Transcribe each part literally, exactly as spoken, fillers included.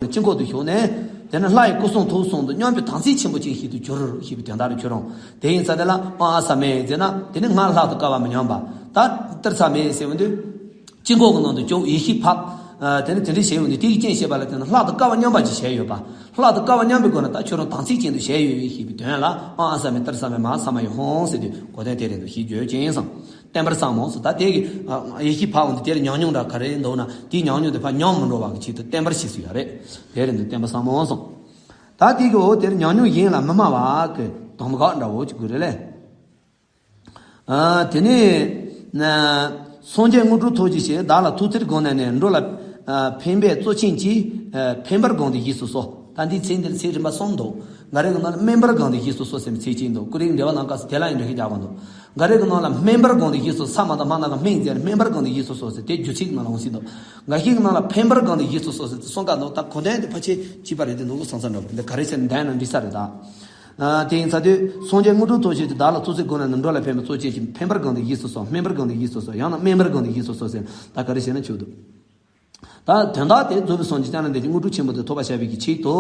དཀྱིལ་འཁོར་དུ་ཞུགས་ནས། དེ་ནི་ལྷ་ཡི་སྐུ་གསུང་ཐུགས་གསུམ་དུ་མཉམ་པའི་དམ་ཚིག་ཆེན་པོ་ཅན་ཞིག་ཏུ་གྱུར་ཞེས་པའི་དོན་དག་ལ་ཁྱོད་རང་། དེ་ཡིན་ཙང་དེ་ལ་ཨང་ཨ་ས་མེ་ཟེར་ན། དེ་ནི་སྔར་ལྷག་ཏུ་དཀའ་བ་མི་མཉམ་པ། ད་ཏིར་ས་མེ་ཟེར་བ་འདི། དཀྱིལ་འཁོར་གྱི་ནང་དུ་བཅུག་ཡེ་ཤེས་ཕབ། ཨ། དེ་ནི་དེ་འདྲ་བྱས་ཡོད་ནི་དེ་ཡི་རྐྱེན་བྱས་པ་ལ་བརྟེན་ནས་ལྷག་ཏུ་དཀའ་བ་མཉམ་པ་ཅིག་བྱས་ཡོད་པ། ལྷག་ཏུ་དཀའ་བ་མཉམ་པའི་སྒོ་ནས་ད་ཁྱོད་རང་དམ་ཚིག་ཅན་དུ་བྱས་ཡོད་ཞེས་པའི་དོན་ལ་ཨང་ཨ་ས་མེ་ཏིར་ས་མེ་མ་ཧཱ་ས་མ་ཡི་ཧཱུྃ་ཟེར་དུས་གོ་དོན་དེ་རེད་འདུག་ཞེས་བརྗོད་ཅིང་སོང་། བརྟན་པར་བསམ་མོ་ཟེར། ད་དེ་གི་ཨ་ཡེ་ཤེས་ཕབ་འོང་དུས་དེར་ཉམས་མྱོང་འདྲ་ག་རེ་འདུག་ན། དེའི་ཉམས་མྱོང་དེ་ཕར་ཉམས་མི་འགྲོ་བ་གི་ཆེད་དུ་བརྟན་པར་ཞེས་སུ་ཡོད་རེད། དེ་རེད་འདུག་བརྟན་པར་བསམ་མོ་གསུངས། ད་དེ་གི་འོ་དེར་ཉམས་མྱོང་གཞན་ལ་མི་སྨྲ་བ་གི་དམ་ག་འདྲ་བོ་ཅིག་དགོས་རེད་ལེ། ཨ། དེ་ནས་ན། སངས་རྒྱས་དངོས་གྲུབ་ཐོབ་ཅིང་ཞེས་བདག་ལ་ཐུགས་བརྩེར་དགོངས་ནས་ནི་འགྲོ་ལ་ཨ་ཕན་པའི་གཙོ་ཆེན་གྱིས། ཨ། ཕན་པར་དགོངས་ཏེ་བཞེས་སུ་གསོལ། ད་འདིའི་ཚིག་འདིར་ཚིག་རིམ་པ་གསུམ་འདུག་འགའ་རེ་གི་ནང་ལ་སྨན་པར་དགོངས་ཏེ་བཞེས་སུ་གསོལ་ཟེར་བའི་ཚིག་གཅིག་འདུག་ཀུ་རེ་འགྲེལ་པ་ནང་སྐབས་སུ་དེ་ལ་ཡང་འགྲེལ་བཤད་རྒྱག་པ་འདུག་འགའ་རེ་གི་ནང་ལ་སྨན་པར་དགོངས་ཏེ་བཞེས་སུ། ས་མ་བཏགས་སྨ་ན་ག་སྨན་ཟེར་སྨན་པར་དགོངས་ཏེ་བཞེས་སུ་གསོལ་ཟེར་དེ་རྒྱུད་ཚིག་ནང་ལ་འོང་སྲིད་འདུག་འགའ་ཞིག་གི་ནང་ལ་ཕན་པར་དགོངས་ཏེ་བཞེས་སུ་གསོལ་ཟེར་དེ་གསུམ་ཀ་འདུག་ད་གོ་དོན་དེ་ཕལ་ཆེར་གཅིག་པ་རེད་དེ་འདུག་སང་ས་འདྲ་བོ་འདི་ག་རེ་བྱས་ན་འདན་ན་འགྲིག་ས་རེད་ད། ཨ། དེ་ཡིན་ཚ་དུས་སངས་རྒྱས་དངོས་གྲུབ་ཐོབ་ཅེས་ཀྱི་བདག་ལ་ཐུགས་བརྩེར་དགོངས་ནས་ནི་འགྲོ་ལ་ཕན་པའི་གཙོ་ཆེན་གྱིས་ཕན་པར་དགོངས་ཏེ་བཞེས་སུ་གསོལ། སྨན་པར་དགོངས་ཏེ་བཞེས་སུ་གསོལ། ཡང་ན་སྨན་པར་དགོངས་ཏེ་བཞེས་སུ་གསོལ་ཟེར་ད་ག་རེ་བྱས་ན་ཆོག་འདུག་ད་དོན་དག་དེ་རྫོགས་པའི་སངས་རྒྱས་བྱང་ཆུབ་འདི་ཀྱི་དངོས་གྲུབ་ཆེན་པོ་དེ་ཐོབ་པར་བྱ་བའི་གི་ཆེད་དུ།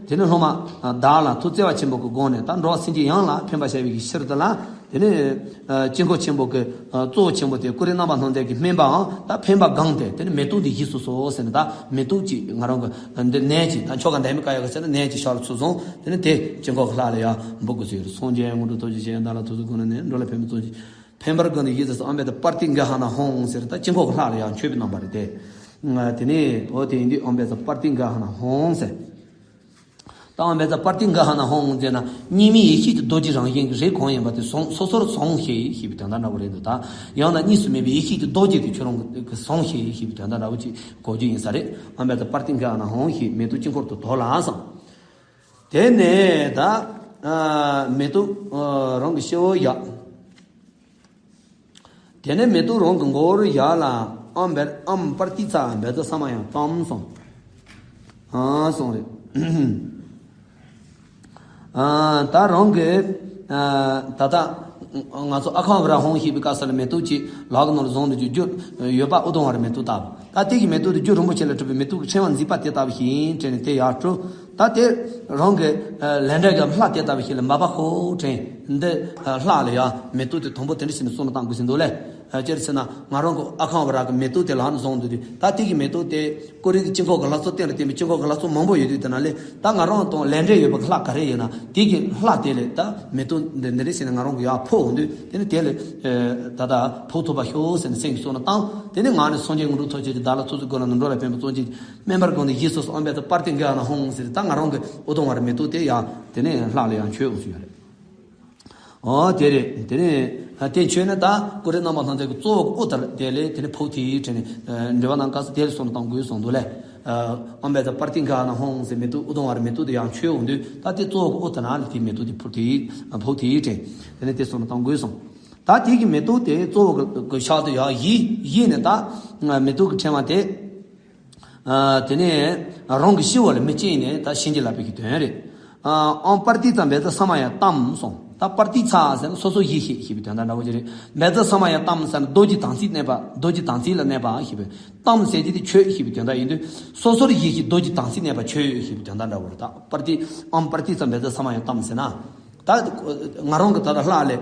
དེ་ནི་སློབ་མ་བདག་ལ་ཐུགས་བརྩེ་བ་ཆེན་པོ་གི་སྒོ་ནས་ད་འགྲོ་བ་སེམས་ཅན་ཡོངས་ལ་ཕན་པར་བྱ་བའི་གི་ཕྱིར་དུ་ལ། དེ་ནི་དཀྱིལ་འཁོར་ཆེན་པོ་གི་གཙོ་བོ་ཆེན་པོ་དེ་ཀུ་རེ་རྣམ་པར་སྣང་མཛད་ཀྱི་སྨན་པའམ་ད་ཕན་པ་གང་དེ་དེ་ནི་མེ་ཏོག་འདི་བཞེས་སུ་གསོལ་ཟེར་ནས། ད་མེ་ཏོག་ཅིག་ང་རང་གི་འདི་ནས་ཅིག་ད་ཆོ་ག་འདན་མི་ཀ་ཡ་གི་ཟེར་ན་ནས་ཅིག་ཕྱག་ལ་ཚུར་བཟུང་། དེ་ནི་དེ་དཀྱིལ་འཁོར་གྱི་ལྷ་ལ་ཡང་འབུལ་དགོས་ཟེར། སངས་རྒྱས་དངོས་གྲུབ་ཐོབ་ཅིང་ཞེས་བདག་ལ་ཐུགས་བརྩེར་དགོངས་ནས་ནི་འགྲོ་ལ་ཕན་པའི་གཙོ་ཆེན། ཕན་པར་དགོངས་ནས་བཞེས་སུ་གསོལ། ཨམ་བན་ཛ་པར་ཏི་ག་ཧ་ན་ཧཱུྃ་ཟེར། ད་དཀྱིལ་འཁོར་གྱི་ལྷ་ལ་ཡང་མཆོད་པའི་རྣམ་པ་རེད་དེ། དེ་ནས་འོ་དེ་ཡིན་དུས་ཨམ་བན་ཛ་པར་ཏི་ག་ཧ་ན་ཧཱུྃ་ཟེར། ད་ཨམ་བན་ཛ་པར་ཏི་ག་ཧ་ན་ཧཱུྃ་ཟེར་ན་གཉིས་མེད་ཡེ་ཤེས་ཀྱི་རྡོ་རྗེ་རང་བཞིན་གྱི་རིགས་གང་ཡིན་པ་དེ་བཟུང་སོ་སོར་བཟུང་ཞེས་ཞེས་པའི་དོན་དག་འདྲ་བོ་རེད་འདུག་ད་ཡང་ན་གཉིས་སུ་མེད་པའི་ཡེ་ཤེས་ཀྱི་རྡོ་རྗེ་དེ་ཁྱོད་རང་གིས་བཟུང་ཞེས་ཞེས་པའི་དོན་དག་འདྲ་བོ་ཅིག་གོ་རྒྱུ་ཡིན་ས་རེད། ཨམ་བན་ཛ་པར་ཏི་ག་ཧ་ན་ཧཱུྃ་ཞེས་མེ་ཏོག་དཀྱིལ་འཁོར་དུ་དོར་ལ་གསུངས། དེ་ནས་ད་ཨ་མེ་ཏོག་ཨ་རང་གི་སྤྱི་བོར་བཞག་དེ་ནས་མེ་ཏོག་རང་གི་མགོ་བོར་བཞག་ལ། ཨམ་བན་ཨམ་པར་ཏི་ཙ་བན་ཛ་ས་མ་ཡང་ཏཾ་གསུངས། ཨ་གསུངས་རེད། ཨ་ད་རང་གི་ཨ་ད་ལྟ་ང་ཚོ་ཨ་ཁཾ་བ་ར་ཧཱུྃ་ཞེས་པའི་སྐབས་སུ་ལ་མེ་ཏོག་ཅིག་ལག་གི་ནང་ལ་བཟུང་ནས་རྒྱུ་རྒྱུ་ཡོད་པ་ཨུ་དུམ་ཝ་རའི་མེ་ཏོག་ལྟ་བུ། ད་དེ་གི་མེ་ཏོག་དེ་རྒྱུ་རིན་པོ་ཆེ་ལས་གྲུབ་པའི་མེ་ཏོག་གི་ཕྲེང་བ་མཛེས་པ་དེ་ལྟ་བུ་ཞིག་ཡིན་དྲན་ནས་དེ་ཡར་སྤྲོ། ད་དེ་རང་གི་ལས་འབྲས་ཀྱི་ལྷ་དེ་ལྟ་བུ་ཞིག་ལ་མ་པ་ཧོ་དྲན་འདི་ལྷ་ལ་ཡང་མེ་ཏོག་དེ་དང་པོ་དེ་འདྲ་ཞིག་ནས་གསུང་ལ་བཏང་དགོས་ཟིན་འདུག་ལེ། ཅེར་ཟེར་ན་ང་རང་གི་ཨ་ཁཾ་བ་ར་གི་མེ་ཏོག་དེ་ལག་ནས་བཟུང་འདུག་དུས། ད་དེ་གི་མེ་ཏོག་དེ་ཀོ་རི་གི་དཀྱིལ་འཁོར་གི་ལྷ་ཚོགས་སྟེང་ལ་བརྟེན་པའི་དཀྱིལ་འཁོར་གི་ལྷ་ཚོགས་མང་པོ་ཡོད་དུས། དེ་ན་ལས་ད་ང་རང་དང་ལས་འབྲས་ཡོད་པ་གི་ལྷ་ག་རེ་ཡོད་ན་དེ་གི་ལྷ་དེ་ལས་ད་མེ་ཏོག་འདི་འདི་འདྲ་ཟེར་ནས་ང་རང་གི་ཡར་ཕོག་འོང་དུས། དེ་ནི་དེ་ལས་ད་ད་ཕོག་ཐུབ་པ་ཤོག་ཟེར་ནས་སེམས་ཀྱི་གསོལ་ལ་བཏང་། དེ་ནི་ང་ནི་སངས་རྒྱས་དངོས་གྲུབ་ཐོབ་ཅེས་ཀྱི་བདག་ལ་ཐུགས་བརྩེར་དགོངས་ནས་ནི་འགྲོ་ལ་ཕན་པའི་གཙོ་ཆེན་གྱིས་སྨན་པར་དགོངས་ནས་བཞེས་སུ་གསོལ། ཨམ་བན་ཛ་པར་ཏི་ག་ཧ་ན་ཧཱུྃ་ཟེར། ད་ང་རང་གི་ཨུ་དུམ་ཝ་རའི་མེ་ཏོག་དེ་ཡང་དེ་ནས་ལྷ་ལ་ཡང་མཆོད་འོང་ཟེར་ཡོད་རེད། ཨོ་དེ་རེད། དེ་ནས་དེ་མཆོད་ནས་ད་ཀུ་རེ་རྣམ་པར་སྣང་མཛད་ཀྱི་གཙོ་བོ་གི་དབུ་དེར་དེ་ལས་དེ་ནས་ཕོག་དེའི་དྲན་ནས་འགྲེལ་པ་ནང་སྐབས་སུ་དེ་ལས་གསུང་ལ་བཏང་དགོས་གསུངས་འདུག་ལེ། ཨམ་བན་ཛ་པར་ཏི་ག་ཧ་ན་ཧཱུྃ་ཟེར་མེ་ཏོག་ཨུ་དུམ་ཝ་རའི་མེ་ཏོག་དེ་ཡང་མཆོད་འོང་དུས། ད་དེ་གཙོ་བོ་གི་དབུ་དེ་ན་ལས་དེ་མེ་ཏོག་དེ་ཕོག་དེའི་ཕོག་དེའི་དྲན། དེ་ནས་དེ་གསུང་ལ་བཏང་དགོས་གསུངས། ད་དེ་གི་མེ་ཏོག་དེ་གཙོ་བོ་གི་ཕྱག་ཏུ་ཡར་བཞེས་བཞེས་ནས། ད་མེ་ཏོག་གི་ཕྲེང་བ་དེ་ཨ་དེ་ནས་རང་གི་སྤྱི་བོ་ལ་མི་བཅིངས་ནས་ད་བྱིན་གྱིས་བརླབས་པའི་གི་དོན་རེད། ཨ་ཨམ་པར་ཏི་ཙ་བན་ཛ་ས་མ་ཡང་ཏཾ་གསུངས། ད་པར་ཏི་ཙ་ཟེར་ན་སོ་སོ་ཡེ་ཤེས་ཞེས་པའི་དོན་དག་འདྲ་བོ་ཅིག་རེད། བན་ཛ་ས་མ་ཡང་ཏཾ་ཟེར་ན་རྡོ་རྗེ་དམ་ཚིག་གནས་པ། རྡོ་རྗེ་དམ་ཚིག་ལ་གནས་པ་ཞེས་པའི་ཏཾ་ཟེར་གྱི་དེ་མཆོད་ཞེས་པའི་དོན་དག་ཡིན་དུས། སོ་སོར་ཡེ་ཤེས་རྡོ་རྗེ་དམ་ཚིག་གནས་པ་མཆོད་ཞེས་པའི་དོན་དག་འདྲ་བོ་རེད། ད་པར་ཏི་ཨམ་པར་ཏི་ཙ་བན་ཛ་ས་མ་ཡང་ཏཾ་ཟེར་ན། ད་ང་རང་གི་ད་ལྟ་ལྷ་ལས་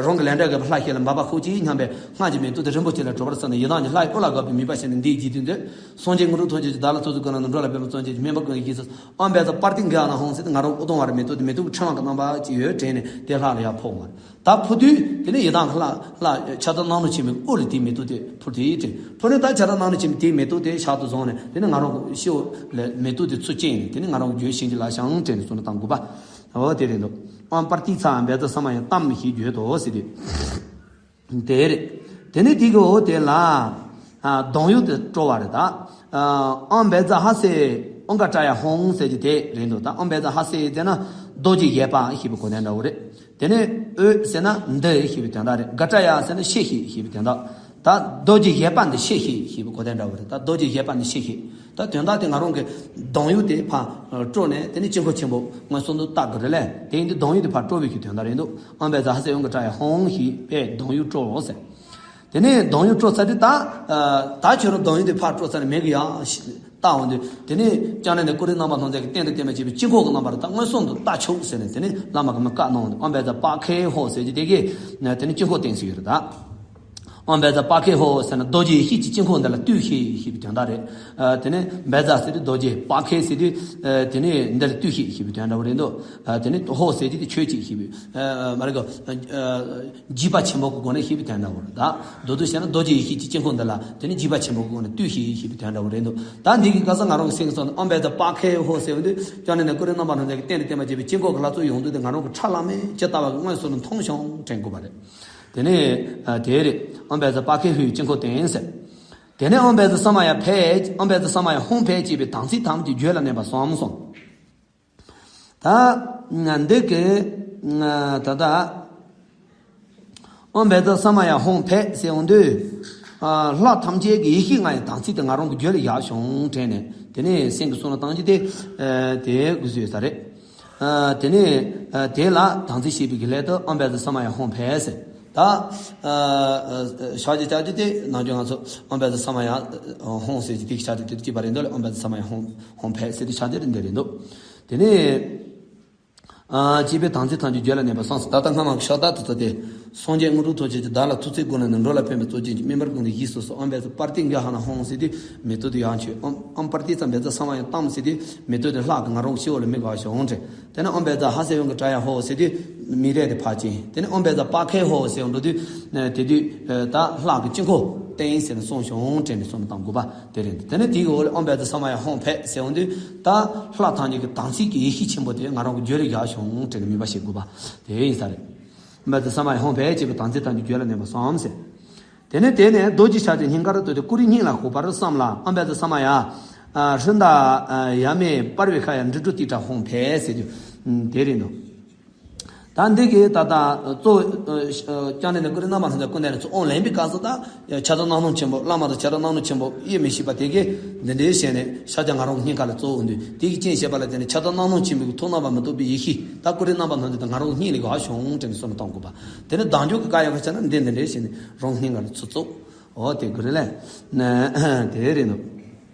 རང་གི་ལས་འབྲས་དགའ་བའི་ལྷ་ཞིག་ལ་མ་པ་ཧོ་ཅིག་སྙམ་པའི་སྔགས་ཀྱི་མེ་ཏོག་དེ་རིན་པོ་ཆེ་ལས་གྲུབ་པར་བསམས་ནས་ཡི་དམ་གྱི་ལྷ་ཡི་སྐུ་ལ་དགའ་བའི་མོས་པ་བྱས་ནས་འདི་བགྱིས་དུས་འདི། སངས་རྒྱས་དངོས་གྲུབ་ཐོབ་ཅེས་ཀྱི་བདག་ལ་ཐུགས་བརྩེར་དགོངས་ནས་འགྲོ་ལ་ཕན་པའི་གཙོ་ཆེན་གྱིས་སྨན་པར་དགོངས་ནས་བཞེས་སུ་གསོལ། ཨམ་བན་ཛ་པར་ཏི་ག་ཧ་ན་ཧཱུྃ་ཟེར་ཏེ་ང་རང་ཨུ་དུམ་ཝ་རའི་མེ་ཏོག་དེ་མེ་ཏོག་གི་ཕྲེང་བ་གི་རྣམ་པ་ཅིག་ཡོད་དྲན་ནས་དེ་ལྷ་ལ་ཡར་ཕོག་མར། ད་ཕོག་དུས་དེ་ནས་ཡི་དམ་གྱི་ལྷ་ལྷ་ཕྱག་རྡོར་སྣང་ནུབ་ཆེན་མོའི་དབུ་ལས་དེའི་མེ་ཏོག་དེ་ཕུལ་དེའི་དྲན། ཕུལ་ནས་ད་ཕྱག་རྡོར་སྣང་ནུབ་ཆེན་མོས་དེའི་མེ་ཏོག་དེ་ཕྱག་ཏུ་བཟུང་ནས་དེ་ནས་ང་རང་གི་སྤྱི་བོ་ལ་མེ་ཏོག་དེ་ཚུར་བཅིངས་ནས་དེ་ནས་ང་རང་གི་རྒྱུད་བྱིན་གྱིས་བརླབས་ཤིག་དྲན་ནས་གསུང་ལ་བཏང་དགོས་པ། འོ་དེ་རེད་འདུག་ཨམ་པར་ཏི་ཙ་བན་ཛ་ས་མ་ཡང་ཏཾ་ཞེས་བརྗོད་དོ་ཟེར་དུས། དེ་རེད། དེ་ནས་དེ་གི་འོ་དེ་ལ་ཨ་གདུང་ཡུག་དེ་སྤྲོ་བ་རེད་ད། ཨ་ཨམ་བན་ཛ་ཧ་སེ་ཨོཾ་ག་ཏྲ་ཡ་ཧཱུྃ་ཟེར་གྱི་དེ་རེད་འདུག་ད་ཨམ་བན་ཛ་ཧ་སེ་ཟེར་ན་རྡོ་རྗེ་བཞད་པ་ཞེས་པའི་གོ་དོན་འདྲ་བོ་རེད། དེ་ནས་ཨོ་ཟེར་ན་འདི་ཞེས་པའི་དོན་དག་རེད། ག་ཏྲ་ཡ་ཟེར་ན་ཤེས་ཤེས་ཞེས་པའི་དོན་དག་ད་རྡོ་རྗེ་བཞད་པ་འདི་ཤེས་ཤེས་ཞེས་པའི་གོ་དོན་འདྲ་བོ་རེད། ད་རྡོ་རྗེ་བཞད་པ་འདི་ཤེས་ཤེས། ད་དོན་དག་དེ་ང་རང་གི་གདུང་ཡུག་དེ་ཕར་སྤྲོ་ནས་དེ་ནས་དཀྱིལ་འཁོར་ཆེན་པོ་མངོན་སུམ་དུ་བལྟ་དགོས་རེད་ལེ། དེ་ཡིན་དུས་གདུང་ཡུག་དེ་ཕར་སྤྲོ་བའི་གི་དོན་དག་རེད་འདུག་ཨམ་བན་ཛ་ཧ་སེ་ཨོཾ་ག་ཏྲ་ཡ་ཧཱུྃ་ཞེས་པས་གདུང་ཡུག་སྤྲོ་ཟེར། དེ་ནས་གདུང་ཡུག་སྤྲོ་ཚར་དུས་ད་ད་ཁྱོད་རང་གདུང་ཡུག་དེ་ཕར་སྤྲོ་ཚར་ནས་མེད་གི་ཡ། བཏགས་འོང་དུས་དེ་ནས་ཅང་ནན་ནས་ཀུ་རེ་རྣམ་པར་སྣང་མཛད་ཀྱི་རྟེན་དང་བརྟེན་པར་བཅས་པའི་དཀྱིལ་འཁོར་གྱི་རྣམ་པར་ད་མངོན་སུམ་དུ་བལྟ་ཆོག་ཟེར་ནས་དེ་ནས་བླ་མ་གིས་མི་བཀའ་གནང་འོང་དུས་ཨོཾ་བཛྲ་པཱ་ཁེ་ཧོ་ཟེར་གྱི་དེ་གས་དེ་ནས་དཀྱིལ་འཁོར་བསྟན་ཟིན་ཡོད་རེད་ད། ཨོཾ་བཛྲ་པཱ་ཁེ་ཧོ་ཟེར་ན་རྡོ་རྗེ་ཡེ་ཤེས་ཀྱི་དཀྱིལ་འཁོར་འདི་ལ་ལྟོས་ཤིག་ཞེས་པའི་དོན་དག་རེད། ཨ་དེ་ནས་བཛྲ་ཟེར་དུས་རྡོ་རྗེ། པཱ་ཁེ་ཟེར་དུས་ཨ་དེ་ནས་འདི་ལ་ལྟོས་ཤིག་ཞེས་པའི་དོན་འདྲ་བོ་རེད་འདུག་ཨ་དེ་ནས་ཧོ་ཟེར་དུས་དེ་ཆོས་ཅིག་ཞེས་པའི་ཨ་མ་རེད་གོ། ཨ་འཇིགས་པ་ཆེན་པོ་གི་སྒོ་ནས་ཞེས་པའི་དོན་འདྲ་བོ་རེད་ད། མདོར་བསྡུས་བྱས་ན་རྡོ་རྗེ་ཡེ་ཤེས་ཀྱི་དཀྱིལ་འཁོར་འདི་ལ་དེ་ནས་འཇིགས་པ་ཆེན་པོ་གི་སྒོ་ནས་ལྟོས་ཤིག་ཞེས་པའི་དོན་འདྲ་བོ་རེད་འདུག་ད་འདི་གི་སྐབས་སུ་ང་རང་གི་སེམས་སོང་ནས་ཨོཾ་བཛྲ་པཱ་ཁེ་ཧོ་ཟེར་བ་འདི་ཅང་ནན་ནས་ཀུ་རེ་རྣམ་པར་སྣང་མཛད་ཀྱི་རྟེན་དང་བརྟེན་པར་བཅས་པའི་དཀྱིལ་འཁོར་གྱི་ལྷ་ཚོགས་ཡོངས་རྫོགས་དེ་ང་རང་གི་ཁྲ་ལམ་མེ་ཇི་ལྟ་བ་གི་མངོན་སུམ་དུ་མཐོང་བྱུང་དྲན་དགོས་པ་རེད། དེ་ནས་ཨ་དེ་རེད། ཨོཾ་བཛྲ་པཱ་ཁེ་ཧོ་ཡི་དཀྱིལ་འཁོར་བསྟན་ཟེར། དེ་ནས་ཨོཾ་བཛྲ་ས་མ་ཡ་ཕཊ། ཨོཾ་བཛྲ་ས་མ་ཡ་ཧཱུྃ་ཕཊ་ཅེས་པའི་དམ་ཚིག་ཐམས་ཅད་རྒྱུད་ལ་གནས་པ་གསུངས་སོ། ད་འདི་གི་ད་ལྟ་ཨོཾ་བཛྲ་ས་མ་ཡ་ཧཱུྃ་ཕཊ་ཟེར་འོང་དུས་ལྷ་ཐམས་ཅད་ཀྱི་ཡེ་ཤེས་ལྔ་ཡི་དམ་ཚིག་དེ་ང་རང་གི་རྒྱུད་ལ་བཞག་བྱུང་དྲན་ནས་དེ་ནས་སེམས་ཀྱི་གསུང་ལ་བཏང་རྒྱུ་དེ་དེ་དགོས་སུ་ཡོད་ས་རེད། ཨ་དེ་ནས་ཨ་དེ་ལ་དམ་ཚིག་བྱེད་པའི་གི་སླད་དུ་ཨོཾ་བཛྲ་ས་མ་ཡ་ཧཱུྃ་ཕཊ་ཟེར། ད་ཨ་ཕྱག་རྒྱ་བཅའ་རྒྱུ་དེ་ནམ་རྒྱུན་ང་ཚོ་ཨོཾ་བཛྲ་ས་མ་ཡ་ཧཱུྃ་ཟེར་གྱི་དེ་གི་ཕྱག་རྒྱ་དེ་གཅིག་པ་རེད་འདུག་ལ། ཨོཾ་བཛྲ་ས་མ་ཡ་ཧཱུྃ་ཧཱུྃ་ཕཊ་ཟེར་དེ་ཕྱག་རྒྱ་དེ་འདི་རེད་འདུག་དེ་ནས་ཨ་ཅེས་པའི་དམ་ཚིག་ཐམས་ཅད་རྒྱུད་ལ་གནས་པ་གསུངས་སོ། ད་ལྟ་སྔ་མ་གི་ཕྱག་རྟགས་དེ་ཚོ་སྟེ། སངས་རྒྱས་དངོས་གྲུབ་ཐོབ་བྱེད་ཀྱི་བདག་ལ་ཐུགས་བརྩེ་སྒོ་ནས་ནི། འགྲོ་ལ་ཕན་པའི་གཙོ་ཆེན་གྱི། མི་འབོར་ཀུན་ཏུ་ཞེས་སོགས་སུ། ཨོཾ་བཛྲ་པར་ཏི་གྷ་ཧ་ན་ཧཱུྃ་ཟེར་དུས་མེ་ཏོག་དེ་ཡང་མཆོད། ཨོཾ་ཨོཾ་པར་ཏི་ཙ་བཛྲ་ས་མ་ཡ་ཏཾ་ཟེར་དུས་མེ་ཏོག་དེ་ལྷག་གི་ང་རང་གི་སྤྱི་བོ་ལ་མི་དགའ་བ་ཞིག་འོང་དྲན། དེ་ནས་ཨོཾ་བཛྲ་ཧ་སེ་ཝང་གི་ཏྲ་ཡ་ཧོ་ཟེར་དུས་མི་རས་དེ་ཕར་ཕྱིན། དེ་ནས་ཨོཾ་བཛྲ་པཱ་ཁེ་ཧོ་ཟེར་འགྲོ་དུས་དེ་དུས་ད་ལྷག་གི་དཀྱིལ་འཁོར་བསྟན་ཟེར་ནས་གསུངས་བྱུང་དྲན་ནས་གསུངས་བཏང་དགོས་པ་དེ་རེད། དེ་ནས་དེའི་འོག་ལ་ཨོཾ་བཛྲ་ས་མ་ཡ་ཧཱུྃ་ཕཊ་ཟེར་འོང་དུས་ད་ལྷ་ཐམས་ཅད་ཀྱི་དམ་ཚིག་གི་ཡེ་ཤེས་ཆེན་པོ་དེ་ང་རང་གི་རྒྱུད་ལ་བཞག་བྱུང་དྲན་ནས་དམིགས་པ་བྱེད་དགོས་པ་དེ་ཡིན་ས་རེད། ཨོཾ་བཛྲ་ས་མ་ཡ་ཧཱུྃ་ཕཊ་ཅེས་པའི་དམ་ཚིག་ཐམས་ཅད་རྒྱུད་ལ་གནས་པ་གསུངས་ཟེར། དེ་ནས་དེ་ནས་རྡོ་རྗེ་ཕྱག་རྒྱའི་སྙིང་གར་བཏུད་དེ་སྐུ་རིམ་སྙིང་ལ་ཞུགས་པར་བསམ་ལ། ཨོཾ་བཛྲ་ས་མ་ཡ་ཧྲཱིཿདྷ་ཡ་མེ་པར་བི་ཁ་ཡ་ཌཱི་ཌྷོ་ཏི་ཏྲ་ཧཱུྃ་ཕཊ་ཟེར་རྒྱུ་དེ་རེད་འདུག་ད་འདི་གི་ད་ལྟ་གཙོ་བོ་ཅང་ནན་ནས་ཀུ་རེ་རྣམ་པར་སྣང་མཛད་སྐུ་འདི་ཚོ་དབང་ལེན་པའི་སྐབས་སུ་ད་ཁྱབ་བདག་རྣམ་སྣང་ཆེན་པོ། བླ་མ་དང་ཁྱབ་བདག་རྣམ་སྣང་ཆེན་པོ་དབྱེ་མི་ཤེས་པ་དེ་གས་འདི་འདྲའི་བྱས་ནས་ཕྱག་རྒྱ་ང་རང་གི་སྙིང་ག་ལ་གཙོ་བོ་འདུས། དེ་གི་རྐྱེན་བྱས་པ་ལ་བརྟེན་ནས་ཁྱབ་བདག་རྣམ་སྣང་ཆེན་པོའི་ཐུགས་རྣམ་པར་མི་རྟོག་པའི་ཡེ་ཤེས་ད་ཀུ་རེ་རྣམ་པར་སྣང་མཛད་དེ་ང་རང་གི་སྙིང་ལ་ག་བྱུང་དྲན་ནས་བསམ་བློ་གཏོང་དགོས་པ། དེ་ནས་བདག་འཇུག་གི་བཀའ་ཡང་ག་བྱས་ན་འདི་འདི་འདྲའི་བྱས་ནས་རང་སྙིང་ག་ལ་ཚུར་བཙུགས། འོ་དེ་དགོས་རེད་ལས། དེ་རེད་འདུག་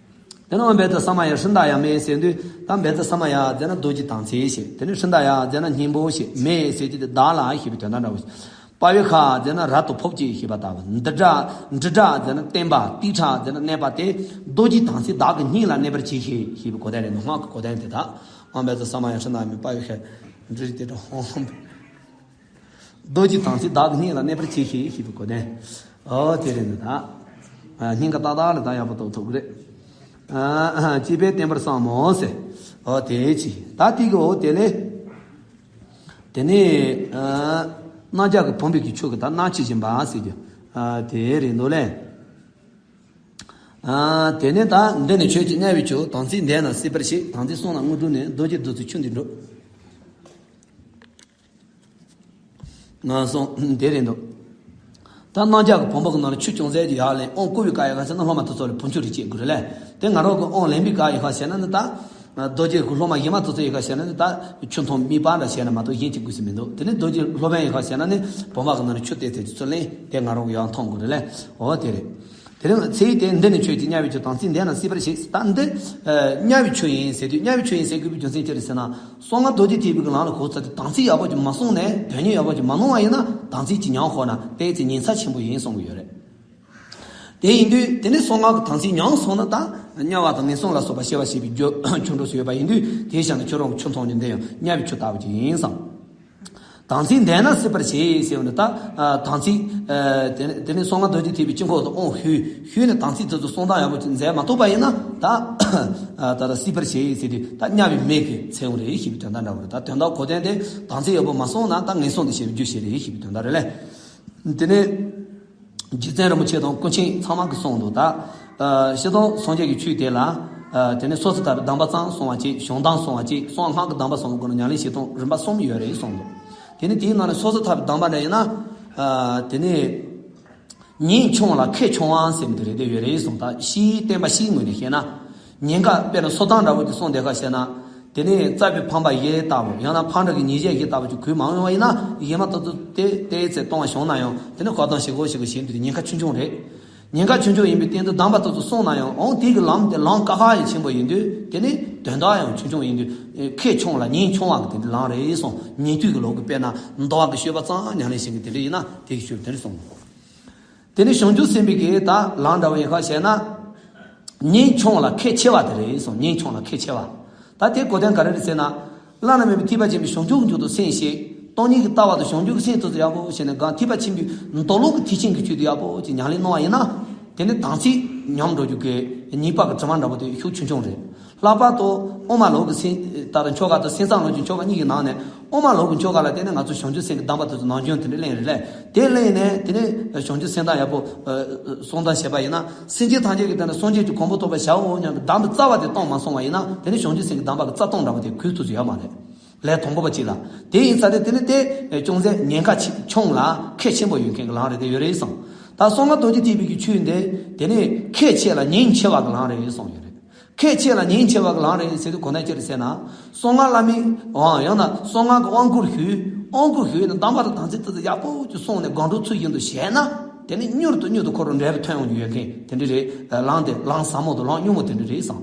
དེ་ནས་ཨོཾ་བཛྲ་ས་མ་ཡ་ཧྲཱིཿདྷ་ཡ་མེ་ཟེར་དུས་ད་བཛྲ་ས་མ་ཡ་ཟེར་ན་རྡོ་རྗེ་དམ་ཚིག་ཞེས། དེ་ནས་ཧྲཱིཿདྷ་ཡ་ཟེར་ན་སྙིང་པོ་ཞེས། མེ་ཟེར་གྱི་དེ་བདག་ལ་ཞེས་པའི་དོན་དག་འདྲ་བོ་ཞིག་པ་བི་ཁ་ཟེར་ན་རབ་ཏུ་ཕོབ་ཅིང་ཞེས་པ་ལྟ་བུ། ཌཱི་ཌྷ། ཌཱི་ཌྷ་ཟེར་ན་བརྟན་པ། ཏི་ཏྲ་ཟེར་ན་གནས་པ་སྟེ། རྡོ་རྗེ་དམ་ཚིག་བདག་གི་སྙིང་ལ་གནས་པར་གྱིས་ཤིག་ཞེས་པའི་གོ་དོན་རེད་འདུག་སྔགས་ཀྱི་གོ་དོན་དེ་དག་ཨོཾ་བཛྲ་ས་མ་ཡ་ཧྲཱིཿདྷ་ཡ་མེ་པ་བི་ཁ་ཌཱི་ཌྷོ་ཏི་ཏྲ་ཧཱུྃ། རྡོ་རྗེ་དམ་ཚིག་བདག་གི་སྙིང་ལ་གནས་པར་གྱིས་ཤིག་ཞེས་པའི་གོ་དོན། ཨོ་དེ་རེད་འདུག་ད། ཨ་སྙིང་ག་ཏག་ཏག་ལ་ད་ཡག་པོ་རྟོགས་ཐུབ་ཀྱི་རེད། ཨ་ཅེས་པས་བསྟན་པར་བསམ་མོ་ཟེར། ཨོ་དེ་ཅི། ད་དེ་གི་འོ་དེ་ལས། དེ་ནས་ཨ་རྣམ་རྒྱལ་གྱི་བུམ་པའི་གི་ཆུ་གི་ད་སྣང་བྱེད་བཞིན་པ་ཟེར་གྱི། ཨ་དེ་རེད་འདུག་ལས། ཨ་དེ་ནས་ད་འདི་ནི་ཆོས་ཀྱི་དམྱལ་བའི་ཆུ། དམ་ཚིག་ལྡན་ན་སྲིད་པར་བྱེད། དམ་ཚིག་བསྲུངས་ན་དངོས་གྲུབ་ནི། རྡོ་རྗེ་བདུད་རྩིའི་ཆུ་འདིས་འགྲུབ། ངན་སོང་དེ་རེད་འདུག་ད་རྣམ་རྒྱལ་གྱི་བུམ་པ་གི་ནང་ལ་ཆུ་ཅུང་ཟད་ཅིག་ཡར་ལེན། དབང་བསྐུར་བའི་བཀའ་ཡང་ག་ཟེར་ན་སློབ་མ་དེ་ཚོ་ལ་བུམ་ཆུ་རེ་བཅས་དགོས་རེད་ལས། དེ་ང་རང་གི་དབང་ལེན་པའི་བཀའ་ཡང་ག་ཟེར་ན་ནི་ད། རྡོ་རྗེ་གི་སློབ་མ་གཞན་མ་དེ་ཚོ་ཡང་ག་ཟེར་ན་ནི་ད་ཆུ་འཐུང་མི་པ་འདྲ་བྱས་ན་མ་གཏོགས་གཞན་གྱིས་དགོས་ས་མི་འདུག་དེ་ནི་རྡོ་རྗེ་སློབ་དཔོན་ཡང་ག་ཟེར་ན་ནི་བུམ་པ་གི་ནང་ལ་ཆུ་ཏོག་ཙམ་ཅིག་ཚུར་ལེན། དེ་ང་རང་གི་ཡང་འཐུང་དགོས་རེད་ལས། འོ་དེ་རེད། དེ་རིང་ཚེ་ཡི་དེ་འདི་ནི་ཆོས་ཀྱི་དམྱལ་བའི་ཆུ། དམ་ཚིག་ལྡན་ན་སྲིད་པར་བྱེད། ད་འདི་ཨ་དམྱལ་བའི་ཆུ་ཡིན་ཟེར་དུས་དམྱལ་བའི་ཆུ་ཡིན་ཟེར་དགོས་པའི་རྒྱུ་མཚན་ཅི་རེད་ཟེར་ན། གསང་སྔགས་རྡོ་རྗེ་ཐེག་པའི་གི་ལམ་ལ་གོ་ཚར་དུས་དམ་ཚིག་ཡག་པོ་ཅིག་མ་བསྲུངས་ནས་དོན་གཉེར་ཡག་པོ་ཅིག་མ་གནང་བ་ཡིན་ན་དམ་ཚིག་ཅིག་ཉམས་ཤོར་ན་དེ་ཚེ་ཉེན་ཚབས་ཆེན་པོ་ཡིན་གསུང་གི་ཡོད་རེད། དེ་ཡིན་དུས་དེ་ནས་གསང་སྔགས་ཀྱི་དམ་ཚིག་ཉམས་སོང་ན་ད་དམྱལ་བ་དང་ངན་སོང་ལ་སོགས་པ་སྐྱེ་བ་བྱེད་པའི་རྒྱུ་ཆུ་འགྲོ་སུ་ཡོད་པ་ཡིན་དུས་དེའི་ཞག་ནས་ཁྱོད་རང་གི་ཆུ་འཐུང་རྒྱུ་འདི་ཡང་དམྱལ་བའི་ཆུ་ལྟ་བུ་ཅིག་ཡིན་བསམ། དམ་ཚིག་ལྡན་ན་སྲིད་པར་བྱེད་ཟེར་བ་ནི་ད་ཨ་དམ་ཚིག་ཨ་དེ་ནི་དེ་ནི་གསང་སྔགས་རྡོ་རྗེ་ཐེག་པའི་དཀྱིལ་འཁོར་དུ་དབང་ཞུས་ཞུས་ནས་དམ་ཚིག་དེ་ཚོ་སྲུང་སྟངས་ཡག་པོ་ཅིག་མཛད་མ་ཐུབ་པ་ཡིན་ན་ད་ཨ་ད་ལྟ་སྲིད་པར་བྱེད་ཟེར་དུས་ད་དམྱལ་བའི་མེ་གི་ཚེ་འོང་རེད་ཞེས་པའི་དོན་དག་འདྲ་བོ་རེད། ད་དོན་དག་གོ་དོན་དེ་དམ་ཚིག་ཡག་པོ་མ་སྲུང་ན་ད་ངན་སོང་དུ་སྐྱེ་བའི་རྒྱུ་ཞིག་རེད་ཞེས་པའི་དོན་དག་རེད་ལས། དེ་ནས། རྗེ་བཙུན་རིན་པོ་ཆེ་དང་ཀུན་མཁྱེན་ཚང་མ་གིས་གསུངས་འདུག་ད་ཨ་སྤྱིར་བཏང་སངས་རྒྱས་ཀྱི་ཆོས་དེ་ལ་ཨ་དེ་ནས་སོ་སོ་ཐར་པའི་གདམས་པ་ཙམ་གསུང་བ་བཅས་བྱང་གདམས་གསུང་བ་བཅས་གསང་སྔགས་ཀྱི་གདམས་པ་གསུང་བའི་སྒོ་ནས་ཉམས་ལེན་བྱེད་སྟངས་རིམ་པ་གསུམ་ཡོད་རེད་གསུངས་འདུག་དེ་ནས་དེའི་ནང་ནས་སོ་སོ་ཐར་པའི་གདམས་པ་འདྲ་ཡིན་ན་ཨ་དེ་ནས་ཉེས་ཆུང་ལ་ཁེ་ཆུང་བ་ཟེར་མི་དེ་རེད་དེ་ཡོད་རེད་གསུངས། ད་ཕྱིའི་བསྟན་པ་ཕྱིའི་ངོས་ནས་བཤད་ན། ཉེན་ཁ་དཔེར་ན་སོ་ཐར་འདྲ་བོ་ཅིག་གསུངས་བསྡད་ཁ་བཤད་ན། དེ་ནས་རྩ་བའི་ཕམ་པ་བཞི་ལྟ་བུ་ཡང་ན་ཕམ་འདྲ་གི་ཉེས་བྱས་བཞི་ལྟ་བུ་ཅིག་གོས་མ་ཡོང་བ་ཡིན་ན་གཞན་མ་ཏོག་ཏོག་དེ་ཏོག་ཙམ་གཏོང་བ་བྱུང་ན་ཡང་དེ་ནི་ཁ་གཏོང་བྱེད་དགོས་ཞེས་པ་བཞིན་དུ་ཉེན་ཁ་ཆུང་ཆུང་རེད། ཉེན་ཁ་ཆུང་ཆུང་ཡིན་པའི་སྟེང་དུ་གདམས་པ་དེ་ཚོ་གསུངས་ན་ཡང་འོང་དེ་གི་ལམ་དེ་ལམ་ཀ་ཁ་ཡང་ཆེན་པོ་ཡིན་དུས་དེ་ནི་དོན་དག་ཡང་ཆུང་ཆུང་ཡིན་དུས་ཁེ་ཆུང་ལ་ཉེན་ཆུང་བ་གི་དེ་འདྲ་ལམ་རེད་གསུངས། ཉན་ཐོས་ཀྱི་ལུགས་ཀྱི་དཔེར་ན་འདུལ་བ་གི་སྤྱོད་པ་གཙང་ཉམས་ལེན་བྱེད་མཁན་དེ་འདྲ་ཡིན་ན་དེ་གི་ཆོས་དེ་འདྲ་གསུངས། དེ་ནི་བྱང་ཆུབ་སེམས་དཔའི་གི་ད་ལམ་འདྲ་བོ་ཡིན་ཁ་བྱས་ན། ཉེན་ཆུང་ལ་ཁེ་ཆེ་བ་དེ་རེད་གསུངས། ཉེན་ཆུང་ལ་ཁེ་ཆེ་བ། ད་དེ་གོ་དོན་ག་རེ་རེད་ཟེར་ན། བླ་ན་མེད་པའི་ཐེག་པ་ཆེན་པོའི་བྱང་ཆུབ་མཆོག་ཏུ་སེམས་བསྐྱེད། སྟོང་ཉིད་ཀྱི་ལྟ་བ་དང་བྱང་ཆུབ་ཀྱི་སེམས་ཐོག་ཏུ་ཡག་པོ་བྱས་ནས་གང་ཐེག་པ་ཆེན་པོའི་མདོ་ལུགས་ཀྱི་ཐེག་ཆེན་གྱི་ཆོས་དེ་ཡག་པོ་ཅིག་ཉམས་ལེན་གནང་བ་ཡིན་ན། དེ་ནི་དམ་ཚིག་ཉམས་འགྲོ་རྒྱུ་གི་ཉེས་པ་གི་དྲི་མ་འདྲ་པོ་དེ་ཤུགས་ཆུང་ཆུང་རེད། ལྷག་པར་དུ་དབུ་མ་ལུགས་ཀྱི་སེམས་ལྟར་ཆོ་ག་དང་སེམས་ཙམ་ལུགས་ཀྱི་ཆོ་ག་གཉིས་ཀྱི་ནང་ནས་དབུ་མ་ལུགས་ཀྱི་ཆོ་ག་ལ་བརྟེན་ནས་ང་ཚོ་བྱང་ཆུབ་སེམས་ཀྱི་གདམས་པ་དེ་ཚོ་ནམ་རྒྱུན་དེ་འདྲ་ལེན་རེད་ལས། དེ་ལེན་ནས་དེ་ནས་བྱང་ཆུབ་སེམས་གདམས་ཡག་པོ་གསུང་གདམས་བྱས་པ་ཡིན་ན། སེམས་ཅན་ཐམས་ཅད་ཀྱི་དོན་ལ་སངས་རྒྱས་ཀྱི་གོ་འཕང་ཐོབ་པར་བྱའོ་སྙམ་པའི་གདམས་པ་རྩ་བ་དེ་གཏོང་མ་སོང་བ་ཡིན་ན་དེ་ནི་བྱང་ཆུབ་སེམས་ཀྱི་གདམས་པ་གི་རྩ་གཏོང་འདྲ་པོ་དེ་གོ་ཐུབ་ས་ཡོད་མ་རེད། ལས་དང་པོ་པ་གཅིག་ལ། དེ་ཡིན་ཙང་དེ་ནི་དེ་ཅུང་ཟད་ཉེན་ཁ་ཆེ་ཆུང་ལ་ཁེ་ཆེན་པོ་ཡོད་མཁན་གྱི་ལམ་རེད་དེ་ཡོད་རེད་བསམ། ད་གསང་སྔགས་རྡོ་རྗེ་ཐེག་པའི་གི་ཆོས་འདི་དེ་ནི་ཁེ་ཆེ་ལ་ཉེན་ཆེ་བ་གི་ལམ་རེད་གསུངས་ཡོད་རེད། ཁེ་ཆེ་ལ་ཉེན་ཆེ་བ་གི་ལམ་རེད་ཟེར་དུས་གོ་ན་ཅི་རེད་ཟེར་ན། གསང་སྔགས་བླ་མའི་དབང་ཡང་ན་གསང་སྔགས་ཀྱི་དབང་བསྐུར་ཞུས། དབང་བསྐུར་ཞུས་ནས་གདམས་པ་དང་དམ་ཚིག་ཏུ་ཡག་པོ་ཅིག་གསུངས་ནས་སྒོམ་སྒྲུབ་ཚུལ་བཞིན་དུ་བྱས་ན། དེ་ནི་མྱུར་དུ་མྱུར་དུ་ཁོ་རང་འབྲས་བུ་ཐོན་ཡོང་རྒྱུ་ཡོད་མཁན་དེ་འདྲ་རེད། ལམ་དེ་ལམ་ཟབ་མོ་དང་ལམ་སྙུང་མོ་དེ་འདྲ་རེད་བསམ།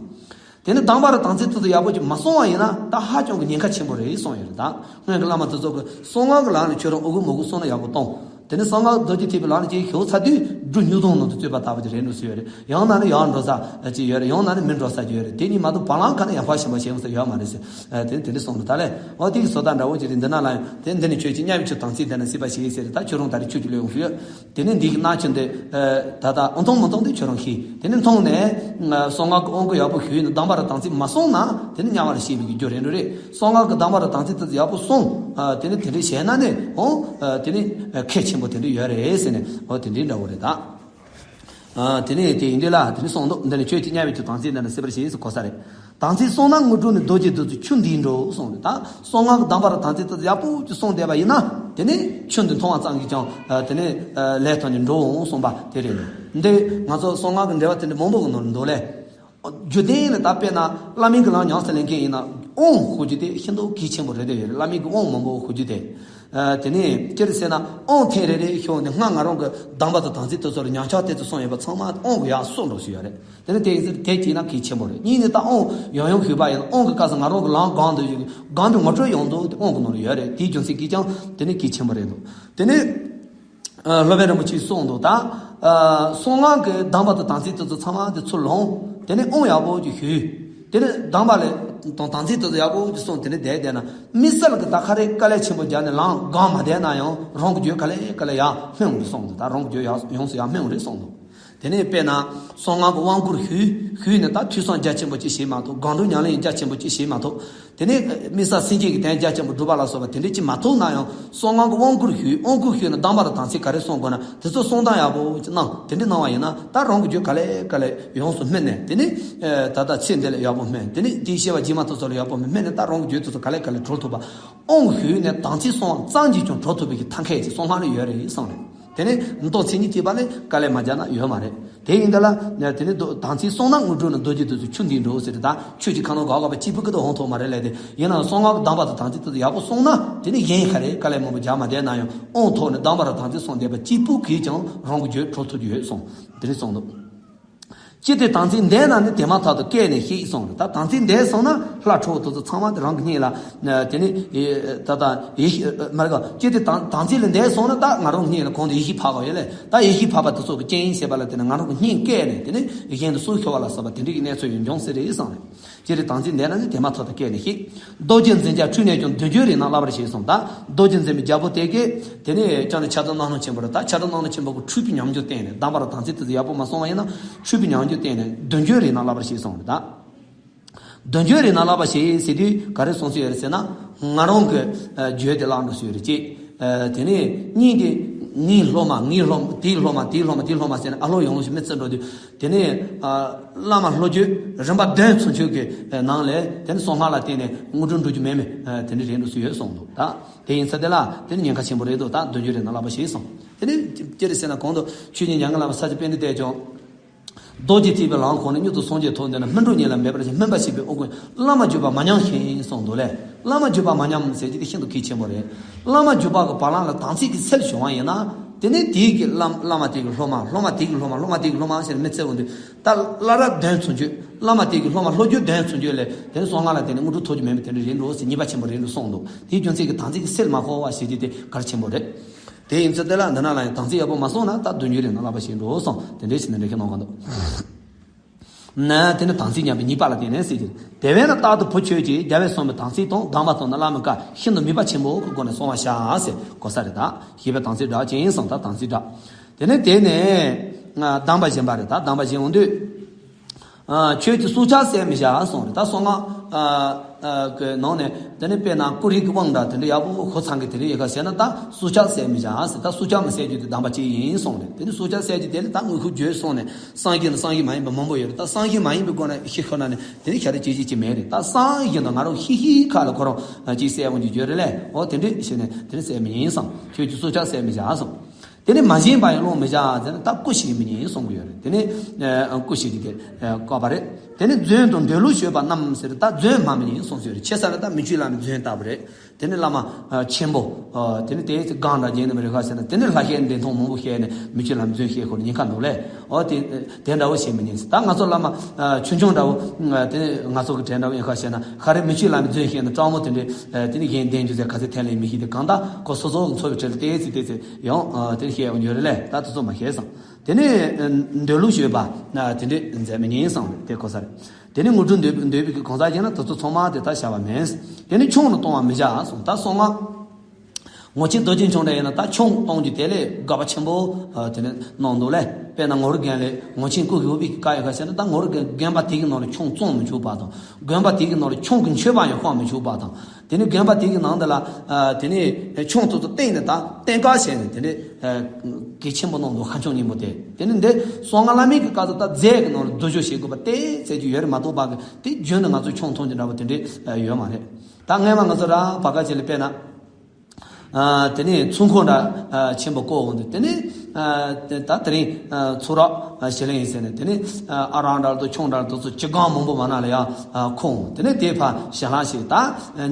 དེ་ནི་གདམས་པ་དང་དམ་ཚིག་ཏུ་ཡག་པོ་ཅིག་མ་གསུངས་པ་ཡིན་ན་ད་ཧ་ཅང་གི་ཉེན་ཁ་ཆེན་པོ་རེད་གསུངས་ཡོད་རེད་ད། སྔོན་གྱི་བླ་མ་དེ་ཚོ་གི་གསང་སྔགས་ཀྱི་ལམ་ལ་ཁྱོད་རང་ཨོ་གུ་མོ་གུ་གསུངས་ན་ཡག་པོ་གཏོང་། དེ་ནས་གསང་སྔགས་རྡོ་རྗེ་ཐེག་པའི་ལམ་ལ་ཅིག་ཞུགས་ཚར་དུས་སྦྲུལ་སྨྱུག་དུང་ནང་དུ་བཙུད་པ་ལྟ་བུ་ཅིག་རེད་འདུག་ཟེར་ཡོད་རེད། ཡང་ན་ནི་ཡར་འགྲོ་ས་ཅིག་ཡོད་རེད། ཡང་ན་ནི་མི་འགྲོ་ས་ཅིག་ཡོད་རེད། དེ་གཉིས་མ་གཏོགས་བར་ལམ་ག་ནས་ཡར་ཕར་ཞིང་པ་ཞེས་ཟེར་ཡོད་མ་རེད་ཟེར། དེ་དེ་འདྲ་གསུངས་འདུག་ད་ལས་འོ་དེ་གི་བཟོ་ལྟ་འདྲ་བོ་ཅིག་རེད། འདི་ན་ལ་ཡང་དེ་འདི་ནས་ཁྱོད་ཀྱིས་དམྱལ་བའི་ཆུ་དམ་ཚིག་ལྡན་ན་སྲིད་པ་ཞེས་ཟེར། ད་ཁྱོད་རང་ད་རེས་ཆོས་ཀྱི་བློས་ཡོང་ཞུ་ཡོད། དེ་ནས་འདི་གི་སྣང་ཆུང་དེ་ད་ལྟ་ཨོ་མཐོང་མི་མཐོང་དེ་ཁྱོད་རང་ཤེས། དེ་ནས་མཐོང་ནས་གསང་སྔགས་ཀྱི་དབང་བསྐུར་ཡག་པོ་ཞུས་ནས་གདམས་པ་ར་དམ་ཚིག་མ་སོང་ན་དེ་ནི་དམྱལ་བ་ལ་སྐྱེ་བའི་རྒྱུ་རེད་འགྲོ་རེད། གསང་སྔགས་ཀྱི་གདམས་པ་ར་དམ་ཚིག་དེ་ཚོ་ཡག་པོ་སོང་། དེ་ནི་དེ་འདྲའི་བྱས་ན་ནི་འོང་། དེ་ནི་ཁེ་ཆེན་པོ་དེ་འདྲ་ཡོད་རེད་ཟེར་ནས་འོ་དེ་འདྲའི་འདྲ་བོ་རེད་ད། དེ་ནས་དེ་ཡིན་དུས་ལ་དེ་ནི་གསུངས་འདུག་འདི་ནི་ཁྱོད་ཀྱིས་དམྱལ་བའི་ཆུ་དམ་ཚིག་ལྡན་ན་སྲིད་པ་ཞེས་སུ་གོ་ས་རེད། དམ་ཚིག་བསྲུངས་ན་དངོས་གྲུབ་ནི། རྡོ་རྗེ་བདུད་རྩི་ཆུ་འདིས་འགྲུབ་གསུངས་རེད་ད། གསང་སྔགས་ཀྱི་གདམས་པ་ར་དམ་ཚིག་དེ་ཚོ་ཡག་པོ་ཅིག་སོང་བསྡད་པ་ཡིན་ན་དེ་ནི་ཆུ་འདི་འཐུང་བ་ཙམ་གྱིས་ཀྱང་དེ་ནི་ལས་ཐམས་ཅད་འགྲུབ་འོང་གསུངས་པ་དེ་རེད། འདི་ང་ཚོ་གསང་སྔགས་ཀྱི་འགྲེལ་པ་དེ་འདྲ་མང་པོ་གི་ནང་ལ་འདུག་ལས། རྒྱུད་སྡེ་ལ་ད་དཔེར་ན་བླ་མའི་གི་ལམ་ཉམས་སུ་ལེན་མཁན་ཡིན་ན་དབང་ཞུ་རྒྱུ་དེ་ཤིན་ཏུ་གལ་ཆེན་པོ་རེད་དེ་ཡོད་རེད། བླ་མའི་གི་དབང་མང་པོ་ཞུ་རྒྱུ་དེ། དེ་ནས་ཅི་རེད་ཟེར་ན་དབང་ཐེངས་རེ་རེ་ཞུས་ནས་སྔར་ང་རང་གི་གདམས་པ་དང་དམ་ཚིག་དེ་ཚོ་ལ་ཉམས་ཆག་དེ་ཚོ་སོང་ཡོད་པ་ཚང་མ་དབང་གི་ཡར་གསོ་འགྲོ་ཞུས་ཡོད་རེད། དེ་ནི་དེ་ཡིན་ཚེ་དེ་གཅིག་ན་གལ་ཆེན་པོ་རེད། གཉིས་ནི་ད་དབང་ཡང་ཡང་ཞུས་པ་ཡིན་ན་དབང་གི་སྐབས་སུ་ང་རང་གི་ལམ་སྒོམ་འདོད་ཀྱི་སྒོམ་པའི་ངོ་སྤྲོད་ཡོང་འདུག་དེ་དབང་གི་ནང་ལ་ཡོད་རེད། དེའི་རྒྱུ་མཚན་གྱིས་ཀྱང་དེ་ནི་གལ་ཆེན་པོ་རེད་འདུག་དེ་ནི་སློབ་དཔོན་རིན་པོ་ཆེས་གསུངས་འདུག་ད་གསང་སྔགས་ཀྱི་གདམས་པ་དང་དམ་ཚིག་དེ་ཚོ་ཚང་མ་དེ་ཚུར་ལོངས། དེ་ནི་དབང་ཡག་པོ་ཅིག་ཞུས། དེ་ནི་གདམས་པ་ལས་དང་དམ་ཚིག་དེ་ཚོ་ཡག་པོ་ཅིག་གསུངས། དེ་ནི་བསྡད་བསྡད་ན་དམིགས་བསལ་གྱི་ད་ག་རེ་དཀའ་ལས་ཆེན་པོ་བརྒྱབ་ནས་ལམ་སྒོམ་མ་བསྡད་ན་ཡང་རང་གི་རྒྱུད་ག་ལེ་ག་ལེ་ཡར་སྨིན་འོང་གི་གསུངས་འདུག་ད་རང་གི་རྒྱུད་ཡར་ཡོངས་སུ་ཡར་སྨིན་འོང་རེད་གསུངས་འདུག་དེ་ནས་དཔེར་ན་གསང་སྔགས་ཀྱི་དབང་བསྐུར་ཞུས། ཞུས་ནས་ད་ཐོས་བསམ་རྒྱ་ཆེན་པོ་ཅིག་བྱེད་མ་ཐུབ། སྒོམ་སྒྲུབ་ཉམས་ལེན་རྒྱ་ཆེན་པོ་ཅིག་བྱེད་མ་ཐུབ། དེ་ནས་དམིགས་བསལ་སེམས་བསྐྱེད་ཀྱི་དོན་རྒྱ་ཆེན་པོ་སྒྲུབ་པ་ལ་སོགས་པ་དེ་འདྲ་ཅིག་མ་ཐུབ་ན་ཡང་གསང་སྔགས་ཀྱི་དབང་བསྐུར་ཞུས། དབང་བསྐུར་ཞུས་ནས་གདམས་པ་ར་དམ་ཚིག་ག་རེ་གསུང་དགོས་ན་དེ་ཚོ་གསུང་སྟངས་ཡག་པོ་ཅིག་གནང་། དེ་འདྲ་གནང་བ་ཡིན་ན་ད་རང་གི་རྒྱུད་ག་ལེ་ག་ལེ་ཡོངས་སུ་སྨིན་ནས་དེ་ནས་ད་ལྟ་ཚེ་འདི་ལ་ཡག་པོ་སྨིན། དེ་ནས་དེའི་སྐྱེ་བ་རྗེས་མ་དེ་ཚོ་ལ་ཡག་པོ་སྨིན་ནས་ད་རང་གི་རྒྱུད་དེ་ཚོ་ག་ལེ་ག་ལེ་གྲོལ་ཐུབ་པ། དབང་ཞུས་ནས་དམ་ཚིག་བསྲུང་བ་ཙམ་གྱིས་ཀྱང་གྲོལ་ཐུབ་པའི་གི་ཐབས་མཁས་ཅིག་གསང་སྔགས་ལ་ཡོད་རེད་གསུངས་རེད། དེ་ནས་མདོ་མཚན་ཉིད་ཅེས་པ་ལས་དཀའ་ལས་མ་བརྒྱབ་ན་ཡོད་མ་རེད། དེ་ཡིན་ད་ལ་དེ་ནས་རྡོ་དམ་ཚིག་བསྲུངས་ན་དངོས་གྲུབ་ནི། རྡོ་རྗེ་བདུད་རྩི་ཆུ་འདིས་འགྲུབ་ཟེར་ད་ཆོས་ཀྱི་ཁ་ནང་ག་ག་པ་གཅིག་པུ་ཀི་དུ་འོང་ཐུབ་མ་རེད་ལས། དེ་ཡིན་ན་གསང་སྔགས་ཀྱི་གདམས་པ་དང་དམ་ཚིག་དེ་ཚོ་ཡག་པོ་བསྲུངས་ན་དེ་ནས་གཞན་ག་རེ་དཀའ་ལས་མང་པོ་བརྒྱབ་མ་བསྡད་ན་ཡང་དབང་ཐོག་ནས་གདམས་པ་ར་དམ་ཚིག་བསྲུངས་བསྡད་པ་གཅིག་པུ་གིས་ཀྱང་རང་གི་རྒྱུད་གྲོལ་ཐུབ་ཀྱི་ཡོད་གསུངས། དེ་ནས་གསུངས་འདུག་ཅི་སྟེ་དམ་ཚིག་འདས་ན་ནི། དེ་མ་ཐག་ཏུ་སྐྱེས་ནས་ཤེས་གསུངས་རེད། ད་དམ་ཚིག་འདས་སོང་ན་ལྷ་ཁྲོ་བོ་དེ་ཚོ་ཚང་མ་དེ་རང་གི་སྙིང་ལ་དེ་ནི་ད་ད་ཡེ་ཤེས་མ་རེད་ག་ཅི་སྟེ་དམ་དམ་ཚིག་ལས་འདས་སོང་ན་ད་ང་རང་གི་སྙིང་ལ་གོང་དུ་ཡེ་ཤེས་འཕགས་པ་ཡོད་ལས། ད་ཡེ་ཤེས་འཕགས་པ་དེ་ཚོ་གི་རྐྱེན་ཡིན་ཞེས་པ་ལ་བརྟེན་ནས་ང་རང་གི་སྙིང་སྐྱེས་ནས་དེ་ནི་གཞན་དུ་སུ་ཤོར་བ་ལ་སོགས་པ་དེ་འདྲ་གི་གནས་ཚུལ་ཡང་འབྱུང་སྲིད་རེད་གསུངས་རེད། ཅི་སྟེ་དམ་ཚིག་འདས་ན་ནི། དེ་མ་ཐག་ཏུ་སྐྱེས་ནས་ཤེས། རྡོ་རྗེ་འཛིན་བྱ་འཁྲུལ་གནས་ཀྱང་། བདུན་བརྒྱུད་རིགས་རྣམས་བསླབ་པར་བྱེད་གསུངས། ད་རྡོ་རྗེ་འཛིན་པའི་རྒྱལ་པོ་དེ་གིས་དེ་ནས་ཀྱང་ནི་ཕྱག་རྡོར་རྣམ་སྣང་ཆེན་པོ་རེད། ད་ཕྱག་རྡོར་རྣམ་སྣང་ཆེན་པོ་གི་འཁྲུལ་པའི་ཉམས་འགྱུར་བསྟན་ནས་གདམས་པ་ར་དམ་ཚིག་དེ་ཚོ་ཡག་པོ་མ་སོང་བ་ཡིན་ན་འཁྲུལ་པའི་ཉམས་འགྱུར་བསྟན་ནས་བདུན་བརྒྱུད་རིགས་རྣམས་བསླབ་པར་བྱེད་གསུངས་རེད་ད། བདུན་བརྒྱུད་རིགས་རྣམས་བསླབ་པར་བྱེད་ཟེར་དུས་ག་རེ་གསུངས་སྲོལ་ཡོད་རེད་ཟེར་ན། ང་རང་གི་རྒྱུད་དེ་བརླག་འགྲོ་སྲོལ་ཡོད་རེད་ཅེས། དེ་ནས་གཉིས་དེ་ངའི་སློབ་མ་ངའི་སློབ་མ་དེའི་སློབ་མ་དེའི་སློབ་མ་དེའི་སློབ་མ་ཟེར་ནས་ཨ་ལོ་ཡང་ལོ་ཞིག་མི་བརྩི་འགྲོ་དུས། དེ་ནས་བླ་མ་བློ་བརྒྱུད་རིམ་པ་བདུན་ཚུན་ཆོད་ཀྱི་ནང་ལས་དེ་ནས་གསང་སྔགས་ལ་བརྟེན་ནས་དངོས་གྲུབ་འགྲུབ་རྒྱུ་མེད་མེད་དེ་འདྲ་རེད་འགྲོ་སྲོལ་ཡོད་གསུངས་འདུག་ད་དེ་ཡིན་ཚེ་དེ་ལ་དེ་ནི་ཉེན་ཁ་ཆེན་པོ་རེད་འདུག་ད་བདུན་བརྒྱུད་རིགས་རྣམས་བསླབ་པར་བྱེད་གསུངས། དེ་ནས་ཅི་རེད་ཟེར་ན་གོང་དུ་ཆོས་ཉིད་མྱ་ངན་ལས་འདས་པའི་ས་སྐྱ་པཎྜི་ཏས་ཀྱང་། རྡོ་རྗེ་ཐེག་པའི་ལམ་ཁོ་ན་མྱུར་དུ་སངས་རྒྱས་ཐོབ་འདོད་ན། སྨོན་པ་བྱས་པས་འོང་དགོས། བླ་མ་བརྒྱུད་པ་མ་ཉམས་ཤིང་གསུངས་འདུག་ལས། བླ་མ་བརྒྱུད་པ་མ་ཉམས་ཟེར་གྱི་དེ་ཤིན་ཏུ་གལ་ཆེན་པོ་རེད། བླ་མ་བརྒྱུད་པ་གི་བར་ལམ་ལ་དམ་ཚིག་གི་སེལ་བྱུང་བ་ཡིན་ན། དེ་ནས་དེའི་གི་བླ་བླ་མ་དེ་གི་སློབ་མ། སློབ་མ་དེ་གི་སློབ་མ། སློབ་མ་དེ་གི་སློབ་མ་ཟེར་ནས་མི་བརྩི་བ་འདུག་ད་བླ་རབས་གདོན་མཚོན་བརྗོད། བླ་མ་དེ་གི་སློབ་མ་སློབ་བརྒྱུད་གདོན་མཚོན་བརྗོད་ལས། དེ་ནས་སོ་ལྔ་ལ་དེ་ནས་དངོས་གྲུབ་ཐོབ་རྒྱུ་མེད་པའི་དེ་འདྲ་རེད་འགྲོ་ཟེར། ཉེས་པ་ཆེན་པོ་རེད་འགྲོ་གསུངས་འདུག་དེའི་རྒྱུ་མཚན་གྱིས་དམ་ཚིག་གི་སེལ་མ་ཁོ་བ་ཞེས་བྱས་ཏེ་གལ་ཆེན་པོ་རེད། དེ་ཡིན་ཚེ་དེ་ལ་འདི་ན་ལ་ཡང་དམ་ཚིག་ཡག་པོ་མ་སྲུང་ན་ད་སྡུག་བསྔལ་རེད་ན་བསླབ་པ་ཞིག་འགྲོ་གསུངས། དེ་འདྲའི་ཞིག་ནི་འདྲ་ཁྱེད་གནང་ག་འདུག་ན། དེ་ནི་དམ་ཚིག་ཉམས་པའི་ཉེས་པ་ལ་བརྟེན་ནས་ཟེར་གྱི། དེ་བས་ན་རྟག་ཏུ་བུ་ཁྱོད་ཀྱིས་རྒྱལ་བས་གསུངས་པའི་དམ་ཚིག་དང་སྡོམ་པ་དང་ནི་བླ་མའི་བཀའ་ཤིན་ཏུ་མོས་པ་ཆེན་པོ་གི་སྒོ་ནས་བསྲུང་བར་བྱ་ཟེར་གོ་ས་རེད། ད་ཞེས་པའི་དམ་ཚིག་སྒྲ་ཅན་སོང་ད་དམ་ཚིག་སྒྲ། དེ་ནས་དེ་ནས་སྡོམ་པ་བཞིན་པ་རེད། ད་སྡོམ་པ་བཞིན་འོང་དུས། ཁྱོད་ཀྱིས་སྲོག་ཆགས་བསད་མི་བྱ་གསུངས་རེད། ད་སོ་ལྔ་གི་ནང་ནས་དེ་ནི་དཔེར་ན་ཀུ་རེ་གི་དབང་འདྲ་དེ་འདྲ་ཡག་པོ་ཧུར་ཚང་གི་དེ་འདྲ་ཡོད་ཁ་བྱས་ན་ད་སྲོག་ཆགས་བསད་མི་བྱ་ཟེར། ད་སྲོག་ཆགས་མི་བསད་རྒྱུ་དེ་སྡོམ་པ་གཅིག་ཡིན་གསུངས་རེད། དེ་ནི་སྲོག་ཆགས་བསད་རྒྱུ་དེ་ལ་ད་དངོས་ཤུགས་བརྗོད་སོང་ནས། སངས་རྒྱས་ནི་སངས་རྒྱས་མ་ཡིན་པ་མང་པོ་ཡོད་རེད། ད་སངས་རྒྱས་མ་ཡིན་པའི་སྒོ་ནས་ཤི་ཁོ་ན་ནི་དེ་ནི་ཤ་རི་ཅི་ཅི་ཅི་མེད་རེད། ད་སངས་རྒྱས་དང་ང་རང་ཤི་ཤི་ཁ་ལ་ཁོ་རང་ཅི་བསད་འོང་རྒྱུ་ཡོད་རེད་ལས། འོ་དེ་འདྲས་བྱས་ནས་དེ་ནི་བསད་མི་ཡིན་བསམ། ཁྱོད་ཀྱིས་སྲོག་ཆགས་བསད་མི་བྱ་བསམ། དེ་ནི་མ་བྱིན་པ་ཡང་སློང་མི་བྱ་ཟེར་ན་ད་སྐུ་ཞིག་མི་ཉན་གསུང་གི་ཡོད་རེད། དེ་ནི་སྐུ་ཞིག་གི་བཀོད་པ་རེད། དེ་ནི་རྫུན་དང་འདོད་ལུགས་ཞུས་པ་རྣམས་ཟེར། ད་རྫུན་སྨྲ་མི་ཉན་གསུང་གི་ཡོད་རེད། ཆེ་ས་ལ་ད་མི་ཆོས་བླ་མའི་རྫུན་ལྟ་བུ་རེད། དེ་ནི་བླ་མ་ཆེན་པོ། དེ་ནི་དེའི་ཚེ་གང་འདྲ་བརྒྱན་ནི་མི་རེད་ཁ་ཟེར་ན། དེ་ནི་ལྷ་བཤད་འདྲེ་མཐོང་མང་པོ་བཤད་ནས་མི་ཆོས་བླ་མའི་རྫུན་བཤད་ཁོ་ནི་ཉེན་ཁ་འདུག་ལས། འོ་དེ་དེ་འདྲ་བོ་བཤད་མི་ཉན་ཟེར། ད་ང་ཚོ་བླ་མ་ཆུང་ཆུང་འདྲ་བོ་དེ་ནི་ང་ཚོ་གི་གྲས་འདྲ་བོ་ཡིན་ཁ་བཤད་ན། ག་རེ་མི་ཆོས་བླ་མའི་རྫུན་བཤད་ན་སྤྲང་མོ་དེ་འདྲས་དེ་ནི་གཞན་བསྟན་རྒྱུ་ཟེར་ག་ཚོད་ཐད་ལས་མི་ཤེས། དེ་གང་ལྟར་ཁོ་སོ་སོ་གི་འཚོ་བའི་གྲས་ལ་བལྟས་ཚེ་བལྟས་ཚེ་ཡང་དེ་བཤད་འོང་རྒྱུ་རེད་ལས། ད་དེ་ཚོ་མ་བཤད་བསམ། དེ་ནས་འདོད་ལུགས་ཞུས་པ་དེ་འདྲས་མཛད་མི་ཉན་བསམ་རེད། དེ་གོ་ས་རེད། དེ་ནས་དངོས་གྲུབ་འདོད་འདོད་པའི་གི་གང་ཟག་ཡིན་ན་དེ་ཚོ་ཚང་མ་དེ་ད་བྱ་བ་མིན། དེ་ནས་ཆང་ནི་གཏོང་བར་མི་བྱ་གསུངས། ད་སོ་ལྔ། ངོ་ཆེན་རྡོ་རྗེ་འཆང་འདྲ་ཡིན་ན་ད་ཆང་གཏོང་རྒྱུ་དེ་ལས་དགག་པ་ཆེན་པོ་དེ་ནས་གནང་འདུག་ལས། དཔེར་ན་ངོར་རྒན་ལས་ངོ་ཆེན་སྐུ་གི་འོ་བི་གི་བཀའ་ཡོད་ཁ་བཤད་ན། ད་ངོར་རྒན་དགོན་པ་དེ་གི་ནང་ལ་ཆང་བཙོང་མི་ཆོག་པ་དང་། དགོན་པ་དེ་གི་ནང་ལ་ཆང་གི་མཆོད་པ་ཡང་བཤམས་མི་ཆོག་པ་དང་། དེ་ནས་དགོན་པ་དེ་གི་ནང་དུ་ལ་དེ་ནས་ཆང་ཚོ་ཚོ་བསྟན་ནས་ད་བསྟན་བཀའ་བྱས་ནས་དེ་ནས་གལ་ཆེན་པོ་གནང་འདུག་ཁ་ཆང་སྙིང་པོ་དེ། དེ་ནས་འདི་སོ་ལྔ་བླ་མའི་གི་བཀའ་ཚོ་ད་རྫས་ཀྱི་ནང་ལ་སྡུག་སྦྱོང་བྱེད་དགོས་པ་དེ་ཟེར་རྒྱུ་ཡོད་རེད་མ་གཏོགས་པ་གི་དེ་རྒྱུན་དུ་ང་ཚོ་ཆང་འཐུང་རྒྱུ་འདྲ་བོ་དེ་འདྲས་ཡོད་མ་རེད། ད་སྔས་མ་ང་ཚོ་ར་བར་སྐབས་ཅིག་ལ་དཔེར་ན། དེ་ནས་ཚོགས་འཁོར་འདྲ་ཆེན་པོ་བསྐོར་འོང་དུས། དེ་ནས་ད་དེ་རིང་ཚོགས་ར་ཞི་ལིང་ཡིན་ཟེར་ནས། དེ་ནས་ཨ་རང་འདྲ་དང་ཆུང་འདྲ་དང་ཚོ་ཅི་གང་མང་པོ་མ་ན་ལ་ཡ་ཁོང་། དེ་ནས་དེ་ཕར་ཞལ་ལག་ཞིག་ད་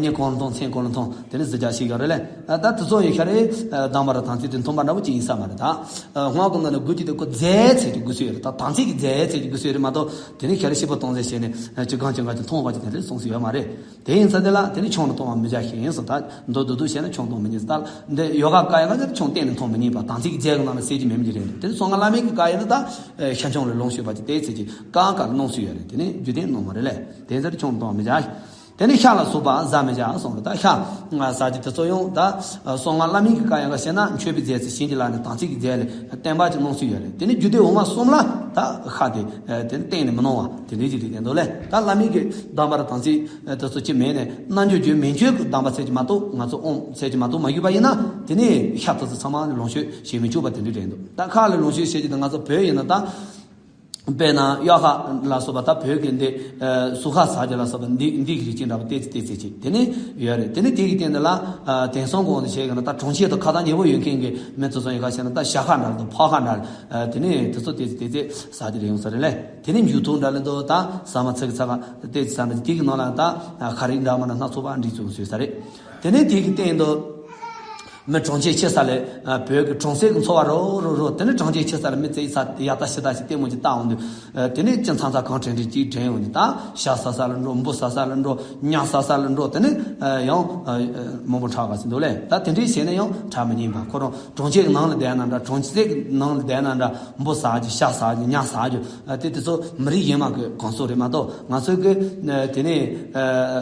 ཉིན་གང་ལ་འཐུང་མཚན་གང་ལ་འཐུང་། དེ་ནས་གཟི་རྒྱག་ཞིག་ཡོད་རེད་ལས། ད་དེ་ཚོ་ཡི་ཤ་རེད། དམ་པ་ར་དམ་ཚིག་དེ་མཐུན་པ་འདྲ་བོ་ཅིག་ཡིན་ས་མ་རེད། ད་སྔགས་ཀྱི་ནང་ནས་དགོས་ཀྱི་དེ་ཁོ་རྫས་ཚད་ཀྱི་དགོས་སྲོལ་ཡོད་རེད། ད་དམ་ཚིག་གི་རྫས་ཚད་ཀྱི་དགོས་སྲོལ་རེད་མ་གཏོགས། དེ་ནས་ཤ་རེད་ཤི་པ་གཏོང་ཟེར་བྱས་ནས་ཅི་གང་ཅི་གང་ཅི་འཐུང་བ་ཅི་དེ་འདྲས་གསུངས་སྲོལ་ཡོད་མ་རེད། དེ་ཡིན་ཙང་དེ་ལ་དེ་ནི་ཆང་ནི་གཏོང་བ་མི་བྱ་ཞིང་ཟེར། ད་མདོར་བསྡུས་བསྡུས་བཤད་ན་ཆང་གཏོང་མི་ཉན་ཟེར། ད་འདི་ཡོ་ག་བཀའ་ཡོད་ན་ཆང་གཏན་ནས་འཐུང་མི་ཉན་པ། དམ་ཚིག་གི་རྫས་ཀྱི་ནང་ནས་ཟད་ཀྱི་མེད་མི་ཅིག་རེད། དེ་ནི་སོ་ལྔ་བླ་མའི་གི་བཀའ་ཡོད་ན་ད་ཤ་ཆང་ལས་ལོངས་སྤྱོད་པ་ཅིག་དེ་ཚེ་ཅིག་གང་ག་ལ་གནང་སྲོལ་ཡོད་རེད། དེ་ནི་རྒྱུ་ལྡན་གནང་མ་རེད་ལས། དེ་ཚེ་ཆང་གཏོང་བ་མི་བྱ། དེ་ནི་ཤ་ལ་སོགས་པ་ཟ་མི་བྱ་གསུངས་རེད། ད་ཤ་ཟ་རྒྱུ་དེ་ཚོ་ཡང་ད་སོ་ལྔ་བླ་མའི་གི་བཀའ་ཡོད་ག་བཤད་ན་མཆོད་པའི་རྫས་ཚེ་བྱིན་གྱིས་བརླབས་ནས་དམ་ཚིག་གི་རྫས་ལས་བསྟན་པ་ཅིག་གནང་སྲོལ་ཡོད་རེད། དེ་ནི་རྒྱུ་ལྡན་འོ་མ་གསུམ་ལ་ད་ཤ་དེ་དེ་ནི་གཏན་ནས་མི་གནང་བ་དེ་འདྲའི་ཅིག་རེད། དེ་འདུག་ལས། ད་བླ་མའི་གི་སྡོམ་པ་ར་དམ་ཚིག་དེ་ཚོ་ཅི་མེད་ནས་རྣལ་འབྱོར་རྒྱུད་མན་ཆད་ཀྱི་སྡོམ་པ་ཚད་ཀྱི་མ་གཏོགས། ང་ཚོ་དབང་ཚད་ཀྱི་མ་གཏོགས་མ་ཡོད་པ་ཡིན་ན། དེ་ནས་ཤ་དེ་ཚོ་ཚང་མ་ལོངས་སྤྱོད་བྱེད་མི་ཆོག་པ་དེ་འདྲ་རེད་འདུག་ད་ཁ་ལ་ལོངས་སྤྱོད་བྱེད་ཀྱི་འདུག་ང་ཚོ་བོད་ཡིན་ན་ད། དཔེར་ན་གཡག་ཁ་ལ་སོགས་པ། ད་བོད་ཀྱི་འདི་སུ་ཁ་ཟ་རྒྱུ་ལ་སོགས་པ་འདི་འདི་གི་རིགས་ཅན་འདྲ་པོ་ཏོག་ཙམ་ཏོག་ཙམ་ཅིག་དེ་ནས་ཡོད་རེད། དེ་ནས་དེ་གི་སྟེང་དུ་ལ་དེང་སང་གོང་དུ་བཤད་ཀྱི་ན་ད་གྲོང་ཁྱེར་དུ་ཁ་ཐག་ཉེ་བོ་ཡོད་མཁན་གྱི་མི་ཚོ་ཚོ་ཡོད་ཁ་བཤད་ན། ད་ཞྭ་ཁ་འདྲ་ལ་དང་ཕག་ཁ་འདྲ་ལ་དེ་ནས་དེ་ཚོ་ཏོག་ཙམ་ཏོག་ཙམ་ཟ་རྒྱུ་རེད་ཡོང་ས་རེད་ལས། དེ་ནས་མཇུག་ཐོག་འདྲ་ལ་དང་ད་ཟ་མ་ཚིག་ཚ་ག་ཏོག་ཙམ་ཟ་འདྲ་དེ་གི་ནང་ལ་ད་ཁ་རིག་འདྲ་མ་ན་སྣ་ཚོགས་པ་འདྲི་ཚུལ་བཟོས་ས་རེད། དེ་ནས་དེ་གི་སྟེང་དུ་མི་གྲོང་ཁྱེར་ཆེ་ས་ལས་བོད་ཀྱི་གྲོང་གསེབ་ཀྱི་འཚོ་བ་རོ་རོ་རོ། དེ་ནས་གྲོང་ཁྱེར་ཆེ་ས་ལ་མི་ཚེ་ཡི་ས་ཡག་ད་ཤི་ད་ཞིག་ལྟད་མོ་ཅིག་ལྟ་འོང་དུས། དེ་ནས་ཅི་མཚམས་མཚམས་གང་དྲན་དྲན་ཅིག་དྲན་འོང་དུས། ད་ཤ་ཟ་ས་ལ་འགྲོ། འབུ་ཟ་ས་ལ་འགྲོ། ཉ་ཟ་ས་ལ་འགྲོ། དེ་ནས་ཡང་མང་པོ་ཁྲག་ག་ཟིན་འདུག་ལས། ད་དེ་འདྲའི་བྱས་ནས་ཡང་ཁྲག་མི་ཉན་པ། ཁོ་རང་གྲོང་ཁྱེར་གྱི་ནང་ལ་བསྡད་ན་འདྲ། གྲོང་གསེབ་ཀྱི་ནང་ལ་བསྡད་ན་འདྲ། འབུ་ཟ་རྒྱུ། ཤ་ཟ་རྒྱུ། ཉ་ཟ་རྒྱུ། དེ་དེ་ཚོ་མི་རིགས་གཞན་མ་གི་གང་ཟག་རེད་མ་གཏོགས། ང་ཚོའི་གི་དེ་ནས་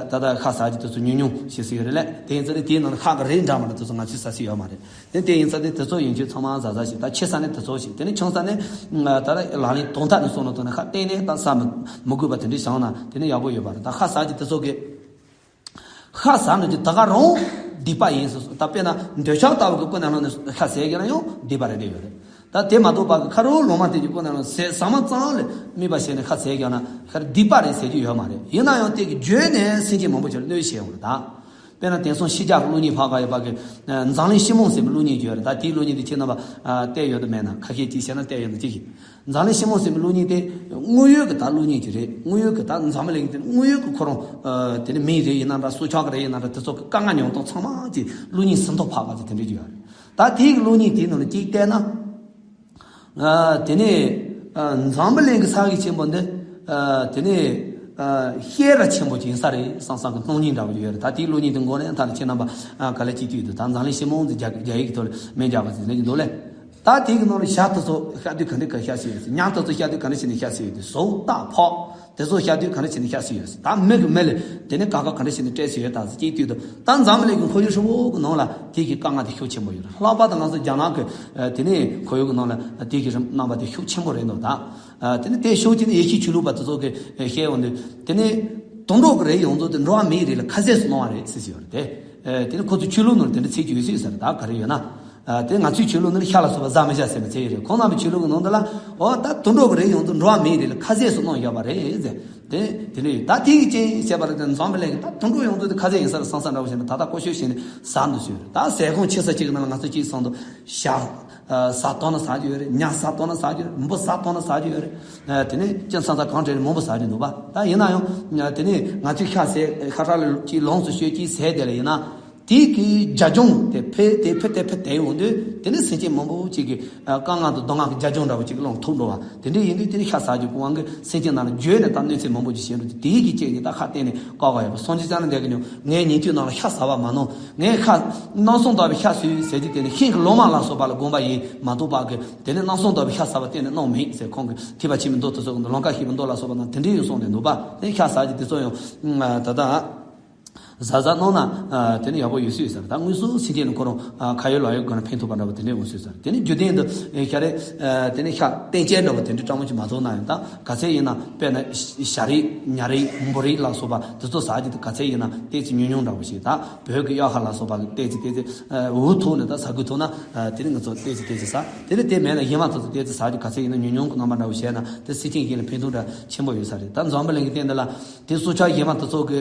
ད་ལྟ་ཤ་ཟ་རྒྱུ་དེ་ཚོ་ཉུང་ཉུང་ཞིག་ཟིག་ཡོད་རེད་ལས། དེ་ཡིན་ཙང་ནི་དེའི་ནང་ལ་ཤ་གི་རིགས་འདྲ་མ་འདྲ་དེ་ཚོ་ང་ཚོས་ཟ་ས་ཡོད་མ་རེད། དེ་དེ་ཡིན་ཙང་ནི་དེ་ཚོ་ཡིན་རྒྱུ་ཚང་མ་ཟ་ཟ་ཞིག་དེ་ནས་ཆང་ཟ་ནས་ད་ལྟ་ལག་ལེན་དང་ཐོག་ནས་སོང་ན་ཐོག་ནས་ཤ་གཏན་ནས་ད་ཟ་མི་མི་དགོས་པ་དེ་འདྲ་བྱུང་ན་དེ་ནས་ཡག་པོ་ཡོད་པ་རེད། ད་ཤ་ཟ་རྒྱུ་དེ་ཚོ་གི་ཤ་ཟ་ནས་ཀྱི་ད་ག་རང་སྡིག་པ་ཡིན་ཟེར་སོང་། ད་དཔེར་ན་འདོད་ཆགས་ལྟ་བུ་གི་ཀུན་ནས་བསླངས་ནས་ཤ་ཟས་ཀྱི་ན་ཡང་སྡིག་པ་རེད་འདྲ་ཡོད་རེད། ད་དེ་མ་གཏོགས་པ་གི་ཁ་རོག་ལོ་མ་དེ་ཀྱི་ཀུན་ནས་བསླངས་ཟས་ཟ་མ་ཙམ་ལས་དམིགས་པ་བྱས་ནས་ཤ་ཟས་ཀྱི་ན་ཤ་སྡིག་པ་རེད་ཟེར་རྒྱུ་ཡོད་མ་རེད། ཡིན་ན་ཡང་དེ་གི་བརྗོད་ནས་སེམས་ཅན་མང་པོ་ཅིག་གནོད་བྱེད་འོང་རེད། ད་དཔེར་ན་དེང་སང་ཕྱི་རྒྱལ་གི་གློག་བརྙན་ཕར་ག་ཡོད་པ་གི་འཛམ་གླིང་ཕྱི་མོ་ཟེར་བའི་གློག་བརྙན་ཅིག་ཡོད་རེད། ད་དེའི་གློག་བརྙན་དེ་ཁྱེད་རྣམ་པ་བལྟས་ཡོད་དམ་མེད་ན། ཁ་ཤས་ཅིག་བཤད་ན་བལྟས་ཡོད་ན་ཅིག་གིས། འཛམ་གླིང་ཕྱི་མོ་ཟེར་བའི་གློག་བརྙན་དེ་དངོས་ཡོད་ཀྱི་ད་གློག་བརྙན་ཅིག་རེད། དངོས་ཡོད་ཀྱི་ད་འཛམ་བུ་གླིང་དེ་དངོས་ཡོད་ཀྱི་ཁོ་རང་དེ་ནི་མི་རིགས་ཡིན་ན་འདྲ། སྲོག་ཆགས་རིགས་ཡིན་ན་འདྲ། དེ་ཚོ་གི་དཀའ་ངལ་མྱོང་སྟངས་ཚང་མ་ཅིག་གློག་བརྙན་ཟིན་ཐོ་ཕབ་པ་ཅིག་དེ་འདྲ་ཅིག་ཡོད་རེད། ད་དེའི་གི་བློ་སྙིང་དེའི་ནང་ལ་གཅིག་བལྟས་ན། ཨ། དེ་ནས། ཨ། འཛམ་བུ་གླིང་གི་ས་གཞི་ཆེན་པོ་འདི། ཨ། དེ་ནས། ཨ། ཤེས་རབ་ཆེན་པོ་ཅིག་ཡིན་ས་རེད་བསམ་བསམ་གི་བློ་སྙིང་འདྲ་བོ་ཡོད་རེད། ད་དེའི་བློ་སྙིང་དེ་མགོ་ནས་མཐའ་ལ་ཁྱེད་རྣམ་པ། ཨ། ག་ལེ་གཅིག་བལྟས་ཡོད་དུས། ད་འཛམ་གླིང་ཆེན་མོ་འདི་རྒྱ་རྒྱ་ཡིག་གི་ཐོག་ལ་མིང་རྒྱག་པ་ཅིག་ལེན་གྱི་འདུག་ལེ། ད་དེའི་གི་ནང་ལ་ཞག་དེ་ཚོ་ཤར་དུས་ག་འདྲ་ག་ཤར་སྲིད་ཡོད་ཟེར། ཉིན་དེ་ཚོ་ཤར་དུས་ག་འདྲ་བྱས་ནས་ཤར་སྲིད་ཡོད་དུས། གཟུགས་རྟགས་ཕོག་དེ་ཚོ་ཤར་དུས་ག་འདྲ་བྱས་ནས་ཤར་སྲིད་ཡོད་ཟེར། ད་མི་གི་མི་ལ་དེ་ནས་དཀའ་ཁག་ག་འདྲ་བྱས་ནས་སྤྲད་སྲིད་ཡོད་ད་ཟེར་གཅིག་བལྟས་དུས། ད་འཛམ་བུ་གླིང་གི་ཁོར་ཡུག་ཧྲིལ་པོ་གི་ནང་ལ་དེའི་གི་དཀའ་ངལ་དེ་ཤུགས་ཆེན་པོ་ཡོད་རེད། ལྷག་པར་དུ་ང་ཚོ་རྒྱ་ནག་གི། ཨ། དེ་ནས་ཁོར་ཡུག་གི་ནང་ལ་དེའི་གི་རིམ་རྣམ་པ་དེ་ཤུགས་ཆེན་པོ་རེད་འདུག་ད། ཨ། དེ་ནས་དེ་ཤུགས་ཆེ་ནས་ཡེ་ཤུའི་ཆོས་ལུགས་པ་དེ་ཚོ་གི་བཤད་ཡོང་དུས། དེ་ནས་དུད་འགྲོ་གི་རིགས་ཡོངས་རྫོགས་དེ་འགྲོ་བ་མིའི་རིགས་ལ་ཁ་ཟས་སུ་སྣང་བ་རེད་ཟེར་གྱི་ཡོད་རེད་དེ། ཨ། དེ་ནས་ཁོ་ཚོའི་ཆོས་ལུགས་ནང་ལ་དེ་འདྲ་ཟེར་གྱི་ཡོད་ཟེར་ཟེར། ད་ག་རེ་ཡོད་ན། ཨ། དེ་ང་ཚོའི་ཆོས་ལུགས་ནང་ལ་ཤ་ལ་སོགས་པ་ཟ་མི་བྱ་ཟེར་ནས་ཟེར་ཡོད་རེད། ཁོང་རྣམ་པའི་ཆོས་ལུགས་ཀྱི་ནང་དུ་ལ། འོ། ད་དུད་འགྲོ་གི་རིགས་ཡོངས་རྫོགས་འགྲོ་བ་མིའི་རིགས་ལ་ཁ་ཟས་སུ་སྣང་ཡོད་པ་རེད་ཟེར། དེ་དེ་འདྲ་ཡོད། ད་དེ་ཡི་རྐྱེན་བྱས་པ་ལ་དེ་འཛམ་བུ་གླིང་གི་ད་དུད་འགྲོ་ཡོངས་རྫོགས་དེ་ཁ་ཟས་ཡིན་ས་རེད་བསམ་བསམ་འདྲ་བོ་བྱས་ནས་ད་ལྟ་ཀོ་ཤོད་བྱས་ནས་ཟ་འདུག་ཟེར་ཡོད་རེད། ད་ཟས་ཁང་ཆེ་ས་གཅིག་གི་ནང་ལ་ང་ཚོ་གཅིག་སོང་དུས་ཞག་ཨ། ཟ་ཐུབ་ན་ཟ་རྒྱུ་ཡོད་རེད། ཉ་ཟ་ཐུབ་ན་ཟ་རྒྱུ་ཡོད་རེད། འབུ་ཟ་ཐུབ་ན་ཟ་རྒྱུ་ཡོད་རེད། ཨ། དེ་ནས་ཅི་ཚང་ཚང་གང་དྲན་མང་པོ་ཟ་རྒྱུ་འདུག་པ། ད་ཡིན་ན་ཡང་། ཨ། དེ་ནས་ང་ཚོས་ཤ་ཟས་ཤ་ཁྲག་ལ་ཅིག་ལོངས་སུ་སྤྱོད་ཅིག་ཟས་དེ་ལ་ཡིན་ན། དེའི་གི་རྒྱ་ཁྱོན་དེ་འཕེལ་དེ་འཕེལ་དེ་འཕེལ་དེ་ཡོང་དུས། དེ་ནས་སེམས་ཅན་མང་པོ་ཅིག་གི། ཨ། དཀའ་ངལ་དང་སྡུག་བསྔལ་གྱི་རྒྱ་ཁྱོན་འདྲ་བོ་ཅིག་ལངས་ཐུབ་འགྲོ་བ། དེ་འདྲ་ཡིན་དུས་དེ་ནས་ཤ་ཟ་རྒྱུ་གི་དབང་གིས་སེམས་ཅན་རྣམས་ལ་འགྱོད་ནས་ད་གནོད་འཚེ་མང་པོ་ཅིག་བྱས་འགྲོ་དུས། དེའི་གི་རྐྱེན་གྱིས་ད་ཁ་གཏད་ནས་བཀག་ག་ཡོད་པ། སངས་རྒྱས་བཅོམ་ལྡན་འདས་ཀྱིས་ཀྱང་། ངས་ཉན་ཐོས་རྣམས་ལ་ཤ་ཟ་བ་མ་གནང་། ངས་ཤ་རྣམ་གསུམ་དག་པའི་ཤ་ཟོས་ཟེར་རྒྱུ་དེ་ནི་ཤིང་གི་ལོ་མ་ལ་སོགས་པ་ལ་དགོངས་པ་ཡིན་མ་གཏོགས་པ་གི། དེ་ནི་རྣམ་གསུམ་དག་པའི་ཤ་ཟ་བ་གཏན་ནས་གནང་མེད་ཟེར། ཁོང་གིས་ཐོས་པ་ཆེན་པོའི་མདོ་དེ་ཚོ་གི་ནང་། ལང་ཀ་གཞལ་བའི་མདོ་ལ་སོགས་པ་ནང་དེ་འདྲའི་ཡང་གསུངས་ཏེ་འདུག་པ། དེ་ཤ་ཟ་རྒྱུ་དེ་ཚོ་ཡང་། ཨ། ད་ལྟ་ཟ་ཟ་གནང་ན། ཨ། དེ་ནི་ཡག་པོ་ཡོད་སྲིད་ཟེར། ད་དངོས་སུ་སེམས་ཅན་ནི་ཁོ་རང་། ཨ། ཁ་ཡོད་ལག་ཡོད་སྒང་ལ་ཕན་ཐོགས་པ་འདྲ་བོ་དེ་འདྲ་ཡོང་སྲིད་ཟེར། དེ་ནི་རྒྱུ་ལྡན་དུ་ཤ་རེད། ཨ། དེ་ནི་ཤ་བསྟན་བཅོས་འདྲ་བོ་དེ་འདྲ་སྤྲང་པོ་ཅིག་མ་ཐོགས་ན་ཡང་། ད་ག་ཚད་ཡིན་ན། དཔེར་ན་བྱ་རིགས་ཉ་རིགས་འབུ་རིགས་ལ་སོགས་པ་དེ་ཚོ་ཟ་རྒྱུ་དེ་ག་ཚད་ཡིན་ན་ཏོག་ཙམ་ཉུང་ཉུང་འདྲ་བོ་ཞིག་ད་བོད་ཀྱི་གཡག་ཁ་ལ་སོགས་པ་གི་ཏོག་ཙམ་ཏོག་ཙམ། ཨ། འུ་ཐུག་ནས་ད་ཟ་དགོས་ཐུག་ན། ཨ། དེ་ནི་ང་ཚོ་ཏོག་ཙམ་ཏོག་ཙམ་ཟ། དེ་ནི་དེ་མེད་ན་གཞན་མ་ཚོ་ཚོ་ཏོག་ཙམ་ཟ་རྒྱུ་ག་ཚད་ཡིན་ན་ཉུང་ཉུང་གི་རྣམ་པ་འདྲ་བོ་བྱས་ན། དེ་སེམས་ཅན་གཞན་ལ་ཕན་ཐོགས་འདྲ་ཆེན་པོ་ཡོད་ས་རེད། ད་འཛམ་བུ་གླིང་གི་སྟེང་འདི་ལ་དེ་སྲོག་ཆགས་གཞན་མ་དེ་ཚོ་གི་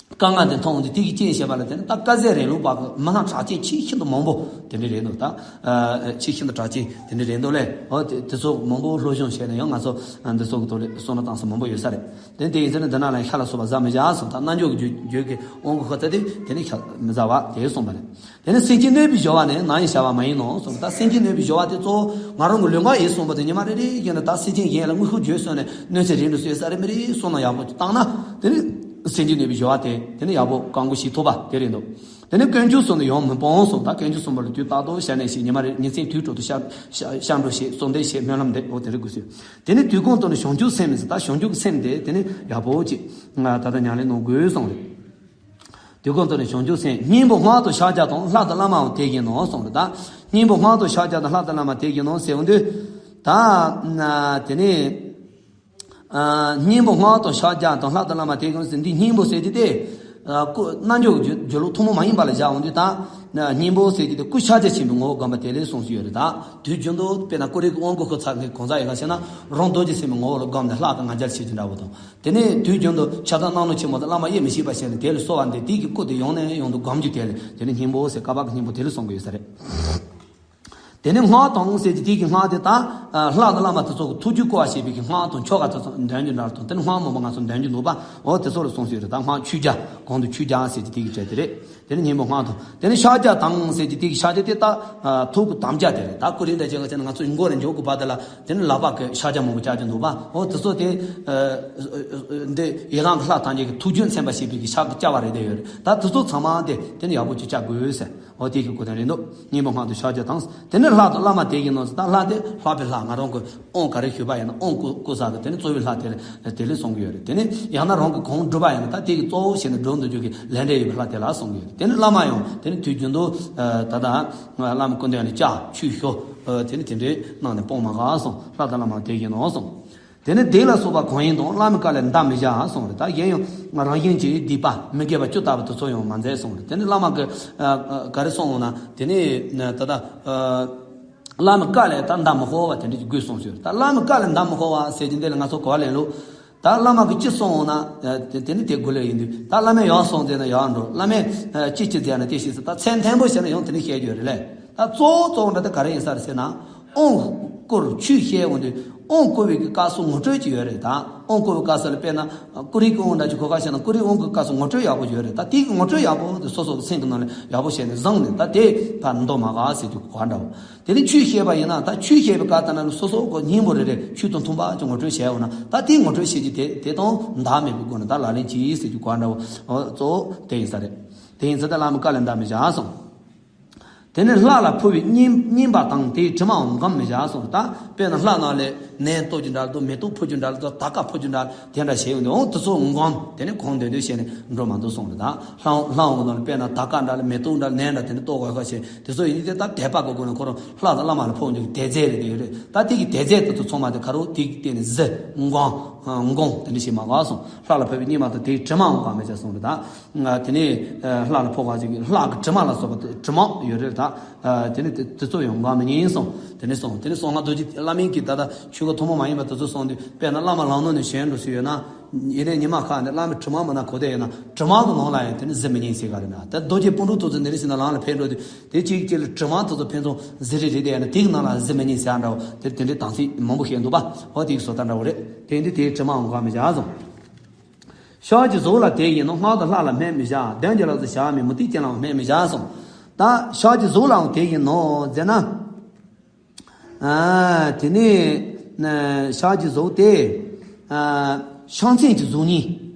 དཀའ་ངལ་དེ་མཐོང་དུས། དེ་གི་རྐྱེན་བྱས་པ་ལ་དེ་ནི་ད་དཀར་ཟས་རིང་ལུགས་པ་གི་མི་སྣ་གྲགས་ཅན་ཆེས་ཤིན་ཏུ་མང་པོ་དེ་འདྲ་རེད་འདུག་ད། ཨ། ཆེས་ཤིན་ཏུ་གྲགས་ཅན་དེ་འདྲ་རེད་འདུག་ལེ། འོ། དེ་དེ་ཚོ་མང་པོ་སློབ་སྦྱོང་བྱས་ནས་ཡང་ང་ཚོ། ཨ། འདི་ཚོ་གི་ཐོག་ལ་བསམ་བློ་བཏང་ས་མང་པོ་ཡོད་ས་རེད། དེ་དེ་ཡིན་ཟེར་ན། འདི་ནང་ལ་ཤ་ལ་སོགས་པ་ཟ་མི་བྱ་གསུངས། ད་རྣལ་འབྱོར་གྱི་རྒྱུད་ཀྱི་དབང་པོ་ཤོར་ཚར་དུས་དེ་ནི་ཤ་མི་ཟ་བ་དེ་གསུངས་པ་རེད། དེ་ནི་སེམས་ཅན་གནོད་པའི་སྦྱོར་བ་ནི་ནང་ཡང་བྱ་བ་མ་ཡིན་ནོ་གསུངས། ད་སེམས་ཅན་གནོད་པའི་སྦྱོར་བ་དེ་གཙོ་བོ་ང་རང་གི་ལུས་ངག་ཡིད་གསུམ་པོ་དེ་ཉི་མ་རེ་རེ་བཞིན་དུ་ད་སེམས་ཅན་གཞན་ལ་དངོས་ཤུགས་བརྗོད་སོང་ནས་གནོད་འཚེ་རིགས་འདྲ་བཟོས་ས་རེ་མི་རེ་གསུངས་ན་ཡག་པོ་བཏང་ན། དེ་ནི་སེམས་ཅན་གནོད་པའི་སྦྱོར་བ་དེ་དེ་ནི་ཡག་པོ་གང་དགོས་ཤེས་ཐུབ་པ་དེ་རེད་འདུག་དེ་ནི་དཀོན་མཆོག་གསུམ་ནི་ཡང་མི་སྤང་གསུངས། ད་དཀོན་མཆོག་གསུམ་པོ་ལ་དུས་རྟག་ཏུ་ཞལ་ནས་ཞུས། ཉི་མ་རེ་ཉིན་མཚན་དུས་དྲུག་ཏུ་ཤ་ཤ་ཤ་འགྲོ་བྱེད། གསོལ་འདེབས་བྱེད། སྨོན་ལམ་འདེབས། འོ། དེ་འདྲ་དགོས་ཟེར། དེ་ནི་དུས་གང་དུ་ནི་བྱང་ཆུབ་སེམས་ཟེར། ད་བྱང་ཆུབ་ཀྱི་སེམས་དེ་དེ་ནི་ཡག་པོ་ཅིག་ང་ད་ལྟ་ཉམས་ལེན་གནང་དགོས་གསུངས་རེད། དུས་གང་དུ་ནི་བྱང་ཆུབ་སེམས། སྙིང་པོ་སྔགས་དང་ཕྱག་རྒྱ་དང་། ལྷ་དང་བླ་མའང་དེ་བཞིན་ནོ་གསུངས་རེད། ད་སྙིང་པོ་སྔགས་དང་ཕྱག་རྒྱ་དང་། ལྷ་དང་བླ་མ་དེ་བཞིན་ནོ་ཟེར་འོང་དུས། ད་དེ་ནི། ཨ། སྙིང་པོ་སྔགས་དང་ཕྱག་རྒྱ་དང་། ལྷ་དང་བླ་མ་དེ་བཞིན་ནོ་ཟེར། འདི་སྙིང་པོ་ཟེར་རྒྱུ་དེ། ཨ། སྐུ་རྣལ་འབྱོར་གྱི་རྒྱུད་ལུགས་ཐུན་མོང་མ་ཡིན་པ་ལ་བཞག་འོང་དུས། ད་སྙིང་པོ་ཟེར་རྒྱུ་དེ་སྐུ་ཕྱག་རྒྱ་ཆེན་པོའི་ངོ་བོ་བསྒོམ་པ་དེ་ལ་གསུངས་སུ་ཡོད་རེད། ད་དུས་རྒྱུན་དུ་དཔེར་ན་ཀུ་རེ་གི་དབང་བསྐུར་ཁོ་ཚ་གི་གང་ཟག་ཡིན་ལ་བྱས་ན། རང་རྡོ་རྗེ་སེམས་དཔའི་ངོ་བོ་ལ་བསྒོམས་ནས་ལྷ་དང་ང་རྒྱལ་བྱེད་རྒྱུ་འདྲ་བོ་དང་། དེ་ནས་དུས་རྒྱུན་དུ་ཕྱག་དང་གནང་ནོ་ཆེན་མོ་དང་བླ་མ་དབྱེ་མི་ཤེས་པ་བྱས་ནས་དེ་ལ་གསོལ་བ་འདེབས། དེའི་གི་སྐུ་དེ་ཡོང་ནས་ཡོང་དུ་བསྒོམ་རྒྱུ་དེ་ལ་དེ་ནི་སྙིང་པོ་ཟེར། བསྐལ་པ་གི་སྙིང་པོ་དེ་ལ་གསུང་གི་ཡོད་ས་རེད། དེ་ནས་སྔགས་དང་ཟེར་གྱི་དེའི་གི་སྔགས་དེ་ད། ཨ། ལྷ་དང་བླ་མ་དེ་ཚོ་གི་ཐུགས་རྒྱུད་བསྐུལ་བ་བྱེད་པའི་གི་སྔགས་དང་ཆོ་ག་དེ་ཚོ་འདོན་རྒྱུ་འདྲ་དང་། དེ་ནི་སྔགས་མང་པོ་ང་ཚོ་འདོན་རྒྱུ་འདུག་པ། འོ། དེ་ཚོ་ལ་གསུངས་སུ་ཡོད་རེད། ད་སྔགས་ཆོས་རྒྱ། གོང་དུ་ཆོས་རྒྱ་ཟེར་གྱི་དེའི་གི་གྲས་དེ་རེད། དེ་ནི་སྙིང་པོ་སྔགས་དང་། དེ་ནི་ཕྱག་རྒྱ་དང་ཟེར་གྱི་དེའི་གི་ཕྱག་རྒྱ་དེ་ད། ཨ། ཐུགས་ཀྱི་དམ་བཅའ་དེ་རེད། ད་ཀུ་རེ་འདྲ་བྱས་ན་ང་ཚོ་མགོ་ནས་མཇུག་གི་བར་དེ་ལ་དེ་ནི་ལག་པ་གི་ཕྱག་རྒྱ་མང་པོ་བཅའ་རྒྱུ་འདུག་པ། འོ། དེ་ཚོ་དེ། ཨ། འདི་ཡི་རང་གི་ལྷ་དང་གི་ཐུགས་རྒྱུད་མཚན་པ་ཞེས་པའི་གི་ཕྱག་གི་བཅའ་བ་རེ་བསྡད་ཡོད་རེད། ད་དེ་ཚོ་ཚང་མ་དེ་དེ་ནི་ཡག་པོ་ཅིག་བཅའ་དགོས་ཟེར། འོ། དེ་གི་གོ་དོན་རེད་འདུག་སྙིང་པོ་སྔགས་དང་ཕྱག་རྒྱ་དང་། དེ་ནས་ལྷ་དང་བླ་མ་དེ་བཞིན་ནོ་ཟེར། ད་ལྷ་དེ་ལྷག་པའི་ལྷ། ང་རང་གི་དབང་ག་རེ་ཞུས་པ་ཡིན་ན་དབང་བསྐུར་བསྐུར་ས་གི་དེ་ནི་གཙོ་བོའི་ལྷ་དེ་ལ་དེ་ལ་གསུང་གི་ཡོད་རེད། དེ་ནི་ཡང་ན་རང་གི་གང་སྒྲུབ་པ་ཡིན་ན་ད་དེ་གི་གཙོ་བོ་བྱས་ནས་སྒྲུབ་འདོད་རྒྱུ་གི་ལས་འབྲས་ཡོད་པའི་ལྷ་དེ་ལ་གསུང་གི་ཡོད་རེད། དེ་ནི་བླ་མ་ཡང་དེ་ནི་དུས་རྒྱུན་དུ། ཨ། ད་ལྟ་བླ་མ་སྐུ་མདུན་ལ་སྐྱབས་ཆོས་ཞུ། ཨ། དེ་ནི་དེ་འདྲའི་གནང་ནས་སྤོང་མ་དགའ་གསུང་། ལྷ་དང་བླ་མ་དེ་བཞིན་ནོ་གསུང་། དེ་ནས་སྡིག་ལ་སོགས་པ་གང་ཡིན་དང་། བླ་མའི་བཀའ་ལས་འདའ་མི་བྱ་གསུངས་རེད། ད་གཞན་ཡང་རང་བཞིན་གྱིས་སྡིག་པ་མི་དགེ་བ་བཅུ་ལྟ་བུ་དེ་ཚོ་ཡང་མ་མཛད་གསུངས་རེད། དེ་ནས་བླ་མ་གི། ཨ། ཨ། ག་རེ་གསུངས་འོང་ན། དེ་ནས་ད་ལྟ། ཨ། བླ་མའི་བཀའ་ལས་ད་འདའ་མི་ཕོད་པ་དེ་འདྲ་ཅིག་དགོས་གསུངས་ཡོད་རེད། ད་བླ་མའི་བཀའ་ལས་འདའ་མི་ཕོད་པ་ཟེར་གྱི་འདི་ལ་ང་ཚོ་གོ་བ་ལེན་ལུགས། ད་བླ་མ་གིས་ཅི་གསུངས་འོང་ན། ཨ། དེ་དེ་ནི་དེ་དགོས་ལེ་ཡིན་དུས། ད་བླ་མས་ཡག་གསུངས་ཟེར་ན་ཡག་འགྲོ། བླ་མས། ཨ། ཅི་ཅི་ཟེར་ན་དེ་བྱེད་ཟེར། ད་ཚད་མཐོན་པོ་བྱས་ན་ཡང་དེ་ནི་བཤད་རྒྱུ་རེད་ལེ། ད་གཙོ་བོ་གཙོ་བོ་འདྲ་དེ་ག་རེ་ཡིན་ས་རེད་ཟེར་ན། དབང་བསྐུར་ཆོས་བཤད་འོང་དུས། དབང་བསྐུར་བའི་གི་སྐབས་སུ་ངོ་སྤྲོད་ཅིག་ཡོད་རེད། ད་དབང་བསྐུར་བའི་སྐབས་སུ་ལ་དཔེར་ན་ཀུ་རེ་གི་དབང་འདྲ་ཅིག་གོ་ག་བྱས་ན་ཀུ་རེ་དབང་གི་སྐབས་སུ་ངོ་སྤྲོད་ཡག་པོ་ཡོད་རེད། ད་དེ་གི་ངོ་སྤྲོད་ཡག་པོ་དེ་སོ་སོ་གི་སེམས་ཀྱི་ནང་ལ་ཡག་པོ་བྱས་ནས་བཟུང་ནས་ད་དེ་ཕར་འདོར་མ་དགོས་ཟེར་རྒྱུ་གོ་འདྲ་བོ། དེ་ནས་ཆོས་བཤད་པ་ཡིན་ན་ད་ཆོས་བཤད་པའི་སྐབས་དེ་ན་ལ་སོ་སོ་གི་སྙིང་པོ་རེ་རེ་ཆོས་དང་མཐུན་པ་ཅིག་ངོ་སྤྲོད་བྱས་འོང་ན་ད་དེ་ངོ་སྤྲོད་བྱེད་རྒྱུ་དེ་དེ་དང་འདག་མེད་པའི་སྒོ་ནས་ད་ལག་ལེན་གྱིས་ཟེར་རྒྱུ་གོ་འདྲ་བོ། གཙོ་བོ་དེ་ཡིན་ས་རེད། དེ་ཡིན་ས་ད་བླ་མའི་བཀའ་ལས་འདའ་མི་བྱ་གསུངས། དེ་ནས་ལྷ་ལ་ཕུལ་བའི་བསྙེན་བསྙེན་པ་དང་དེའི་དྲི་མའང་འགམ་མི་བྱ་གསུངས། ད་དཔེར་ན་ལྷ་ནང་ལས་ནས་གཏོར་རྒྱུ་འདྲ་ལ་དུ་མེ་ཏོག་ཕུལ་རྒྱུ་འདྲ་ལ་དུ་དར་དཀར་ཕུལ་རྒྱུ་འདྲ་ལ་དེ་འདྲ་བྱས་ཡོང་དུས་འོང་དེ་ཚོ་འགམ་དེ་ནས་གང་འདོད་འདོད་བྱས་ནས་འགྲོ་མ་འདུག་གསུངས་རེད། ད་ལྷ་ལྷ་འོང་གི་ནང་ལ་དཔེར་ན་དར་དཀར་འདྲ་ལ་མེ་ཏོག་འདྲ་ལ་ནས་འདྲ་དེ་ནས་གཏོར་དགོས་ཁ་བྱས་དེ་ཚོ་ཡིན་དེ་ད་དད་པ་གི་སྒོ་ནས་ཁོ་རང་ལྷ་དང་བླ་མ་ལ་ཕོག་འཇུག་དད་རྫས་རེད་དེ་ཡོད་རེད། ད་དེ་གི་དད་རྫས་དེ་ཚོ་ཚང་མ་དེ་ཁ་རོག་དེ་གི་སྟེང་ནས་གཟི་འགམ་འགམ་དེ་འདྲ་བྱས་མ་དགོས་གསུངས། ལྷ་ལ་ཕུལ་བའི་བསྙེན་པ་དང་དེའི་དྲི་མའང་འགམ་མི་བྱ་གསུངས་རེད། ད། དེ་ནས་ལྷ་ལ་ཕོག་པ་ཅིག་ལྷ་གི་དྲི་མ་ལ་སོགས་པ་དྲི་མ་ཡོད་རེད། ད་དེ་ནས་དེ་ཚོ་ཡང་འགམ་མི་ཉན་གསུངས། དེ་ནས་གསུངས། དེ་ནས་གསང་སྔགས་རྡོ་རྗེ་བླ་མ་གིས་ད་ལྟ་ཆོས་སྐོར་ཐུན་མོང་མ་ཡིན་པ་དེ་ཚོ་གསུངས་དུས་དཔེར་ན་བླ་མ་ལམ་ནང་ནས་བྱོན་འགྲོ་སྲིད་ཡོད་ན་ཡིན་ནའི་ཉི་མ་ཁ་ནས་བླ་མའི་དྲི་མ་མ་ན་གོ་བསྡད་ཡོད་ན་དྲི་མ་གི་ནང་ལ་ཡང་དེ་ནས་གཟི་མི་ཉན་ཟེར་ག་རེད་ན། ད་རྡོ་རྗེ་སྤུན་གྲོགས་ཚོ་ཚོ་འདི་རེད་ཟེར་ན་ལམ་ལ་ཕེབས་འགྲོ་དུས་དེ་གཅིག་གཅིག་ལ་དྲི་མ་དེ་ཚོ་ཕན་ཚུན་གཟི་རེ་རེད་དེ་ཡང་ན་དེ་གི་ནང་ལ་གཟི་མི་ཉན་ཟེར་འདྲ་བོ་དེ་དེ་འདྲའི་དམ་ཚིག་མང་པོ་བཤད་འདུག་པ། འོ་དེ་གི་བཟོ་ལྟ་འདྲ་བོ་རེད། དེ་འདི་དེའི་དྲི་མའང་འགམ་མི་བྱ་གསུངས། ཕྱག་གི་གཟུགས་ལ་དེ་བཞིན་ནོ། སྔགས་དང་ལྷ་ལ་སྨད་མི་བྱ། གདོན་གྱི་ལས་སུ་བྱ་བ་མིན། མུ་སྟེགས་ཅན་ལའང་སྨད་མི་བྱ་གསུངས། ད་ཕྱག་གི་གཟུགས་ལའང་དེ་བཞིན་ནོ་ཟེར་ན། ཨ་དེ་ནས་ཕྱག་གི་གཟུགས་དེ་ཕྱག་མཚན་གྱི་གཟུགས་བརྙན་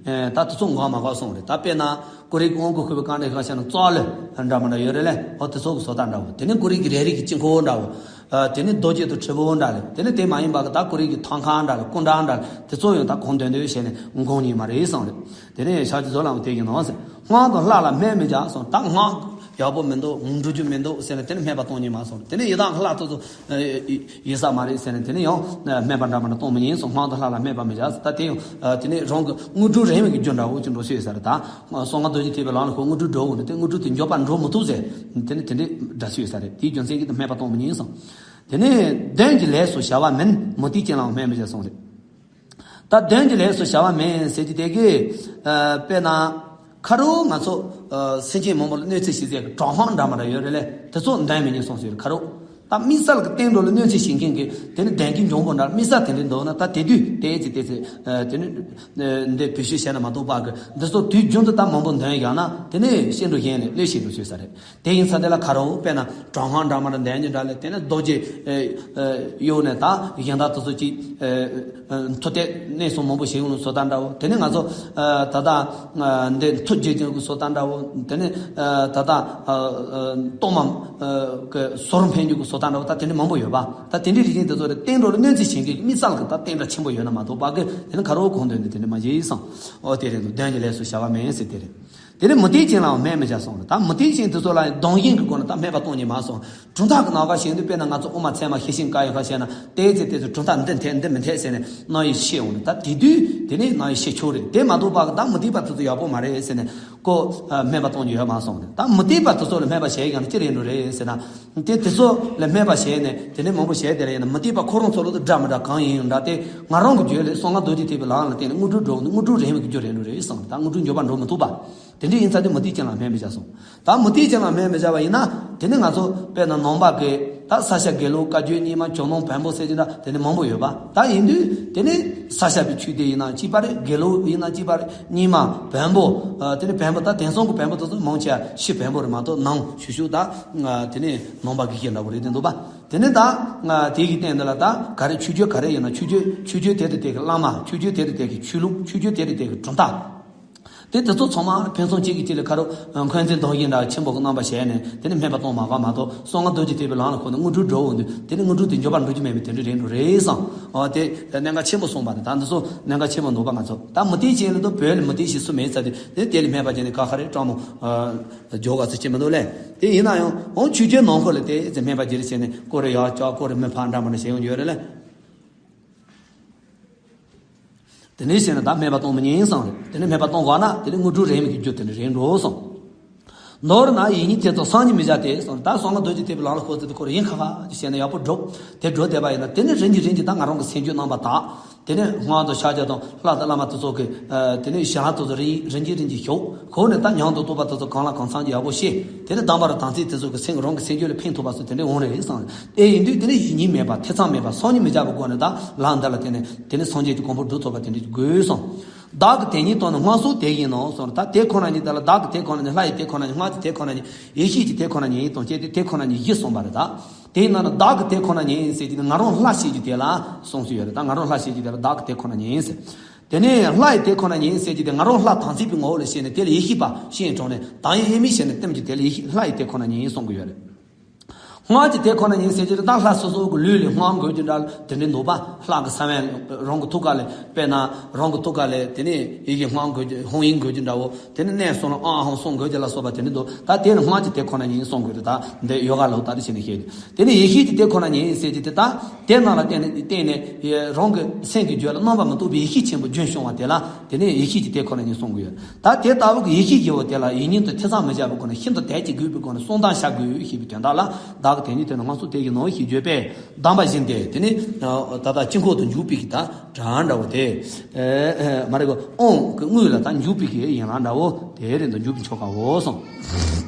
ད་དེ་ཚོ་འགམ་མ་དགོས་གསུངས་རེད། ད་དཔེར་ན་ཀུ་རེ་གི་དབང་བསྐུར་བའི་སྐབས་འདྲ་ཁ་ཤས་ན་ཙོག་ལེ་འདྲ་མི་འདྲ་ཡོད་རེད་ལེ། འོ་དེ་ཚོ་གི་བཟོ་ལྟ་འདྲ་བོ། དེ་ནས་ཀུ་རེ་གི་རལ་གྲི་གི་དཀྱིལ་འཁོར་འདྲ་བོ། ཨ་དེ་ནི་རྡོ་རྗེ་དང་དྲིལ་བུ་འདྲ་ལ། དེ་ནི་དེ་མ་ཡིན་པ་གི་ད་ཀུ་རེ་གི་ཐང་ཁ་འདྲ་ལ་སྐུ་འདྲ་འདྲ་ལ་དེ་ཚོ་ཡང་ད་གང་འདོད་འདོད་བྱས་ནས་འགོང་ཉེས་མ་རེད་གསུངས་རེད། དེ་ནས་ཕྱག་གི་གཟུགས་ལའང་དེ་བཞིན་ནོ་ཟེར། སྔགས་དང་ལྷ་ལ་སྨད་མི་བྱ་གསུངས། ད་སྔགས་ཡག་པོ་མི་འདུག་འགྲོ་རྒྱུ་མི་འདུག་ཟེར་ནས་དེ་ནི་སྨད་པ་གཏོང་ཉེས་མ་གསུངས་རེད། དེ་ནི་ཡི་དྭགས་ལྷ་དེ་ཚོ་ཡིན་ས་མ་རེད་ཟེར་ནས་དེ་ནི་ཡང་སྨད་པ་འདྲ་མི་འདྲ་གཏོང་མི་ཉན་གསུངས། སྔགས་དང་ལྷ་ལ་སྨད་པ་མི་བྱ་ཟེར། ད་དེ་ཡང་དེ་ནི་རང་གི་དངོས་གྲུབ་རན་བའི་གི་རྒྱུ་འདྲ་བོ་ཅིག་འགྲོ་སྲིད་ས་རེད་ད། གསང་སྔགས་རྡོ་རྗེ་ཐེག་པའི་ལམ་ལ་ཁོ་དངོས་གྲུབ་འགྲོ་འོང་དུས་དེ་དངོས་གྲུབ་དེ་འགྱོད་པ་འགྲོ་མི་ཐུབ་ཟེར། དེ་ནི་དེ་འདྲའི་འདྲ་སུས་ས་རེད། དེའི་རྒྱུ་མཚན་གྱིས་དེ་སྨད་པ་གཏོང་མི་ཉན་གསུངས། དེ་ནས་གདོན་གྱི་ལས་སུ་བྱ་བ་མིན། མུ་སྟེགས་ཅན་ལའང་སྨད་མི་བྱ་གསུངས་རེད། ད་གདོན་གྱི་ལས་སུ་བྱ་བ་མིན་ཟེར་གྱི་དེ་གི་དཔེར་ན་ཁ་རུ་ང་ཚོ་སེམས་ཅན་མང་པོ་ལ་གནོད་འཚེ་བྱེད་ཟེར་གི་གྲོགས་ཧང་འདྲ་མ་འདྲ་ཡོད་རེད་ལེ། དེ་ཚོ་གདོན་མི་ཉན་གསུངས་ཟེར་ཁ་རུ། ད་དམིགས་བསལ་གྱི་བསྟན་འགྲོ་ལ་གནོད་འཚེ་བྱེད་མཁན་གྱི་དེ་ནི་གདོན་གྱི་འབྱུང་པོ་འདྲ་དམིགས་བསལ་དེ་འདྲའི་འདུག་ན་ད་དེ་དུས་དེ་ཚེ་དེ་ཚེ་དེ་ནི་འདི་བེད་སྤྱོད་བྱས་ན་མ་གཏོགས་པ་གི་འདི་ཚོ་དུས་རྒྱུན་དུ་ད་མང་པོ་འདོན་ཡོད་ན་དེ་ནི་ཤེས་འགྲོ་གཞན་ལས་ལོས་ཤེས་འགྲོ་ཆོད་ས་རེད། དེ་ཡིན་ཚ་དེ་ལ་ཁ་རོ་དཔེར་ན་གྲོགས་ཧང་འདྲ་མ་འདྲ་འདོན་རྒྱུ་འདྲ་ལས་དེ་ནི་རྡོ་རྗེ་གཡོག་ནས་ད་གཞན་དག་དེ་ཚོ་ཅིག་མཐུ་སྟེགས་གནས་སོང་མང་པོ་ཞིག་ཡོང་ལ་བཟོ་ལྟ་འདྲ་བོ། དེ་ནི་ང་ཚོ་ད་ལྟ་འདི་མཐུ་རྒྱས་ཀྱི་བཟོ་ལྟ་འདྲ་བོ། དེ་ནི་ད་ལྟ་གཏོར་མ་གི་ཟོར་འཕེན་རྒྱུ་གི་བཟོ་ལྟ་འདྲ་བོ། ད་དེ་འདྲ་མང་པོ་ཡོད་པ། ད་དེ་འདྲའི་རིགས་ཅན་དེ་ཚོ་ལ་བསྟན་འགྲོ་ལ་གནོད་འཚེ་བྱེད་མཁན་གྱི་དམིགས་བསལ་གྱི་ད་བསྟན་དགྲ་ཆེན་པོ་ཡོད་ན་མ་གཏོགས་པ་གི་དེ་ནི་ཁ་རོ་གང་འདོད་ནི་དེ་འདྲ་མ་བྱེད་གསུངས། ཨོ་དེ་རེད་འདུག་གདོན་གྱི་ལས་སུ་བྱ་བ་མིན་ཟེར་དེ་རེད། དེ་ནས་མུ་སྟེགས་ཅན་ལའང་སྨད་མི་བྱ་གསུངས་རེད། ད་མུ་སྟེགས་ཅན་དེ་ཚོ་ལ་ཡང་སྡང་ཞེན་གྱི་སྒོ་ནས་ད་སྨད་པ་གཏོང་ཉེས་མ་གསུངས། གྲུབ་མཐའ་གི་ནང་ཁ་ཞིག་འདི་དཔེར་ན་ང་ཚོ་དབུ་མ་ཚད་མ་ཤེས་ཤིང་བཀའ་ཡོད་ཁ་བཤད་ན་དེའི་ཚེ་དེ་ཚོ་གྲུབ་མཐའ་འདི་འཐད་འདི་མི་འཐད་ཟེར་ནས་རྣམ་དབྱེ་ཕྱེ་འོང་རེད། ད་དེ་དུས་དེ་ནས་རྣམ་དབྱེ་ཕྱེ་ཆོག་རེད། དེ་མ་གཏོགས་པ་གི་ད་མུ་སྟེགས་པ་དེ་ཚོ་ཡག་པོ་མ་རེད་ཟེར་ནས་ཁོ་སྨད་པ་གཏོང་རྒྱུ་ཡོད་མ་གསུངས་རེད། ད་མུ་སྟེགས་པ་དེ་ཚོ་ལ་སྨད་པ་བྱས་ཡོང་ན་ཅི་རེད་འགྲོ་རེད་ཟེར་ན། དེ་དེ་ཚོ་ལ་སྨད་པ་བྱས་ནས་དེ་ནས་མང་པོ་བྱས་དེ་ལ་ཡིན་ན་མུ་སྟེགས་པ་ཁོ་རང་ཚོ་ལོ་དུ་འདྲ་མི་འདྲ་གང་ཡིན་ཡང་འདྲ་སྟེ་ང་རང་གི་རྒྱུད་ལས་གསང་སྔགས་རྡོ་རྗེ་ཐེག་པའི་ལམ་ལ་བརྟེན་ནས་དངོས་གྲུབ་འགྲོ་དངོས་གྲུབ་རན་བའི་རྒྱུ་རེད་འགྲོ་རེད་བསམ། ད་དངོས་གྲུབ་འགྱོད་པ་འགྲོ་མི་ཐུབ་པ། དེ་འདྲ་ཡིན་ཙང་དེ་མུ་སྟེགས་ཅན་ལ་སྨད་མི་བྱ་གསུངས། ད་མུ་སྟེགས་ཅན་ལ་སྨད་མི་བྱ་བ་ཡིན་ན་དེ་ནི་ང་ཚོ་དཔེར་ན་ནང་པ་གི་ད་ས་སྐྱ་དགེ་ལུགས་བཀའ་བརྒྱུད་རྙིང་མ་ཇོ་ནང་བོན་པོ་ཟེར་གྱི་འདྲ་དེ་ནི་མང་པོ་ཡོད་པ། ད་ཡིན་དུས་དེ་ནི་ས་སྐྱ་པའི་ཆོས་སྡེ་ཡིན་ན་གཅིག་པ་རེད། དགེ་ལུགས་ཡིན་ན་གཅིག་པ་རེད། རྙིང་མ་བོན་པོ་དེ་ནི་བོན་པོ་ད་དེང་སང་གི་བོན་པོ་དེ་ཚོ་མང་ཆེ་བ་ཕྱི་བོན་པོ་རེད་མ་གཏོགས་ནང་ཆོས་ཕྱོགས་ད་དེ་ནི་ནང་པ་གི་ཤེས་འདྲ་པོ་རེད་དེ་འདུག་པ། དེ་ནི་ད་དེ་གི་སྟེང་དེ་ལ་ད་ག་རེ་ཆོས་བརྒྱུད་ག་རེ་ཡིན་ན་ཆོས་བརྒྱུད་ཆོས་བརྒྱུད་དེ་དེ་དེ་གི་བླ་མ། ཆོས་བརྒྱུད་དེ་དེ་དེ་གི་ཆོས་ལུགས། ཆོས་བརྒྱུད་དེ་དེ་དེ་གི་གྲུབ་མཐའ། དེ་དེ་ཚོ་ཚང་མ་ཕན་ཚུན་གཅིག་གིས་གཅིག་ལ་ཁ་རུ་འཁོན་འཛིན་སྡང་ཞེན་འདྲ་ཆེན་པོ་གི་རྣམ་པ་བྱས་ནས་དེ་ནི་སྨད་པ་གཏོང་མ་དགོས་མ་གཏོགས་གསང་སྔགས་རྡོ་རྗེ་ཐེག་པའི་ལམ་ལ་ཁོ་ནི་དངོས་གྲུབ་འགྲོ་འོང་དུས་དེ་ནི་དངོས་གྲུབ་དེ་འགྱོད་པ་འགྲོ་རྒྱུ་མེད་པའི་དེ་འདྲ་རེད་འགྲོ་རེད་བསམ། འོ་དེ་གནད་འགག་ཆེན་པོ་གསུངས་པ་རེད། ད་འདི་ཚོ་གནད་འགག་ཆེན་པོ་འདུག་པ། ང་ཚོ་ད་མུ་སྟེགས་ཅན་ལ་དུ་བོད་ལ་མུ་སྟེགས་ཞིག་སུ་མེད་ཚར་དུས་དེ་དེ་ལ་སྨད་པ་བྱས་ནས་ཁ་ཁ་རེ་སྤྲང་མོ་འགྱོད་ག་ཚོད་ཅི་མི་འདུག་ལེ། དེ་ཡིན་ན་ཡང་འོ་ཆོས་བརྒྱུད་ནང་ཁུལ་ལ་དེ་ཚེ་སྨད་པ་བྱེད་རེ་བྱས་ནས་ཀོ་རེ་ཡག་ཅག་ཀོ་རེ་མི་ཕམ་འདྲ་མ་འདྲ་བྱས་ཡོང་རྒྱུ་ཡོད་རེད་ལེ། དེ་ནས་བྱས་ན་ད་སྨད་པ་གཏོང་མི་ཉན་གསུངས་རེད། དེ་ནས་སྨད་པ་གཏོང་དགོས་ན་དེ་ནས་དངོས་གྲུབ་རན་མི་གི་རྒྱུ་དེ་ནས་རན་འགྲོ་གསུངས། མདོར་ན་ཡིད་གཉིས་ཐེ་ཚོམ་སངས་རྒྱས་མི་བྱ་སྟེ་གསུངས། ད་གསང་སྔགས་རྡོ་རྗེ་ཐེག་པའི་ལམ་ལ་ཁོ་ཚོ་དེ་ཁོ་རང་ཡིན་ཁ་ཁ་ཅིག་བྱས་ན་ཡག་པོ་སྒྲུབ། དེ་སྒྲུབ་བསྡད་པ་ཡིན་ན་དེ་ནས་རིམ་གྱིས་རིམ་གྱིས་ད་ང་རང་གི་སེམས་རྒྱུད་རྣམ་པ་དག་དེ་ནས་སྔགས་དང་ཕྱག་རྒྱ་དང་ལྷ་དང་བླ་མ་དེ་ཚོ་གི་ཨ་དེ་ནས་ཞལ་དེ་ཚོ་རིན་རིན་གྱིས་རིན་གྱིས་ཞུ། ཁོ་ནས་ད་ཉམས་དང་རྟོགས་པ་དེ་ཚོ་གང་ལ་གང་འཚམ་གྱི་ཡག་པོ་ཤེས། དེ་ནས་དམ་པ་ར་དམ་ཚིག་དེ་ཚོ་གི་སེམས་ཀྱི་རང་གི་སེམས་རྒྱུད་ལ་ཕན་ཐོགས་པ་སོགས་དེ་འདྲས་འོང་རེད་བསམ། དེ་ཡིན་དུས་དེ་ནས་ཡིད་གཉིས་མེད་པ་ཐེ་ཚོམ་མེད་པ་སོམ་ཉི་མི་རྒྱག་པའི་སྒོ་ནས་ད་ལམ་འདི་ལ་བརྟེན་ནས་དེ་ནས་སངས་རྒྱས་ཀྱི་གོ་འཕང་སྒྲུབ་ཐུབ་པ་དེ་འདྲས་དགོས་བསམ། བདག་གི་དེ་ཉིད་དོན་ནི་སྔགས་སོགས་དེ་བཞིན་ནོ་གསུངས། ད་དེ་ཁོ་ན་ཉིད་དེ་ལ་བདག་གི་དེ་ཁོ་ན་ཉིད། ལྷ་ཡི་དེ་ཁོ་ན་ཉིད། སྔགས་ཀྱི་དེ་ཁོ་ན་ཉིད། ཡེ་ཤེས་ཀྱི་དེ་ཁོ་ན་ཉིད་དང་བཅས་ཏེ་དེ་ཁོ་ན་ཉིད་བཞི་གསུངས་པ་རེད་ད། དེ་ཡིན་ན་ནི་བདག་གི་དེ་ཁོ་ན་ཉིད་ཟེར་གྱི་དེ་ང་རང་ལྷ་ཞེས་ཀྱི་དེ་ལ་གསུངས་སུ་ཡོད་རེད། ད་ང་རང་ལྷ་ཞེས་ཀྱི་དེ་ལ་བདག་གི་དེ་ཁོ་ན་ཉིད་ཟེར། དེ་ནས་ལྷ་ཡི་དེ་ཁོ་ན་ཉིད་ཟེར་གྱི་དེ་ང་རང་ལྷ་དམ་ཚིག་པའི་ངོ་བོ་ལ་ཤེས་ནས་དེ་ལ་ཡེ་ཤེས་པ་ཤེས་གྲོང་ནས་དང་ཡེ་ཡེ་མི་ཤེས་ནས་གཏམ་གྱི་དེ་ལ་ཡེ་ཤེས་ལྷ་ཡི་དེ་ཁོ་ན་ཉིད་གསུང་གི་ཡོད་རེད། སྔགས་ཀྱི་དེ་ཁོ་ན་ཉིད་ཟེར་གྱི་དེ་ད་ལྷ་སོ་སོ་གི་ལུས་ལས་སྔགས་འགོད་རྒྱུ་འདྲ་དེ་འདྲའི་འདུག་པ། ལྷ་གི་ས་བོན་རང་གི་ཐུགས་ཀ་ལས། དཔེར་ན་རང་གི་ཐུགས་ཀ་ལས་དེ་ནས་ཡི་གེ་སྔགས་འགོད་རྒྱུ་ཧཱུྃ་ཡིག་འགོད་རྒྱུ་འདྲ་བོ། དེ་ནས་གནས་གསུམ་ལ་ཨང་ཧང་གསུམ་འགོད་རྒྱུ་ལ་སོགས་པ་དེ་འདྲ་འདུག། ད་དེ་ནི་སྔགས་ཀྱི་དེ་ཁོ་ན་ཉིད་གསུང་དགོས་རེད། ད་འདི་ཡོ་ག་ལ་ད་དེ་བྱས་ནས་བཤད་རྒྱུ། དེ་ནས་ཡེ་ཤེས་ཀྱི་དེ་ཁོ་ན་ཉིད་ཟེར་གྱི་དེ་ད་དེ་རྣམས་ལ་བརྟེན་ནས་བརྟེན་ནས་རང་གི་སེམས་ཀྱི་རྒྱུད་ལ་རྣམ་པར་མི་རྟོག་པའི་ཡེ་ཤེས་ཆེན་པོ་རྒྱུན་བྱུང་བ་དེ་ལ་དེ་ནས་ཡེ་ཤེས་ཀྱི་དེ་ཁོ་ན་ཉིད་གསུང་གི་ཡོད། ད་དེ་ལྟ་བུ་གི་ཡེ་ཤེས་ཀྱི་འོ་དེ་ལ་ཡིད་གཉིས་དང་ཐེ་ཚོམ་མི་བྱ་བའི་སྒོ་ནས་ཤིན་ཏུ་དད་ཅིང་གུས་པའི་སྒོ་ནས་གསུང་དང་བྱ་དགོས་ཞེས་པའི་དོན་དག་ལ། བདག་གི་དེ་ཉིད་དོན་ནི་སྔགས་སོགས་དེ་བཞིན་ནོ་ཞེས་བརྗོད་པས་གདམས་པ་བཞིན་ཏེ། དེ་ནི་ད་ལྟ་དཀྱིལ་འཁོར་དུ་འཇུག་པའི་གི་ད་གྲངས་འདྲ་བོ་དེ། ཨེ་ཨེ་མ་རེད་གོ། དབང་གི་དངོས་ལ་ད་འཇུག་པའི་གི་ཡན་ལག་འདྲ་བོ་དེ་རེད་འདུག། འཇུག་པའི་ཆོ་ག་འོ་གསུངས།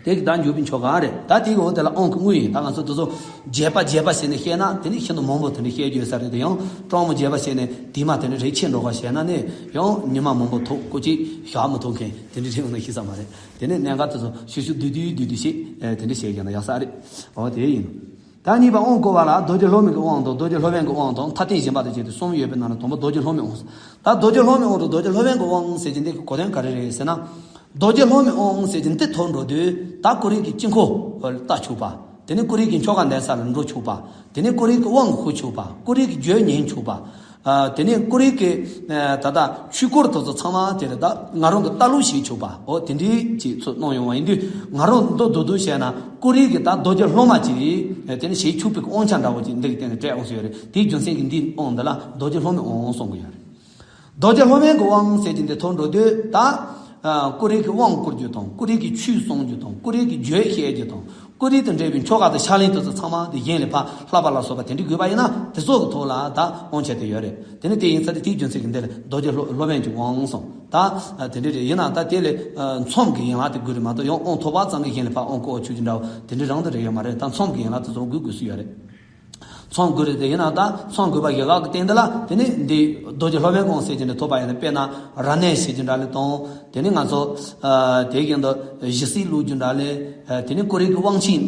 དེ་གི་ད་འཇུག་པའི་ཆོ་ག་རེད། ད་དེ་གི་འོ་དེ་ལ་དབང་གི་དངོས་ཡིན། ད་ང་ཚོ་དེ་ཚོ་རྒྱས་པ་རྒྱས་པ་བྱས་ནས་བཤད་ན་དེ་ནི་ཤིན་ཏུ་མང་པོ་དེ་འདྲ་བཤད་རྒྱུ་ཡོད་ས་རེད། དེ་ཡང་སྤྲང་མོ་རྒྱས་པ་བྱས་ནས་དེ་མ་དེ་འདྲ་རེ་ཆེ་འགྲོ་ག་བྱས་ན་ནི་ཡང་ཉི་མ་མང་པོ་ཐུག། སྐུ་གཅིག་བཞག་མི་ཐུབ་མཁན་དེ་འདྲ་རེད་འོང་ན་ཤེས་ས་མ་རེད། དེ་ནི་གནད་འགག་དེ་ཚོ་ཤུ་ཤུ་བསྡུས་བསྡུས་བསྡུས་བསྡུས་བཤད་དེ་འདྲ་བཤད་རྒྱུ་ན་ཡག་ས་རེད། འོ་དེ་ཡིན། ད་གཉིས་པ་དབང་བསྐུར་བ་ལ་རྡོ་རྗེ་སློབ་དམན་གྱི་དབང་དང་རྡོ་རྗེ་སློབ་དཔོན་གྱི་དབང་དང་མཐའ་རྟེན་བྱིན་པ་དང་བཅས་ཏེ་གསུམ་ཡོད་པའི་ནང་ནས་དང་པོ་རྡོ་རྗེ་སློབ་དམན་དབང་། ད་རྡོ་རྗེ་སློབ་དམན་དབང་དང་རྡོ་རྗེ་སློབ་དཔོན་གྱི་དབང་ཟེར་གྱི་འདི་གི་གོ་དོན་ག་རེ་རེད་ཟེར་ན། རྡོ་རྗེ་སློབ་དམན་དབང་ཟེར་གྱི་འདི་ཐོག་འགྲོ་དུས་ད་ཀོ་རི་གི་དཀྱིལ་འཁོར་ལ་ལྟ་ཆོག་པ། དེ་ནས་ཀོ་རི་གི་ཆོ་ག་འདོན་ས་ལ་འགྲོ་ཆོག་པ། དེ་ནས་ཀོ་རི་གི་དབང་བསྐུར་ཆོག་པ། ཀོ་རི་གི་རྒྱུད་ཉན་ཆོག་པ། ཨ་དེ་ནས་ཀོ་རི་གི་ཨ་ད་ལྟ་ཆོས་སྐོར་དེ་ཚོ་ཚང་མ་དེ་ལ་ད་ང་རང་གི་ལྟ་ཀློག་བྱེད་ཆོག་པ། འོ་དེ་འདྲའི་ཅིག་ཚུར་གནང་ཡོང་བ་ཡིན་དུས་ང་རང་མདོར་བསྡུས་བསྡུས་བཤད་ན་ཀོ་རི་གི་ད་རྡོ་རྗེ་སློབ་མ་ཅིག་ཨ་དེ་ནས་བྱེད་ཆོག་པའི་དབང་ཆ་འདྲ་བོ་ཅིག་འདི་གི་སྟེང་ནས་སྤྲད་འོང་ཟེར་ཡོད་རེད། དེའི་རྒྱུ་མཚན་གྱིས་འདིའི་དབང་འདི་ལ་རྡོ་རྗེ་སློབ་མའི་དབང་གསུང་གི་ཡོད་རེད། རྡོ་རྗེ་སློབ་དཔོན་གྱི་དབང་ཟེར་གྱི་འདི་ཐོག་འགྲོ་དུས་ད་ཨ་ཀོ་རི་གི་དབང་བསྐུར་རྒྱུ་དང་ཀོ་རི་གི་ཆོས་གསུང་རྒྱུ་དང་ཀོ་རི་གི་རྒྱུད་བཤད་རྒྱུ་དང་ཀོ་རི་དང་འབྲེལ་བའི་ཆོ་ག་དང་ཕྱག་ལེན་དེ་ཚོ་ཚང་མ་དེ་གཞན་ལས་ཕར་བསླབ་པ་ལ་སོགས་པ་དེ་འདྲ་དགོས་པ་ཡིན་ན་དེ་ཚོ་གི་ཐོག་ལ་ད་དབང་ཆ་དེ་ཡོད་རེད། དེ་ནི་དེ་ཡིན་ཙང་དེ་དེའི་རྒྱུ་མཚན་གྱིས་འདི་ལ་རྡོ་རྗེ་སློབ་སློབ་དཔོན་གྱི་དབང་གསུངས། ད་ཨ་དེ་འདྲ་རེད། ཡིན་ན་ད་དེ་ལས་ཨ་མཚམས་ཀྱི་ཡན་ལག་དེ་དགོས་རེད་མ་གཏོགས་ཡང་དབང་ཐོབ་པ་ཙམ་གྱིས་གཞན་ལས་ཕར་དབང་བསྐུར་བ་ཆོག་རྒྱུ་འདྲ་བོ་དེ་འདྲ་རང་དུ་རེད་ཡོད་མ་རེད། ད་མཚམས་ཀྱི་ཡན་ལག་དེ་ཚོ་དགོས་དགོས་སུ་ཡོད་རེད། མཚམས་དགོས་རེད་དེ། ཡིན་ན་ད་མཚམས་དགོས་པ་ཡོད་ག་གི་སྟེང་འདི་ལ་དེ་ནི་འདི་རྡོ་རྗེ་སློབ་དཔོན་དབང་ཟེར་གྱི་འདི་ཐོབ་པ་ཡིན་ན། དཔེར་ན་རབ་གནས་ཟེར་གྱི་འདྲ་ལས་དང་། དེ་ནི་ང་ཚོ་ཨ་དེ་གི་འདི་ཞི་བསིལ་བླུག་རྒྱུ་འདྲ་ལས། ཨ་དེ་ནི་ཀོ་རི་གི་དབང་ཆེན་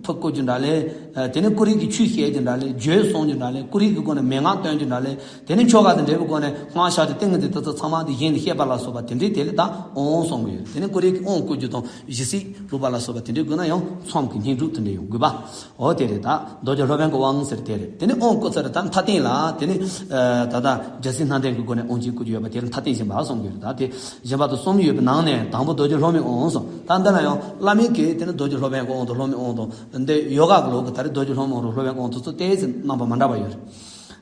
ཕུ་བསྐུར་རྒྱུ་འདྲ་ལས། ཨ་དེ་ནི་ཀོ་རི་གི་ཆོས་བཤད་རྒྱུ་འདྲ་ལས། རྒྱུད་གསུང་རྒྱུ་འདྲ་ལས། ཀོ་རི་གི་སྒོ་ནས་མན་ངག་སྟོན་རྒྱུ་འདྲ་ལས། དེ་ནི་ཆོ་ག་དང་འབྲེལ་བའི་སྒོ་ནས་སྔགས་ཕྱག་རྒྱ་ཏིང་ངེ་འཛིན་དེ་ཚོ་ཚང་མ་དེ་གཞན་ལ་བཤད་པ་ལ་སོགས་པ་དེ་འདྲའི་དེ་ལ་ད་དབང་གསུང་གི་ཡོད། དེ་ནི་ཀོ་རི་གི་དབང་བསྐུར་རྒྱུ་དང་ཞི་བསིལ་བླུག་པ་ལ་སོགས་པ་དེ་འདྲའི་དགོས་ན་ཡང་མཚམས་ཀྱི་བསྙེན་སྒྲུབ་དེ་འདྲ་ཡང་དགོས་པ། འོ་དེ་རེད། ད་རྡོ་རྗེ་སློབ་དཔོན་གྱི་དབང་ཟེར་དེ་རེད། དེ་ནི་དབང་བསྐུར་ཚར་ད་མཐའ་རྟེན་ལ་དེ་ནི་ཨ་ད་ལྟ་རྒྱལ་སྲས་སྣ་ལྡན་གྱི་སྒོ་ནས་དབང་ཅིག་བསྐུར་རྒྱུ་ཡོད་པ་དེ་ལ་མཐའ་རྟེན་སྦྱིན་པ་གསུང་གི་ཡོད་རེད། ད་དེ་སྦྱིན་པ་དེ་གསུམ་ཡོད་པའི་ནང་ནས་དང་པོ་རྡོ་རྗེ་སློབ་མའི་དབང་གསུངས། ད་འདི་ལ་ཡང་བླ་མའི་གི་དེ་ནི་རྡོ་རྗེ་སློབ་དཔོན་གྱི་དབང་དང་སློབ་མའི་དབང་དང་། འདི་ཡོ་ག་གི་ལུགས་ཀྱི་ད་རེས་རྡོ་རྗེ་སློབ་མའི་དབང་དང་སློབ་མའི་དབང་དེ་ཚོ་ཏོག་ཙམ་རྣམ་པ་མི་འདྲ་བ་ཡོད་རེད།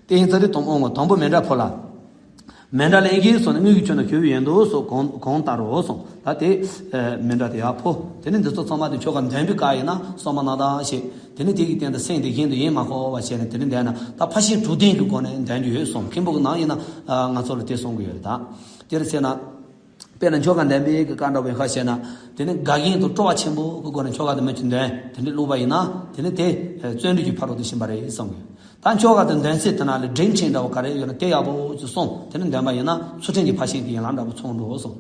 དེ་ཡིན་ཙང་དེ་དང་པོ་དང་པོ་མཎྜལ་ཕུལ་ལ། མཎྜལ་ལེན་གྱིས་སོགས་ནི་དངོས་ཀྱི་ཆོས་རྣམས་ཞུ་བའི་ཡོན་དུ་སོགས་གང་གང་ལྟར་རོ་གསུངས། ད་དེ་ཨ་མཎྜལ་དེ་ཡར་ཕུལ། དེ་ནས་འདི་ཚོ་ཚང་མ་དེ་ཆོ་ག་འདོན་པའི་སྐབས་ཡིན་ན་གསོལ་མ་གནང་དང་ཞེས། དེ་ནས་དེ་གི་སྟེང་དུ་སེམས་དེ་གཞན་དུ་ཡེངས་མ་དགོས་པ་བྱས་ནས་དེ་ནས་འདོན་ན་ད་ཕར་ཕྱིན་དྲུག་ལྡན་གྱི་སྒོ་ནས་འདོན་རྒྱུ་ཡོད་གསུངས། མཁན་པོ་གི་ནང་ཡིན་ན་ཨ་ང་ཚོ་ལ་དེ་གསུང་གི་ཡོད་རེད། ད་དེར་བྱས་ན། དཔེར་ན་ཆོ་ག་འདོན་པའི་གི་བཀའ་འདྲ་བའི་ཁ་བཤད་ན། དེ་ནི་དགའ་མཁན་དང་སྤྲོ་བ་ཆེན་པོ་གི་སྒོ་ནས་ཆོ་ག་དེ་མི་ཆུ་འདོན་དེ་འདྲའི་བླུགས་པ་ཡིན་ན། དེ་ནི་དེ་བརྩོན་འགྲུས་ཀྱི་ཕ་རོལ་ཏུ་ཕྱིན་པ་རེད་གསུངས་ཡོད། ད་ཆོ་ག་དེ་འདོན་ཚེ་དེ་ན་ལ་སྒྲིག་ཁྲིམས་འདྲ་བོ་ག་རེ་ཡོད་ན་དེ་ཡག་པོ་ཅིག་གསུངས། དེ་ནི་འདོན་པ་ཡིན་ན་ཚུལ་ཁྲིམས་ཀྱི་ཕར་ཕྱིན་གྱི་ཡན་ལག་འདྲ་བོ་ཚང་འགྲོ་གསུངས།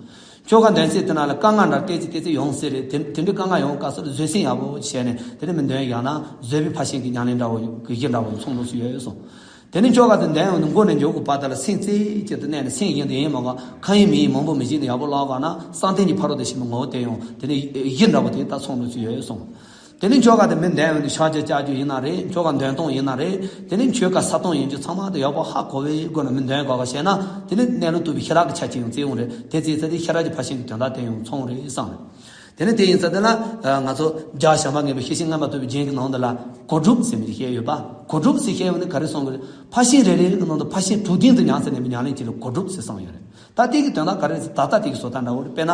ཆོ་ག་འདོན་ཚེ་དེ་ན་ལ་དཀའ་ངལ་འདྲ་ཏོག་ཙམ་ཏོག་ཙམ་ཡོང་སྲིད་རེད། དེ་དེ་འདྲའི་དཀའ་ངལ་ཡོང་སྐབས་སུ་ལ་བཟོད་བསྲན་ཡག་པོ་ཅིག་བྱས་ནས་དེ་ནི་མི་འདོན་ཡག་ན་བཟོད་པའི་ཕར་ཕྱིན་གྱི་ཉམས་ལེན་འདྲ་བོ་གི་གཞི་འདྲ་བོ་ཚང་འགྲོ་སྲིད་ཡོད་གསུངས། དེ་ནས་ཆོ་ག་དེ་འདོན་ཡོང་དུས་མགོ་ནས་མཇུག་གི་བར་དག་ལ་སེམས་རྩེ་གཅིག་ཏུ་གནས་ནས་སེམས་གཞན་དུ་ཡེངས་མ་དགོས། ཁ་ཡིན་མིག་ཡིན་མང་པོ་མི་བྱེད་ནས་ཡག་པོ་ལོག་དགོས་ན་བསམ་གཏན་གྱི་ཕ་རོལ་ཏུ་ཕྱིན་པའི་ངོ་བོ་དེ་ཡང་དེ་ནས་གཞི་འདྲ་པོ་དེ་ད་ཚང་འགྲོ་ཚུལ་ཡོད་གསུངས། དེ་ནས་ཆོ་ག་དེ་མི་འདོན་ཡོང་དུས་ཕྱག་རྒྱ་བཅག་རྒྱུ་ཡིན་ན་རེད། ཆོ་ག་འདོན་སྟངས་ཡིན་ན་རེད། དེ་ནས་ཆོ་ག་ས་སྟངས་ཡིན་རྒྱུ་ཚང་མ་དེ་ཡག་པོ་ཧ་གོ་བའི་སྒོ་ནས་མི་འདོན་དགོས་པ་བྱས་ན་དེ་ནས་གནས་ལུགས་རྟོགས་པའི་ཤེས་རབ་ཀྱི་ཆ་ཅིག་ཡང་བཙལ་འོང་རེད། དེ་བཙལ་ཚེ་དེ་ཤེས་རབ་ཀྱི་ཕར་ཕྱིན་གྱི་དོན་དག་དེ་ཡང་ཚང་རེད་བསམ་རེད། དེ་ནས་དེ་ཡིན་ཙང་དེ་ལ་ང་ཚོ་རྒྱལ་བ་བྱམས་པ་མངོན་པའི་ཤེར་ཕྱིན་མངོན་པར་རྟོགས་པའི་རྒྱན་གྱི་ནང་དུ་ལ་གོ་སྒྲུབ་ཟེར་མི་ཞིག་བཤད་ཡོད་པ། གོ་སྒྲུབ་ཟེར་བཤད་ཡོད་ནི་ག་རེ་གསུང་གི་རེད། ཕར་ཕྱིན་རེ་རེ་གི་ནང་དུ་ཕར་ཕྱིན་དྲུག་ལྡན་དུ་ཉམས་སུ་ལེན་པའི་ཉམས་ལེན་གྱི་ལ་གོ་སྒྲུབ་ཟེར་གསུངས་ཡོད་རེད། ད་དེ་གི་དོན་དག་ག་རེ་ཟེར་ད་ལྟ་དེ་གི་བཟོ་ལྟ་འདྲ་བོ་རེད། དཔེར་ན།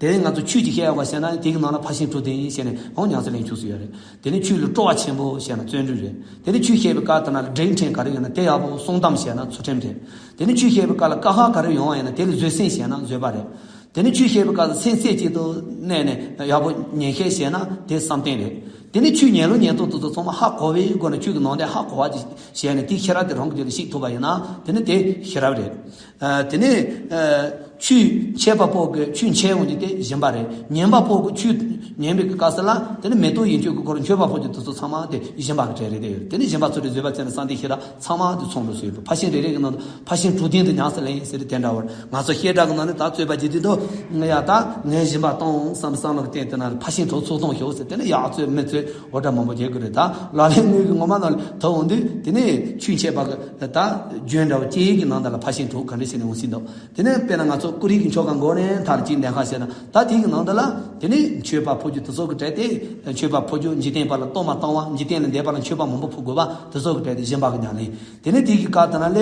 དེ་ནས་ང་ཚོ་ཆོས་ཀྱི་བཤད་ཡག་པ་བཤད་ན་དེ་གི་ནང་ན་ཕར་ཕྱིན་དྲུག་ལྡན་བཤད་ནས་འོང་ཉམས་སུ་ལེན་ཆོག་སུ་ཡོད་རེད། དེ་ནས་ཆོས་ལ་སྤྲོ་བ་ཆེན་པོ་བཤད་ན་བརྩོན་འགྲུས་རེད། དེ་ནས་ཆོས་བཤད་པའི་སྐབས་དེ་ན་ལ་སྒྲིག་ཕྲེང་ག་རེ་ཡོད་ན་དེ་ཡག་པོ་གསུང་གཏམ་བཤད་ན་ཚུལ་ཁྲིམས་རེད། དེ་ནས་ཆོས་བཤད་པའི་སྐབས་ལ་ཀ་ཁ་ག་རེ་ཡོང་བ་ཡིན་ན་དེ་ལ་བཟོད་བསྲན་བཤད་ན་བཟོད་པ་རེད། དེ་ནས་ཆོས་བཤད་པའི་སྐབས་ལ་སེམས་རྩེ་གཅིག་ཏུ་གནས་ནས་ཡག་པོ་ཉན་བཤད་བཤད་ན་དེ་བསམ་གཏན་རེད། དེ་ནས་ཆོས་ཉན་ལུགས་ཉན་སྟངས་དེ་ཚོ་ཚང་མ་ཧ་གོ་བའི་སྒོ་ནས་ཆོས་ཀྱི་ནང་དོན་ཧ་གོ་བ་ཅིག་བྱས་ནས་དེ་ཤེས་རབ་དེ་རང་གི་རྒྱུད་ལ་ཞུགས་ཐུབ་པ་ཡིན་ན་དེ་ནི་དེ་ཤེས་རབ་རེད། ཨ། དེ་ནས་ཨ། ཆོས་འཆད་པ་པོ་གི་ཆོས་འཆད་འོང་གི་དེ་སྦྱིན་པ་རེད། ཉན་པ་པོ་གི་ཆོས་ཉན་པའི་སྐབས་སུ་ལ་དེ་ནི་མེ་ཏོག་ཡིན་ཆོས་ཀྱི་སྐོར་མཆོད་པ་ཕུལ་རྒྱུ་དེ་ཚོ་ཚང་མ་དེ་སྦྱིན་པ་གི་གྲས་རེད། དེ་ཡོད་དེ་ནི་སྦྱིན་པ་ཚོ་དེ་བཟོད་པ་བྱས་ནས་བསམ་གཏན་ཤེས་རབ་ཚང་མ་དེ་ཚང་འགྲོ་སྲོལ་ཡོད་པ། ཕར་ཕྱིན་རེ་རེ་གི་ནང་དུ་ཕར་ཕྱིན་དྲུག་ལྡན་དུ་ཉམས་སུ་ལེན་ཟེར་དེ་འདྲ་བར་ང་ཚོ་བཤད་གྲྭ་གི་ནང་ནས་ད་རྩོད་པ་བྱེད་དུས་དུ་ང་ཡ་ད་ངས་སྦྱིན་པ་གཏོང་བསམ་བསམ་བློ་གི་སྟེང་དེ་ན་ཕར་ཕྱིན་དྲུག་ཚོགས་གཏོང་ཤོག་ཟེར་དེ་ནི་ཡག་རྩོད་མི་རྩོད་འོ་འདྲ་མང་པོ་བྱེད་དགོས་རེད། ད་ལག་ལེན་དངོས་ཀྱི་ངོ་མ་ནང་ལ་ཐོབ་འོང་དུས་དེ་ནས་ཆོས་འཆད་པ་གི་ད་རྒྱུན་འདྲ་བ་སྐྱེ་གི་ནང་ད་ལ་ཕར་ཕྱིན་དྲུག་ག་འདྲ་བྱས་ནས་འོང་སྲིད་འདུག་དེ་ནས་དཔེར་ན་ང་ཚོ་ཀུ་རིག་གི་ཆོ་ག་མགོ་ནས་མཐར་གཅིག་འདོན་ཁ་བྱས་ན་ད་དེ་གི་ནང་ད་ལ་དེ་ནས་མཆོད་པ་ཕུལ་རྒྱུ་དེ་ཚོ་གི་གྲས་དེ་མཆོད་པ་ཕུལ་རྒྱུ་འཇིག་རྟེན་པ་ལ་གཏོར་མ་བཏང་བ་འཇིག་རྟེན་ལས་འདས་པ་ལ་མཆོད་པ་མང་པོ་ཕུལ་དགོས་པ་དེ་ཚོ་གི་གྲས་དེ་སྦྱིན་པ་གི་ཉམས་ལེན། དེ་ནས་དེ་གི་སྐབས་དེ་ན་ལས་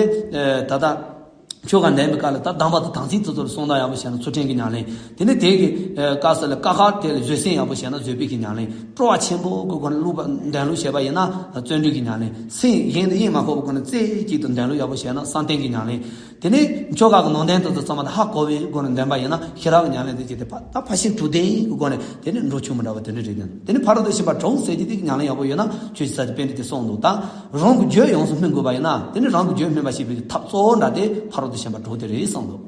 ད་ལྟ་ཆོ་ག་འདོན་པའི་སྐབས་ལ་ད་གདམས་པ་དང་དམ་ཚིག་དེ་ཚོ་ལ་གསུང་སྟངས་ཡག་པོ་བྱས་ན་ཚུལ་ཁྲིམས་ཀྱི་ཉམས་ལེན། དེ་ནས་དེ་གི་སྐབས་སུ་ལ་ཀ་ཁ་དེ་ལ་བཟོད་བསྲན་ཡག་པོ་བྱས་ན་བཟོད་པའི་གི་ཉམས་ལེན། སྤྲོ་བ་ཆེན་པོ་གི་སྒོ་ནས་བླུགས་པ་འདོན་ལུགས་བྱས་པ་ཡིན་ན་བརྩོན་འགྲུས་ཀྱི་ཉམས་ལེན། སེམས་གཞན་དུ་གཡེང་མ་ཁོག་པའི་སྒོ་ནས་རྩེ་གཅིག་ཏུ་འདོན་ལུགས་ཡག་པོ་བྱས་ན་བསམ་གཏན་གྱི་ཉམས་ལེན། དེ་ནས་ཆོ་ག་གི་ནང་དོན་དེ་ཚོ་ཚང་མ་དེ་ཧ་གོ་བའི་སྒོ་ནས་འདོན་པ་ཡིན་ན་ཤེས་རབ་ཉམས་ལེན་དེ་བྱས་ཏེ་ཕ་ད་ཕར་ཕྱིན་དྲུག་ལྡན་གྱི་སྒོ་ནས་དེ་ནས་འགྲོ་ཆོག་མི་འདྲ་བ་དེ་འདྲ་རེད། དེ་ནས་ཕ་རོལ་ཏུ་ཕྱིན་པ་དྲུག་ཟེར་གྱི་དེ་ཉམས་ལེན་ཡག་པོ་ཡོད་ན་ཆོས་ཀྱི་ས་ཆ་དཔེ་འདི་དེ་གསུངས་འདུག་ད་རང་གི་རྒྱུད་ཡོངས་སུ་སྨིན་དགོས་པ་ཡིན་ན་དེ་ནས་རང་གི་རྒྱུད་སྨིན་པ་ཞེས་པའི་ཐབས་གཙོ་བོ་འདྲ་དེ་ཕ་རོལ་ཏུ་ཕྱིན་པ་དྲུག་དེ་རེད་གསུངས་འདུག་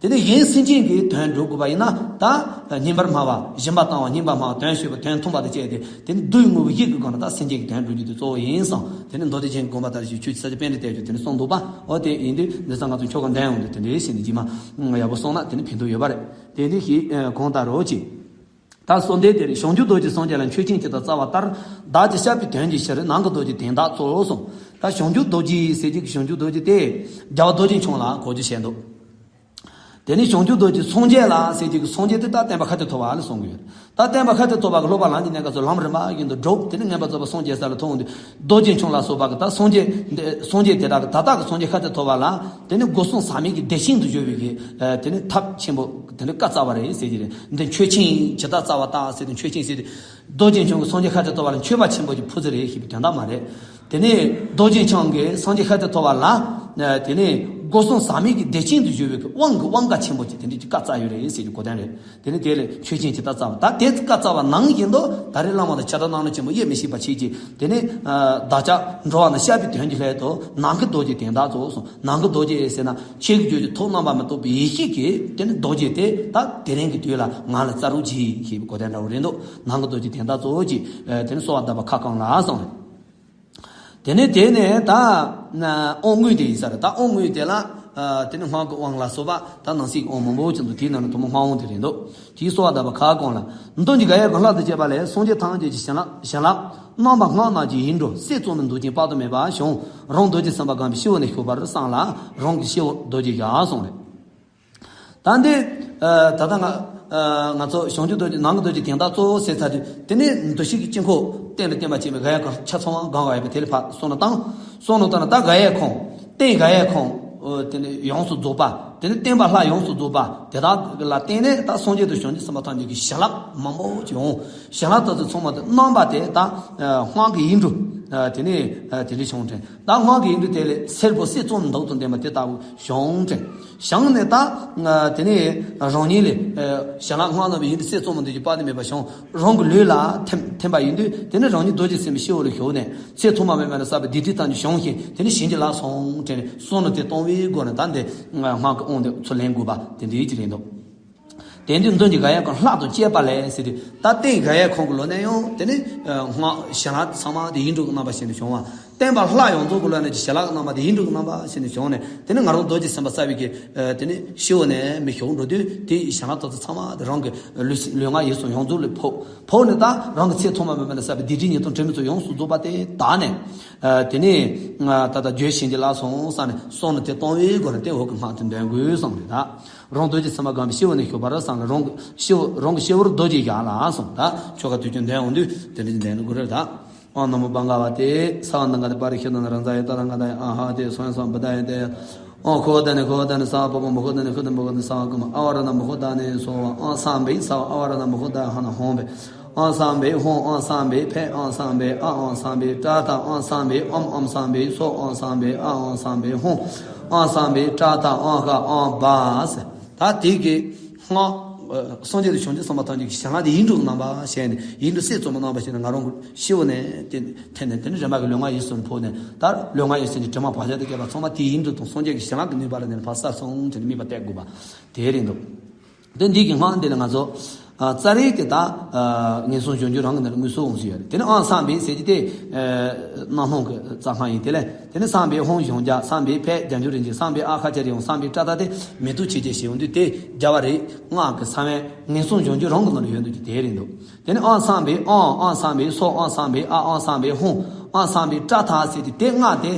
དེ་ནས་གཞན་སེམས་ཅན་གྱི་དོན་སྒྲུབ་དགོས་པ་ཡིན་ན་ད་སྙན་པར་སྨྲ་བ་སྦྱིན་པ་བཏང་བ་སྙན་པར་སྨྲ་བ་དོན་ཞུས་པ་དོན་མཐུན་པ་དང་བཅས་ཏེ་དེ་ནི་བསྡུ་བའི་དངོས་པོ་ཡིད་ཀྱི་སྒོ་ནས་ད་སེམས་ཅན་གྱི་དོན་སྒྲུབ་རྒྱུ་དེ་གཙོ་བོ་ཡིན་གསུངས། དེ་ནི་མདོ་སྡེ་རྒྱན་གྱི་དགོངས་པ་ལྟར་ཞིག་ཆོས་ཀྱི་ས་ཆ་དཔེ་འདི་གཏད་རྒྱུ་དེ་ནི་གསུངས་འདུག་པ། འོ་དེ་ཡིན་དུས་འདི་ཚོ་ང་ཚོ་ཆོ་ག་འདོན་ཡོང་དུས་དེ་འདྲའི་ཞིག་ནི་རྗེས་མ་ཡག་པོ་གསུངས་ན་དེ་ནི་ཕན་ཐོགས་ཡོད་པ་རེད། དེ་འདི་ཞིག་གོང་ལྟར་རོ་ཅིག་ད་གསོལ་འདེབས་དེར་བྱང་ཆུབ་རྡོ་རྗེ་སངས་རྒྱས་ལ་མཆོད་ཆེན་ཇི་ལྟར་སྩལ་བ་ལྟར་བདག་གིས་བཤད་པའི་དོན་གྱི་ཕྱིར་ནང་གི་རྡོ་རྗེ་དེང་བདག་སྩོལ་གསུངས། ད་བྱང་ཆུབ་རྡོ་རྗེ་ཟེར་གྱི་བྱང་ཆུབ་རྡོ་རྗེ་དེ་རྒྱལ་བ་རྡོ་རྗེ་འཆང་ལ་གོ་རྒྱུ་བྱས་འདུག་དེ་ནས་བྱང་ཆུབ་རྡོ་རྗེ་སངས་རྒྱས་ལ་ཟེར་གྱི་སངས་རྒྱས་དེ་ད་བསྟན་པ་ཤཱཀྱ་ཐུབ་པ་ལ་གསུང་གི་ཡོད། ད་བསྟན་པ་ཤཱཀྱ་ཐུབ་པ་གི་སློབ་པ་ལམ་གྱི་གནས་སྐབས་སུ་ལམ་རིམ་པ་བཞིན་དུ་སྒྲུབ། དེ་ནས་མངོན་པར་རྫོགས་པ་སངས་རྒྱས་ས་ལ་ཐོན་འོང་དུས་རྡོ་རྗེ་འཆང་ལ་སོགས་པ་གི་ད་སངས་རྒྱས་འདི་སངས་རྒྱས་དེ་དག་གི་ད་ལྟ་གི་སངས་རྒྱས་ཤཱཀྱ་ཐུབ་པ་ལ་དེ་ནས་སྒོ་གསུམ་ཟག་མེད་ཀྱི་བདེ་ཆེན་དུ་སྦྱོར་བའི་གི་དེ་ནས་ཐབས་ཆེན་པོ་དེ་ནས་བཀའ་སྩལ་བ་རེད་ཟེར་གྱི་རེད། འདི་མཆོད་ཆེན་ཇི་ལྟར་སྩལ་བ་ལྟར་ཟེར་ཏེ་མཆོད་ཆེན་ཟེར་ཏེ། རྡོ་རྗེ་འཆང་གིས་སངས་རྒྱས་ཤཱཀྱ་ཐུབ་པ་ལ་མཆོད་པ་ཆེན་པོ་ཅིག་ཕུལ་ཟེར་རེད་ཞེས་པའི་དོན་དག་མ་རེད། དེ་ནས་རྡོ་རྗེ་འཆང་གིས་སངས་རྒྱས་ཤཱཀྱ་ཐུབ་པ་ལ་དེ་ནས་སྒོ་གསུམ་ཟག་མེད་ཀྱི་བདེ་ཆེན་དུ་སྦྱོར་བའི་དབང་གི་དབང་བཀའ་ཆེན་པོ་ཅིག་དེ་འདྲ་ཅིག་བཀའ་སྩལ་ཡོད་རེད་ཟེར་གྱི་གོ་དོན་རེད། དེ་ནས་དེ་ལས་མཆོད་ཆེན་ཇི་ལྟར་སྩལ་བ་ད་དེ་བཀའ་སྩལ་བ་ནང་བཞིན་དུ་ད་རེས་བླ་མ་དང་ཕྱག་རྟགས་གནང་ན་ཆེན་པོ་དབྱེར་མི་ཕྱེད་པ་བྱེད་ཅིང་དེ་ནས་བདག་ཅག་འགྲོ་བ་ན་བཤད་པའི་དོན་གྱི་སླད་དུ་ནང་གི་རྡོ་རྗེ་དེང་བདག་སྩོལ་གསུངས། ནང་གི་རྡོ་རྗེ་ཟེར་ན་ཆོས་ཀྱི་རྒྱུད་ཀྱི་ཐོག་རྣམ་པར་མི་རྟོག་པའི་ཡེ་ཤེས་ཀྱི་དེ་ནི་རྡོ་རྗེ་དེ་ད་དེ་རིང་གི་དུས་ལ་ང་ལ་སྩལ་རོགས་གྱིས་ཞེས་པའི་གོ་དོན་འདྲ་བོ་རེད་འདུག་ནང་གི་རྡོ་རྗེ་དེང་བདག་སྩོལ་ཅིག་དེ་ནི་གསོལ་བ་བཏབ་པ་ཁ་བསྐང་ལ་གསུངས་རེད། དེ་ནས་དེ་ནས་ད་དབང་དངོས་དེ་ཡིན་ས་རེད། ད་དབང་དངོས་དེ་ལ་དེ་ནི་སྔགས་ཀྱི་དབང་ལ་སོགས་པ་ད་ནང་གསེས་ཀྱི་དབང་མང་པོ་ཅིག་འདུག་དེའི་ནང་ནས་དུ་མ་སྔགས་དབང་དེ་རེད་འདུག་དེའི་གསོལ་བ་བཏབ་པ་ཁ་བསྐང་ལ། མདུན་གྱི་ག་ཡེ་ཁང་ལྷ་དང་བཅས་པ་ལས་སངས་རྒྱས་ཐམས་ཅད་ཀྱི་བྱིན་རླབས་བྱིན་རླབས་རྣམ་པ་སྔགས་རྣམས་ཀྱི་ཡིག་འབྲུ་གསེར་བཙོ་མའི་མདོག་ཅན་དཔག་ཏུ་མེད་པ་བྱུང་། རང་རྡོ་རྗེ་སེམས་དཔའ་དགོངས་པའི་སྤྱི་བོ་ནས་ཞུགས་པར་བསམ་ལ་རང་གི་སྤྱི་བོར་རྡོ་རྗེ་བཞག་གསུངས་རེད། ད་འདི་ད་ལྟ་ང་ང་ཚོ་བྱང་ཆུབ་རྡོ་རྗེ་ནང་གི་རྡོ་རྗེ་དེང་བདག་སྩོལ་ཟེར་ཚར་དུས་དེ་ནས་འདུ་ཤེས་ཀྱི་དཀྱིལ་འཁོར་གཏན་ལ་བརྟེན་པ་བྱས་པའི་ག་ཡེ་ཁང་ཆ་ཚང་བ་གང་ག་ཡོད་པ་དེ་ལ་ཕར་སོང་ནས་བཏང་། སོང་ནས་བཏང་ན་ད་ག་ཡེ་ཁང་སྟེང་ག་ཡེ་ཁང་དེ་ནས་ཡོངས་སུ་རྫོགས་པ་དེ་ནས་བསྟན་པ་ལྷ་ཡོངས་སུ་རྫོགས་པ་དེ་དག་ལ་བརྟེན་ནས་ད་སངས་རྒྱས་དང་བྱང་ཆུབ་སེམས་དཔའ་ཐམས་ཅད་ཀྱི་བྱིན་རླབས་མང་པོ་ཅིག་འོང་། བྱིན་རླབས་དེ་ཚོ་ཚང་མ་དེ་རྣམ་པ་དེ་ད་སྔགས་ཀྱི་ཡིག་འབྲུ་དེ་ནས་དེ་འདྲ་བྱུང་དྲན། ད་སྔགས་ཀྱི་ཡིག་འབྲུ་དེ་ལས་སེར་པོ་གསེར་བཙོ་མའི་མདོག་དང་ལྡན་པ་དེ་ལྟ་བུ་བྱུང་དྲན། བྱུང་ནས་ད་དེ་ནས་རང་ཉིད་ལས་བྱིན་རླབས་སྔགས་རྣམས་ཀྱི་ཡིག་འབྲུ་གསེར་བཙོ་མའི་མདོག་ཅན་དཔག་ཏུ་མེད་པ་བྱུང་། རང་གི་ལུས་ལ་ཐིམ་ཐིམ་པ་ཡིན་དུས་དེ་ནས་རང་ཉིད་རྡོ་རྗེ་སེམས་དཔའི་སྤྱི་བོ་ལ་ཞུགས་ནས་ཚེ་ཐོག་མ་མེད་པ་ནས་བསགས་པའི་སྡིག་སྒྲིབ་ཐམས་ཅད་བྱང་ཞིང་དེ་ནས་བྱིན་གྱིས་བརླབས་སོང་དྲན་ནས་བསམ་མནོ་དེ་བཏང་བའི་སྒོ་ནས་ད་འདི་སྔགས་ཀྱི་དབང་དེ་ཚུར་ལེན་དགོས་པ་དེ་འདྲའི་ཅིག་རེད་འདུག་དེ་དུས་མདུན་གྱི་ག་ཡེ་ཁང་ལྷ་དང་བཅས་པ་ལས་ཟེར་དུས་ད་སྟེང་ག་ཡེ་ཁང་གི་ལོ་ནས་ཡང་དེ་ནས་སྔགས་བྱིན་རླབས་ཚང་མ་དེ་ཡིག་འབྲུ་གི་རྣམ་པ་བྱས་ནས་བྱུང་བ། བསྟན་པ་ལྷ་ཡོངས་རྫོགས་ཀྱི་ལོ་ནས་ཀྱི་བྱིན་རླབས་ཀྱི་རྣམ་པ་དེ་ཡིག་འབྲུ་གི་རྣམ་པ་བྱས་ནས་བྱུང་ནས་དེ་ནས་ང་རང་རྡོ་རྗེ་སེམས་དཔའ་རྩ་བའི་གི་དེ་ནས་སྤྱི་བོ་ནས་མི་ཞུགས་འགྲོ་དུས་དེ་ཡི་བྱིན་རླབས་དེ་ཚོ་ཚང་མ་དེ་རང་གི་ལུས་ལུས་ངག་ཡིད་གསུམ་ཡོངས་རྫོགས་ལ་ཕོག་ཕོག་ནས་ད་རང་གི་ཚེ་ཐོག་མ་མེད་པ་ནས་བསགས་པའི་སྡིག་སྒྲིབ་ཉེས་ལྟུང་དྲི་མ་ཚོ་ཡོངས་སུ་རྫོགས་པ་དེ་དག་ནས་དེ་ནས་ད་ལྟ་རྒྱུད་བྱིན་གྱིས་བརླབས་སོང་བསམ་ནས་བསམ་མནོ་དེ་བཏང་བའི་སྒོ་ནས་དེ་འོག་གི་སྔགས་དེ་འདོན་དགོས་བསམ་རེད་ད། རང་རྡོ་རྗེ་སེམས་དཔའ་དགོངས་པའི་སྤྱི་བོ་ནས་ཞུགས་པར་བསམ་ལ་རང་གི་སྤྱི་བོ་རང་གི་སྤྱི་བོར་རྡོ་རྗེ་བཞག་ལ་གསུངས། ད་ཆོ་ག་དུས་ཀྱི་འདོན་འོང་དུས་དེ་འདྲ་ཅིག་འདོན་དགོས་རེད་ད། ཨོཾ་ན་མོ་བྷ་ག་ཝ་ཏེ། ས་ག་ན་ག་ཏེ་པ་རི་ཤི་ཏ་ན་ར་ཛ་ཡ་ཏ་ན་ག་ད་ཡ་ཨ་ཧ་ཏེ་སོ་ཡ་སོ་བ་ད་ཡ་ཏེ། ཨོ་ཁོ་ད་ནི་ཁོ་ད་ནི་ས་པོ་པོ་མོ་ཁོ་ད་ནི་ཁོ་ད་མོ་ཁོ་ད་ནི་ས་ཀུ་མ་ཨ་བ་ར་ན་མོ་ཁོ་ད་ནི་སོ་བ་ཨང་སམ་བེ་ས་བ་ཨ་བ་ར་ན་མོ་ཁོ་ད་ཧ་ན་ཧོང་བེ། ཨང་སམ་བེ་ཧོང་ཨང་སམ་བེ་ཕེ་ཨང་སམ་བེ་ཨ་ཨང་སམ་བེ་ཏྲ་ཏ་ཨང་སམ་བེ་ཨམ་ཨམ་སམ་བེ་སོ་ཨང་སམ་བེ་ཨ་ཨང་སམ་བེ་ཧོང་ཨང་སམ་བེ་ཏྲ་ཏ་ཨང་ཧ་ཨང་བ་སེ། ད་དེ་གི་སྔགས་སངས་རྒྱས་དང་བྱང་ཆུབ་སེམས་དཔའ་ཐམས་ཅད་ཀྱི་ཞལ་སྔ་དེ་ཡིག་འབྲུ་གི་རྣམ་པ་བྱས་ནས་ཡིག་འབྲུ་གསལ་རྩོམ་པ་རྣམ་པ་བྱས་ནས་ང་རང་གི་ཤི་བོ་ནས་དེ་འཐེན་ནས་དེ་ནི་རིམ་པ་གི་ལུས་ངག་ཡིད་གསུམ་ཕོག་ནས་ད་ལུས་ངག་ཡིད་གསུམ་གྱི་དྲི་མ་བག་ཆགས་དེ་སྐྱེས་པ་ཚང་མ་དེའི་ཡིག་འབྲུ་དང་སངས་རྒྱས་ཀྱི་ཞལ་སྔ་གི་ནུས་པ་ལ་བརྟེན་ནས་ཕར་གསལ་སོང་དེ་ནི་དམིགས་པ་གཏད་དགོས་པ་དེ་རེད་འདུག་དེ་འདི་གི་སྔགས་འདི་ལ་ང་ཚོ་ཨ་ཙཱ་རི་དེ་དག་ཨ་ངན་སོང་གཞོམ་རྒྱུ་རང་གི་ནང་ལ་དངོས་སུ་འོང་སྲིད་ཡོད་རེད། དེ་ནི་ཨང་སངས་བེ་ཟེར་གྱི་དེ་ཨ་སྣང་སྣང་གི་རྩ་སྔགས་ཡིན། དེ་ལས་དེ་ནི་སམ་བྷེ་ཧོང་གཞོང་རྒྱ་སམ་བྷེ་ཕད་རྒྱ་འཇུག་རིན་ཆེན་སམ་བྷེ་ཨ་ཁ་ཅ་རི་ཡོང་སམ་བྷེ་ཏྲ་ཏ་དེ་མེ་ཏོག་ཆེ་ཆེ་ཞེས་འོང་དུས་དེ་རྒྱ་བ་རེད། སྔགས་ཀྱི་ས་བོན་ངན་སོང་གཞོང་རྒྱུ་རང་གི་ནང་ལ་ཡོད་འདུག་ཀྱི་དེ་རེད་འདུག་དེ་ནི་ཨང་སམ་བྷེ་ཨང་ཨང་སམ་བྷེ་སོ་ཨང་སམ་བྷེ་ཨ་ཨང་སམ་བྷེ་ཧོང་ཨང་སམ་བྷེ་ཏྲ་ཏ་ཟེར་དུས་དེ་སྔགས་དེ་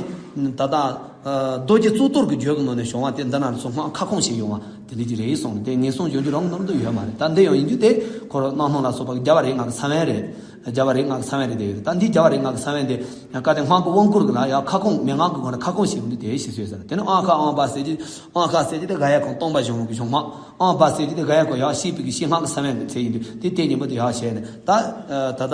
ད་ལྟ་རྡོ་རྗེ་གཙུག་ཏོར་གྱི་རྒྱུད་ཀྱི་ནང་ནས་བྱུང་བ་དེ་འདི་ན་ཚོ་སྔགས་ཁ་སྐོང་ཞིག་ཡོང་བ་དེ་འདྲ་ཅིག་རེད་གསུངས་ནས་དེ་ངན་སོང་གཞོང་རྒྱུ་རང་གི་ནང་དུ་ཡོད་མ་རེད། ད་འདི་ཡང་ཡིན་རྒྱུ་དེ་ཁོ་རང་སྣང་སྣང་ལ་སོགས་པ་རྒྱ་བ་རེད་སྔགས་ཀྱི་ས་བོན་རེད། རྒྱ་བ་རེད་སྔགས་ཀྱི་ས་བོན་རེད་དེ་ཡོད་རེད། ད་འདི་རྒྱ་བ་རེད་སྔགས་ཀྱི་ས་བོན་དེ་བཀའ་དེ་སྔགས་ཀྱི་དབང་བསྐུར་གྱི་ལ་ཡང་ཁ་སྐོང་མན་ངག་གི་སྒོ་ནས་ཁ་སྐོང་ཞིག་ཡོང་དུས་དེ་ཞིག་བཟོས་ཟེར། དེ་ནི་ཨང་ཁ་ཨང་པ་ཟེར་གྱི་ཨང་ཁ་ཟེར་གྱི་དེ་ག་ཡ་ཁོང་སྟོང་པ་གཞུང་ལུགས་ཀྱི་གཞུང་མ། ཨང་པ་ཟེར་གྱི་དེ་ག་ཡ་ཁོ་ཡང་ཤེས་པའི་གི་ཤེས་སྔགས་ཀྱི་ས་བོན་གྱི་ཚེ་ཡིན་དུས་དེ་གཏད་སྙིང་པོ་དེ་ཡང་བྱས་ནས་ད་ད་ལྟ་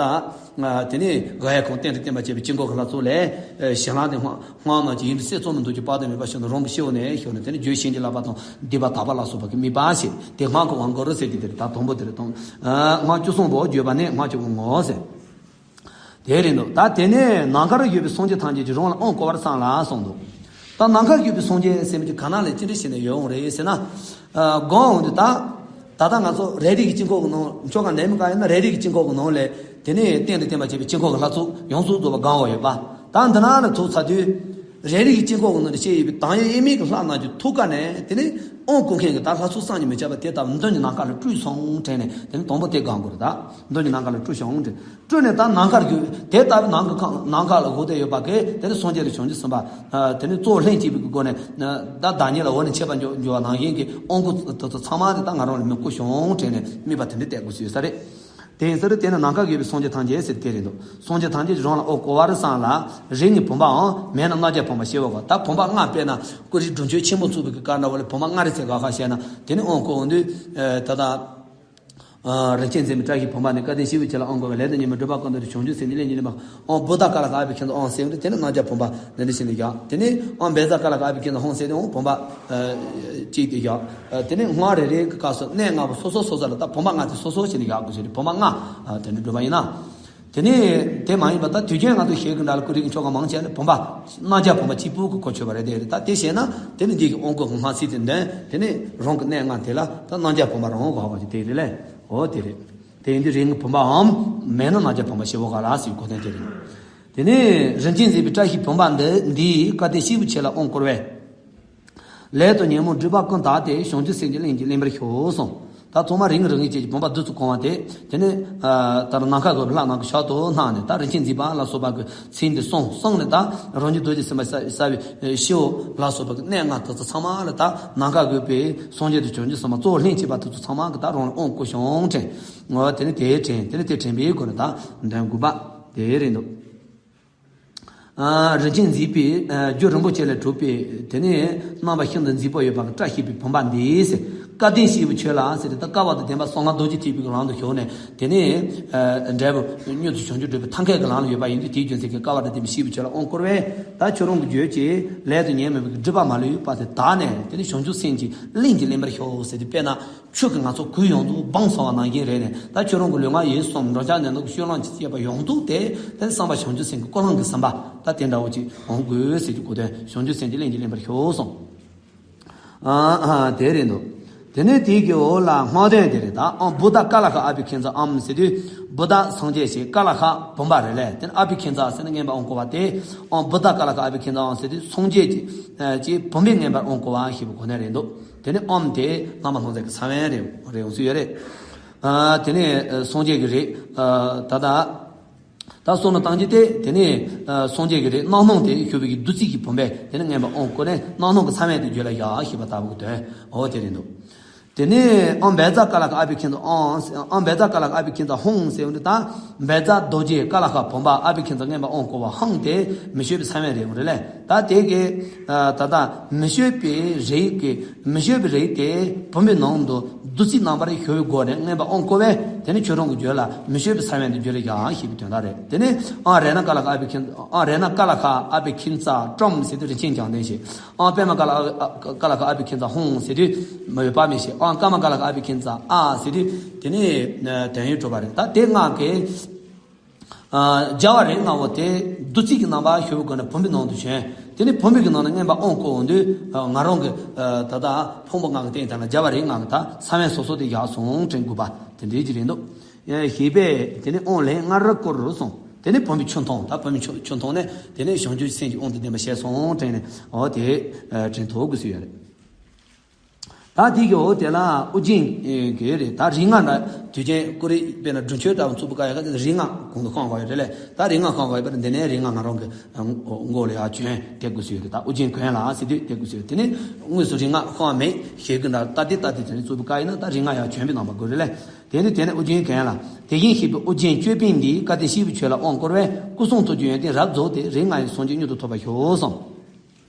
དེ་ནས་ག་ཡ་ཁོང་བསྟན་དུ་བསྟན་པ་བྱས་པའི་དཀྱིལ་འཁོར་གྱི་ལྷ་ཚོགས་ལས་ཞལ་ལག་དེ་སྔགས་སྔགས་རྣམས་ཀྱི་ཡིན་དུས་གསལ་རྩོམ་མི་འདུག་ཀྱི་དཔག་ཏུ་མེད་པ་ཞིག་ཏུ་རང་གི་སྤྱི་བོ་ནས་ཞུགས་ནས་དེ་ནས་བརྗོད་བྱིན་གྱིས་བརླབས་པ་དང་སྡིག་པ་དག་པ་ལ་སོགས་པ་གི་དམིགས་པ་ཞེས་དེ་སྔགས་ཀྱི་དབང་བསྐུར་ཟེར་གྱི་དེ་རེད། ད་དང་པོ་དེ་རེད་དང་། སྔགས་བཅུ་གསུམ་པོ་བརྗོད་པ་ནི་སྔགས་ཀྱི་དབང་ངོ་ཟེར། དེ་རེད་འདུག་ད་དེ་ནས་ནམ་མཁར་ཡོད་པའི་སངས་རྒྱས་ཐམས་ཅད་ཀྱིས་རང་ལ་དབང་བསྐུར་བར་བསམ་ལ་གསུངས་འདུག་ད་ནམ་མཁར་ཡོད་པའི་སངས་རྒྱས་ཟེར་མི་དེ་ག་ན་ལས་ཅི་འདྲ་བྱས་ནས་ཡོང་རེད་ཟེར་ན། ཨ་དགོངས་འོང་དུས་ད། ད་ལྟ་ང་ཚོ་རེ་རེ་གི་དཀྱིལ་འཁོར་གི་ནང་ཆོ་ག་འདེམས་ག་ཡིན་ན་རེ་རེ་གི་དཀྱིལ་འཁོར་གི་ནང་ལས་དེ་ནས་བསྟན་དུ་བསྟན་པ་བྱས་པའི་དཀྱིལ་འཁོར་གི་ལྷ་ཚོགས་ཡོངས་སུ་རྫོགས་པ་གང་བ་ཡོད་པ། ད་འདི་ན་ལ་ཐུག་ཚར་དུས། རེ་རེ་གི་དཀྱིལ་འཁོར་གི་ནང་དུ་བཤད་ཡོད་པའི་དང་ཡོད་དབྱེར་མེད་ཀྱི་ལྷ་རྣམས་ཀྱི་ཐུགས་ཀ་ནས་དེ་ནས་དབང་བསྐུར་མཁན་གྱི་ད་ལྷ་ཚོགས་བསམ་གྱིས་མི་ཁྱབ་པ་དེ་ལྟ་བུ་མདུན་གྱི་ནམ་མཁའ་ལ་སྤྲུལ་སོང་དྲན་ནས་དེ་ནས་དང་པོ་དེ་གང་དགོས་རེད། ད་མདུན་གྱི་ནམ་མཁའ་ལ་སྤྲུལ་བྱུང་དྲན། སྤྲུལ་ནས་ད་ནམ་མཁར་གྱུར་དེ་ལྟ་བུ་ནམ་མཁའ་ཁམས་ནམ་མཁའ་ལ་འོ་དེ་ཡོད་པ་གི་དེ་ནས་སངས་རྒྱས་དང་བྱང་ཆུབ་སེམས་དཔའ་དེ་ནས་གཙོ་བོ་ལྷན་སྐྱེས་པའི་སྒོ་ནས་ད་བདག་ཉིད་ལ་འོ་ནས་མཆེད་པ་འཇོག་འཇོག་པ་ནང་བཞིན་གྱི་དབང་བསྐུར་དེ་ཚོ་ཚང་མ་དེ་ད་ང་རང་ལ་མི་བསྐུར་བྱུང་དྲན་ནས་དམིགས་པ་དེ་འདྲ་གཏད་དགོས་སུ་ཡོད་ས་རེད། དེ་ཡིན་ཟེར་དེ་ནི་ནམ་མཁའ་གུས་པའི་སངས་རྒྱས་ཐམས་ཅད་ཟེར་དེ་རེད་འདུག་སངས་རྒྱས་ཐམས་ཅད་རང་ལ་དབང་བསྐུར་བར་བསམ་ལ་རིགས་ལྔའི་བུམ་པའམ་མེད་ན་རྣམ་རྒྱལ་བུམ་པ་ཞེས་པ་གོ་ད་བུམ་པ་ལྔ་དཔེར་ན་ཀུ་རེ་སྒྲུབ་མཆོད་ཆེན་པོ་ཚུགས་པའི་གི་སྐར་འདྲ་བོ་ལས་བུམ་པ་ལྔ་རེ་ཚེ་ག་ཁ་བཤད་ན་དེ་ནི་དབང་བསྐུར་འོང་དུས་ད་ལྟ། རིན་ཆེན་འཛིན་པའི་བཀྲ་ཤིས་བུམ་པ་ནི་སྐལ་ལྡན་སྐྱེས་བུ་ཁྱེད་ལ་དབང་བསྐུར་བའི་ལས་དང་ཉོན་མོངས་སྒྲིབ་པ་ཀུན་དག་སྟེ་བྱང་ཆུབ་སེམས་ཀྱི་གླིང་གི་གླིང་པ་ཨང་བུདྡྷ་ཀཱ་ལ་ཀ་ཨ་བྷི་ཀ་ནན་དྷ་ཨང་ཟེར་བ་དེ་ནི་རྣམ་རྒྱལ་བུམ་པ་འདི་འདྲ་ཞིག་ནི་བཞག་དེ་ནི་ཨང་བཛྲ་ཀཱ་ལ་ཀ་ཨ་བྷི་ཀ་ནན་དྷ་ཨང་ཟེར་དེ་ཨང་བུམ་པ་གཅིག་དེ་བཞག་དེ་ནི་སྔགས་རེ་རེ་གི་སྐབས་སུ་གནས་ལྔ་པོ་སོ་སོ་སོ་སོ་ལ་ད་བུམ་པ་ལྔ་དེ་སོ་སོ་ཞིག་ནི་བཞག་དགོས་ཞེས་བུམ་པ་ལྔ་དེ་ནི་སྒྲུབ་པ་ཡིན་ན། དེ་ནས་དེ་མ་ཡིན་པ་ད་དུས་རྒྱུན་ང་ཚོ་ཞལ་གྱི་འདྲ་ལ་ཀུ་རེ་གི་ཆོ་ག་མང་ཆེ་ནི་བུམ་པ་རྣམ་རྒྱལ་བུམ་པ་གཅིག་པུ་གི་གོ་ཆོད་པ་རེད། དེ་རེད། ད་དེ་བྱས་ན་དེ་ནི་འདི་གི་དབང་བསྐུར་གྱི་སྔགས་ཚིག་དེ་འདོན་དེ་ནི་རང་གི་གནས་ལྔ་དེ་ལ་ད་རྣམ་རྒྱལ་བུམ་པ་རང་དབང་གོ་བ་ཞིག་དེ་རེད་ལས་འོ་དེ་རེད། དེ་ཡིན་དུས་རིགས་ལྔའི་བུམ་པའམ་མེད་ན་རྣམ་རྒྱལ་བུམ་པ་ཞེས་པ་ག་ལ་ཟེར་གོ་དོན་དེ་རེད། དེ་ནས་རིན་ཆེན་འཛིན་པའི་བཀྲ་ཤིས་བུམ་པ་འདི་འདིས་སྐལ་ལྡན་སྐྱེས་བུ་ཁྱེད་ལ་དབང་བསྐུར་བས། ལས་དང་ཉོན་མོངས་སྒྲིབ་པ་ཀུན་དག་སྟེ་བྱང་ཆུབ་སེམས་ཀྱི་གླིང་གི་གླིང་པར་ཤོག་གསུངས། ད་ཚང་མ་རིགས་ལྔ་རིགས་ལྔའི་སྐྱེས་ཀྱི་བུམ་པ་བདུན་ཚོ་གང་བ་དེ་དེ་ནས་ད་ནམ་མཁའ་གི་ལྷ་རྣམས་ཀྱི་ཞལ་དུ་སྣང་ནས་ད་རིན་ཆེན་འཛིན་པ་ལ་སོགས་པ་གི་མཚན་འདི་གསུངས་གསུངས་ནས་ད་རང་རྒྱུད་རྡོ་རྗེ་སེམས་དཔའ་གསལ་བའི་སྐྱེས་བུ་ལ་སོགས་པ་གི་གནས་ལྔ་དེ་ཚོ་ཚང་མ་ལ་ད་ནམ་མཁའ་གི་བུམ་པའི་སངས་རྒྱས་དང་བྱང་ཆུབ་སེམས་དཔའ་གཙོ་བོ་ལྷན་སྐྱེས་པ་དེ་ཚོ་ཚང་མ་གི་ད་རང་ལ་དབང་བསྐུར་བྱུང་དྲན། འོ་དེ་ནས་དེ་དྲན་དེ་ནས་དེ་དྲན་པའི་སྒོ་ནས་ད་འདོན་དགོས་པ་དེ་རེད་འདུག་རིན་ཆེན་འཛིན་པའི་རྒྱུ་རིན་པོ་ཆེ་ལས་གྲུབ་པའི་དེ་ནས་རྣམ་པ་ཤིན་ཏུ་མཛེས་པོ་ཡོད་པ་གི་བཀྲ་ཤིས་པའི་བུམ་པ་འདི་ཟེར། སྐལ་ལྡན་སྐྱེས་བུ་ཁྱོད་ལ་ཟེར་ཏེ་ད་སྐལ་བ་དང་ལྡན་པ་གསང་སྔགས་རྡོ་རྗེ་ཐེག་པའི་ལམ་དུ་ཞུགས་ནས་དེ་ནས་འབྲས་བུ་མྱུར་དུ་བྱང་ཆུབ་སྒྲུབ་པའི་ཐབས་མཁས་ཀྱི་ལམ་ལ་ཡོད་པ་ཡིན་དུས་དེའི་རྒྱུ་མཚན་གྱིས་སྐལ་བ་དང་ལྡན་པའི་སྐྱེས་བུ་ཁྱོད་ལ་དབང་བསྐུར་བས་ད་ཁྱོད་རང་གི་རྒྱུད་ཀྱི་ལས་དང་ཉོན་མོངས་པའི་སྒྲིབ་པ་མ་ལུས་པ་དེ་དག་ནས་དེ་ནས་བྱང་ཆུབ་སེམས་ཀྱི་གླིང་གི་གླིང་པར་ཤོག་ཟེར་ཏེ་དཔེར་ན། ཆོས་ཀྱིས་ང་ཚོ་གོས་ཡོངས་རྫོགས་སྦངས་སོང་བ་ནང་བཞིན་རེད་ནས་ད་ཁྱོད་རང་གི་ལུས་ངག་ཡིད་གསུམ་འགྲོ་འཆག་ནས་ནོར་གྱི་སྤྱོད་ལམ་གྱི་བཅས་པ་ཡོངས་རྫོགས་དེ་དེ་བསམ་པ་བྱང་ཆུབ་སེམས་ཀྱི་ཀུན་སློང་གི་ཟིན་པ་ད་དེ་འདྲ་བོ་ཅིག་འོང་དགོས་ཟེར་གྱི་གོ་དོན་བྱང་ཆུབ་སེམས་ཀྱི་གླིང་གི་གླིང་པར་ཤོག་གསུངས། ཨ་ཨ་དེ་རེད་འདུག་དེ་ནས་དེའི་གི་འོག་ལ་སྔགས་དོན་དེ་རེད། ད་ཨང་བུདྡྷ་ཀཱ་ལ་ཤ་ཨ་བྷི་ཀྷི་ཛ་ཨམ་ཟེར་དུས་བུདྡྷ་སངས་རྒྱས་ཞེས་ཀཱ་ལ་ཤ་བུམ་པ་རེད་ལས་དེ་ནས་ཨ་བྷི་ཀྷི་ཛ་ཟེར་ན་མངོན་པར་དབང་བསྐུར་བ་དེ་ཨང་བུདྡྷ་ཀཱ་ལ་ཤ་ཨ་བྷི་ཀྷི་ཛ་ཨམ་ཟེར་དུས་སངས་རྒྱས་ཀྱི་ཀྱི་བུམ་པས་མངོན་པར་དབང་བསྐུར་བ་ཞེས་པའི་གོ་དོན་རེད་འདུག་དེ་ནས་ཨོམ་དེ་བླ་མ་ལྷུང་བཟེད་ཀྱི་ས་བོན་རེད་རེད་འོང་སྲིད་ཡོད་རེད། ཨ་དེ་ནས་སངས་རྒྱས་ཀྱི་རེད། ཨ་ད་ད་ད་གསུང་ལ་བཏང་རྒྱུ་དེ་དེ་ནས་སངས་རྒྱས་ཀྱི་རེད་རྣམ་སྣང་དེ་ཞུ་བའི་གི་བདུད་རྩི་གི་བུམ་པས་དེ་ནས་མངོན་པར་དབང་བསྐུར་ནས་རྣམ་སྣང་གི་ས་བོན་དེ་རྒྱུད་ལ་བཞག་ཞེས་པ་ལྟ་བུ་གི་དོན་འོ་དེ་རེད་འདུག་དེ་ནས་ཨང་བཛྲ་ཀ་ལ་ཤ་ཨ་བྷི་ཁྱིན་ཙ་ཨང་། ཨང་བཛྲ་ཀ་ལ་ཤ་ཨ་བྷི་ཁྱིན་ཙ་ཧཱུྃ་ཟེར་བ་འདི་དང་། བཛྲ་རྡོ་རྗེ་ཀ་ལ་ཤ་བུམ་པ་ཨ་བྷི་ཁྱིན་ཙ་མངོན་པར་དབང་བསྐུར་བ་ཧཱུྃ་དེ་མི་བསྐྱོད་པའི་ས་བོན་རེད་འོང་རེད་ལེ། ད་དེ་གི་ད་ལྟ་མི་བསྐྱོད་པའི་རིགས་ཀྱི་མི་བསྐྱོད་པའི་རིགས་དེ་བུམ་པའི་ནང་དུ་བདུད་རྩིའི་རྣམ་པར་ཞུ་བའི་སྒོ་ནས་མངོན་པར་དབང་བསྐུར་བས། དེ་ནི་ཆོས་སྐྱོང་གི་རྒྱུད་ལ་མི་བསྐྱོད་པའི་ས་བོན་དུ་གྱུར་ཡང་ཞེས་པའི་དོན་དག་རེད། དེ་ནི་ཨང་རཏྣ་ཀ་ལ་ཤ་ཨ་བྷི་ཁྱིན། ཨང་རཏྣ་ཀ་ལ་ཤ་ཨ་བྷི་ཁྱིན་ཙ་ཀྲོམ་ཟེར་དུས་རིན་ཆེན་རྒྱན་ལྡན་ཞེས། ཨང་པདྨ་ཀ་ལ་ཀ་ལ་ཤ་ཨ་བྷི་ཁྱིན་ཙ་ཧཱུྃ་ཟེར་དུས་མི་འོད་དཔག་མེད་ཞེས། ཨང་ཀརྨ་ཀ་ལ་ཤ་ཨ་བྷི་ཁྱིན་ཙ་ཨ་ཟེར་དུས་དེ་ནི་དོན་ཡོད་གྲུབ་པ་རེད། ད་དེ་ལྔ་གི་ཨ་རྒྱལ་བ་རིགས་ལྔ་པོ་དེ་བདུད་རྩི་གི་རྣམ་པ་ཞུ་བའི་སྒོ་ནས་བུམ་པའི་ནང་དུ་བྱོན། དེ་ནི་བུམ་པའི་གི་ནང་ནས་མངོན་པར་དབང་བསྐུར་འོང་དུས་ང་རང་གི་ད་ལྟ་ཕུང་པོ་ལྔ་གི་སྟེང་དེ་ལ་རྒྱལ་བ་རིགས་ལྔ་གི་ད་ས་བོན་སོ་སོ་དེ་བཞག་སོང་དྲན་དགོས་པ་དེ་འདྲའི་ཅིག་རེད་འདུག་ཞེས་པས་དེ་ནི་དབང་ལན་ལྔར་བསྐུར་གསུངས། དེ་ནི་བུམ་པའི་ཆུ་འཐུང་། ད་བུམ་པའི་ཆུ་ཆུ་འཐུང་ནས་དེ་ནི་བྱང་ཆུབ་སེམས་ཀྱི་དབང་དུ་ལྡན་པ་བྱས་སོང་དྲན་ནས་འོ་དེ་དྲན་ཐུབ་དགོས་སུ་ཡོད་རེད། ད་དེ་གི་འོ་དེ་ལ་ཨོ་རྒྱན་གྱི་རེད། ད་རིགས་ལྔ་འདྲ་དུས་ཆེན་ཀུ་རེ་དཔེར་ན་སྒྲུབ་མཆོད་ལྟ་བུ་ཚུགས་པ་ག་ཡ་ག་རིགས་ལྔ་གོང་དུ་ཤོང་བ་ཡོད་རེད་ལས། ད་རིགས་ལྔ་ཤོང་བ་ཡོད་པར་འདི་ནས་རིགས་ལྔ་ང་རང་གི་མགོ་ལ་ཡ་བྱོན་དེ་དགོས་སུ་ཡོད་རེད། ད་ཨོ་རྒྱན་གོན་ལ་ཟེར་དུས་དེ་དགོས་སུ་ཡོད། དེ་ནས་དངོས་སུ་རིགས་ལྔ་ཤོང་བ་མེད་ཞེས་གི་འདྲ་ད་དེ་ད་དེ་དེ་ནས་ཚུགས་པ་ག་ཡིན་ན་ད་རིགས་ལྔ་ཡ་བྱོན་པའི་རྣམ་པ་དགོས་རེད་ལས། དེ་ནི་དེ་ནས་ཨོ་རྒྱན་གོན་ལ། དེ་བཞིན་གཤེགས་པའི་ཨོ་རྒྱན་ཅོད་པན་འདིས་བསྐལ་དེ་གཤེགས་པའི་ཆོས་ལ་དབང་བསྐུར་བས་སྐུ་གསུང་ཐུགས་ཀྱི་ཡོན་ཏན་རབ་རྫོགས་ཏེ་རིགས་ལྔ་ཡི་སངས་རྒྱས་མྱུར་དུ་ཐོབ་པར་ཤོག་གསུངས།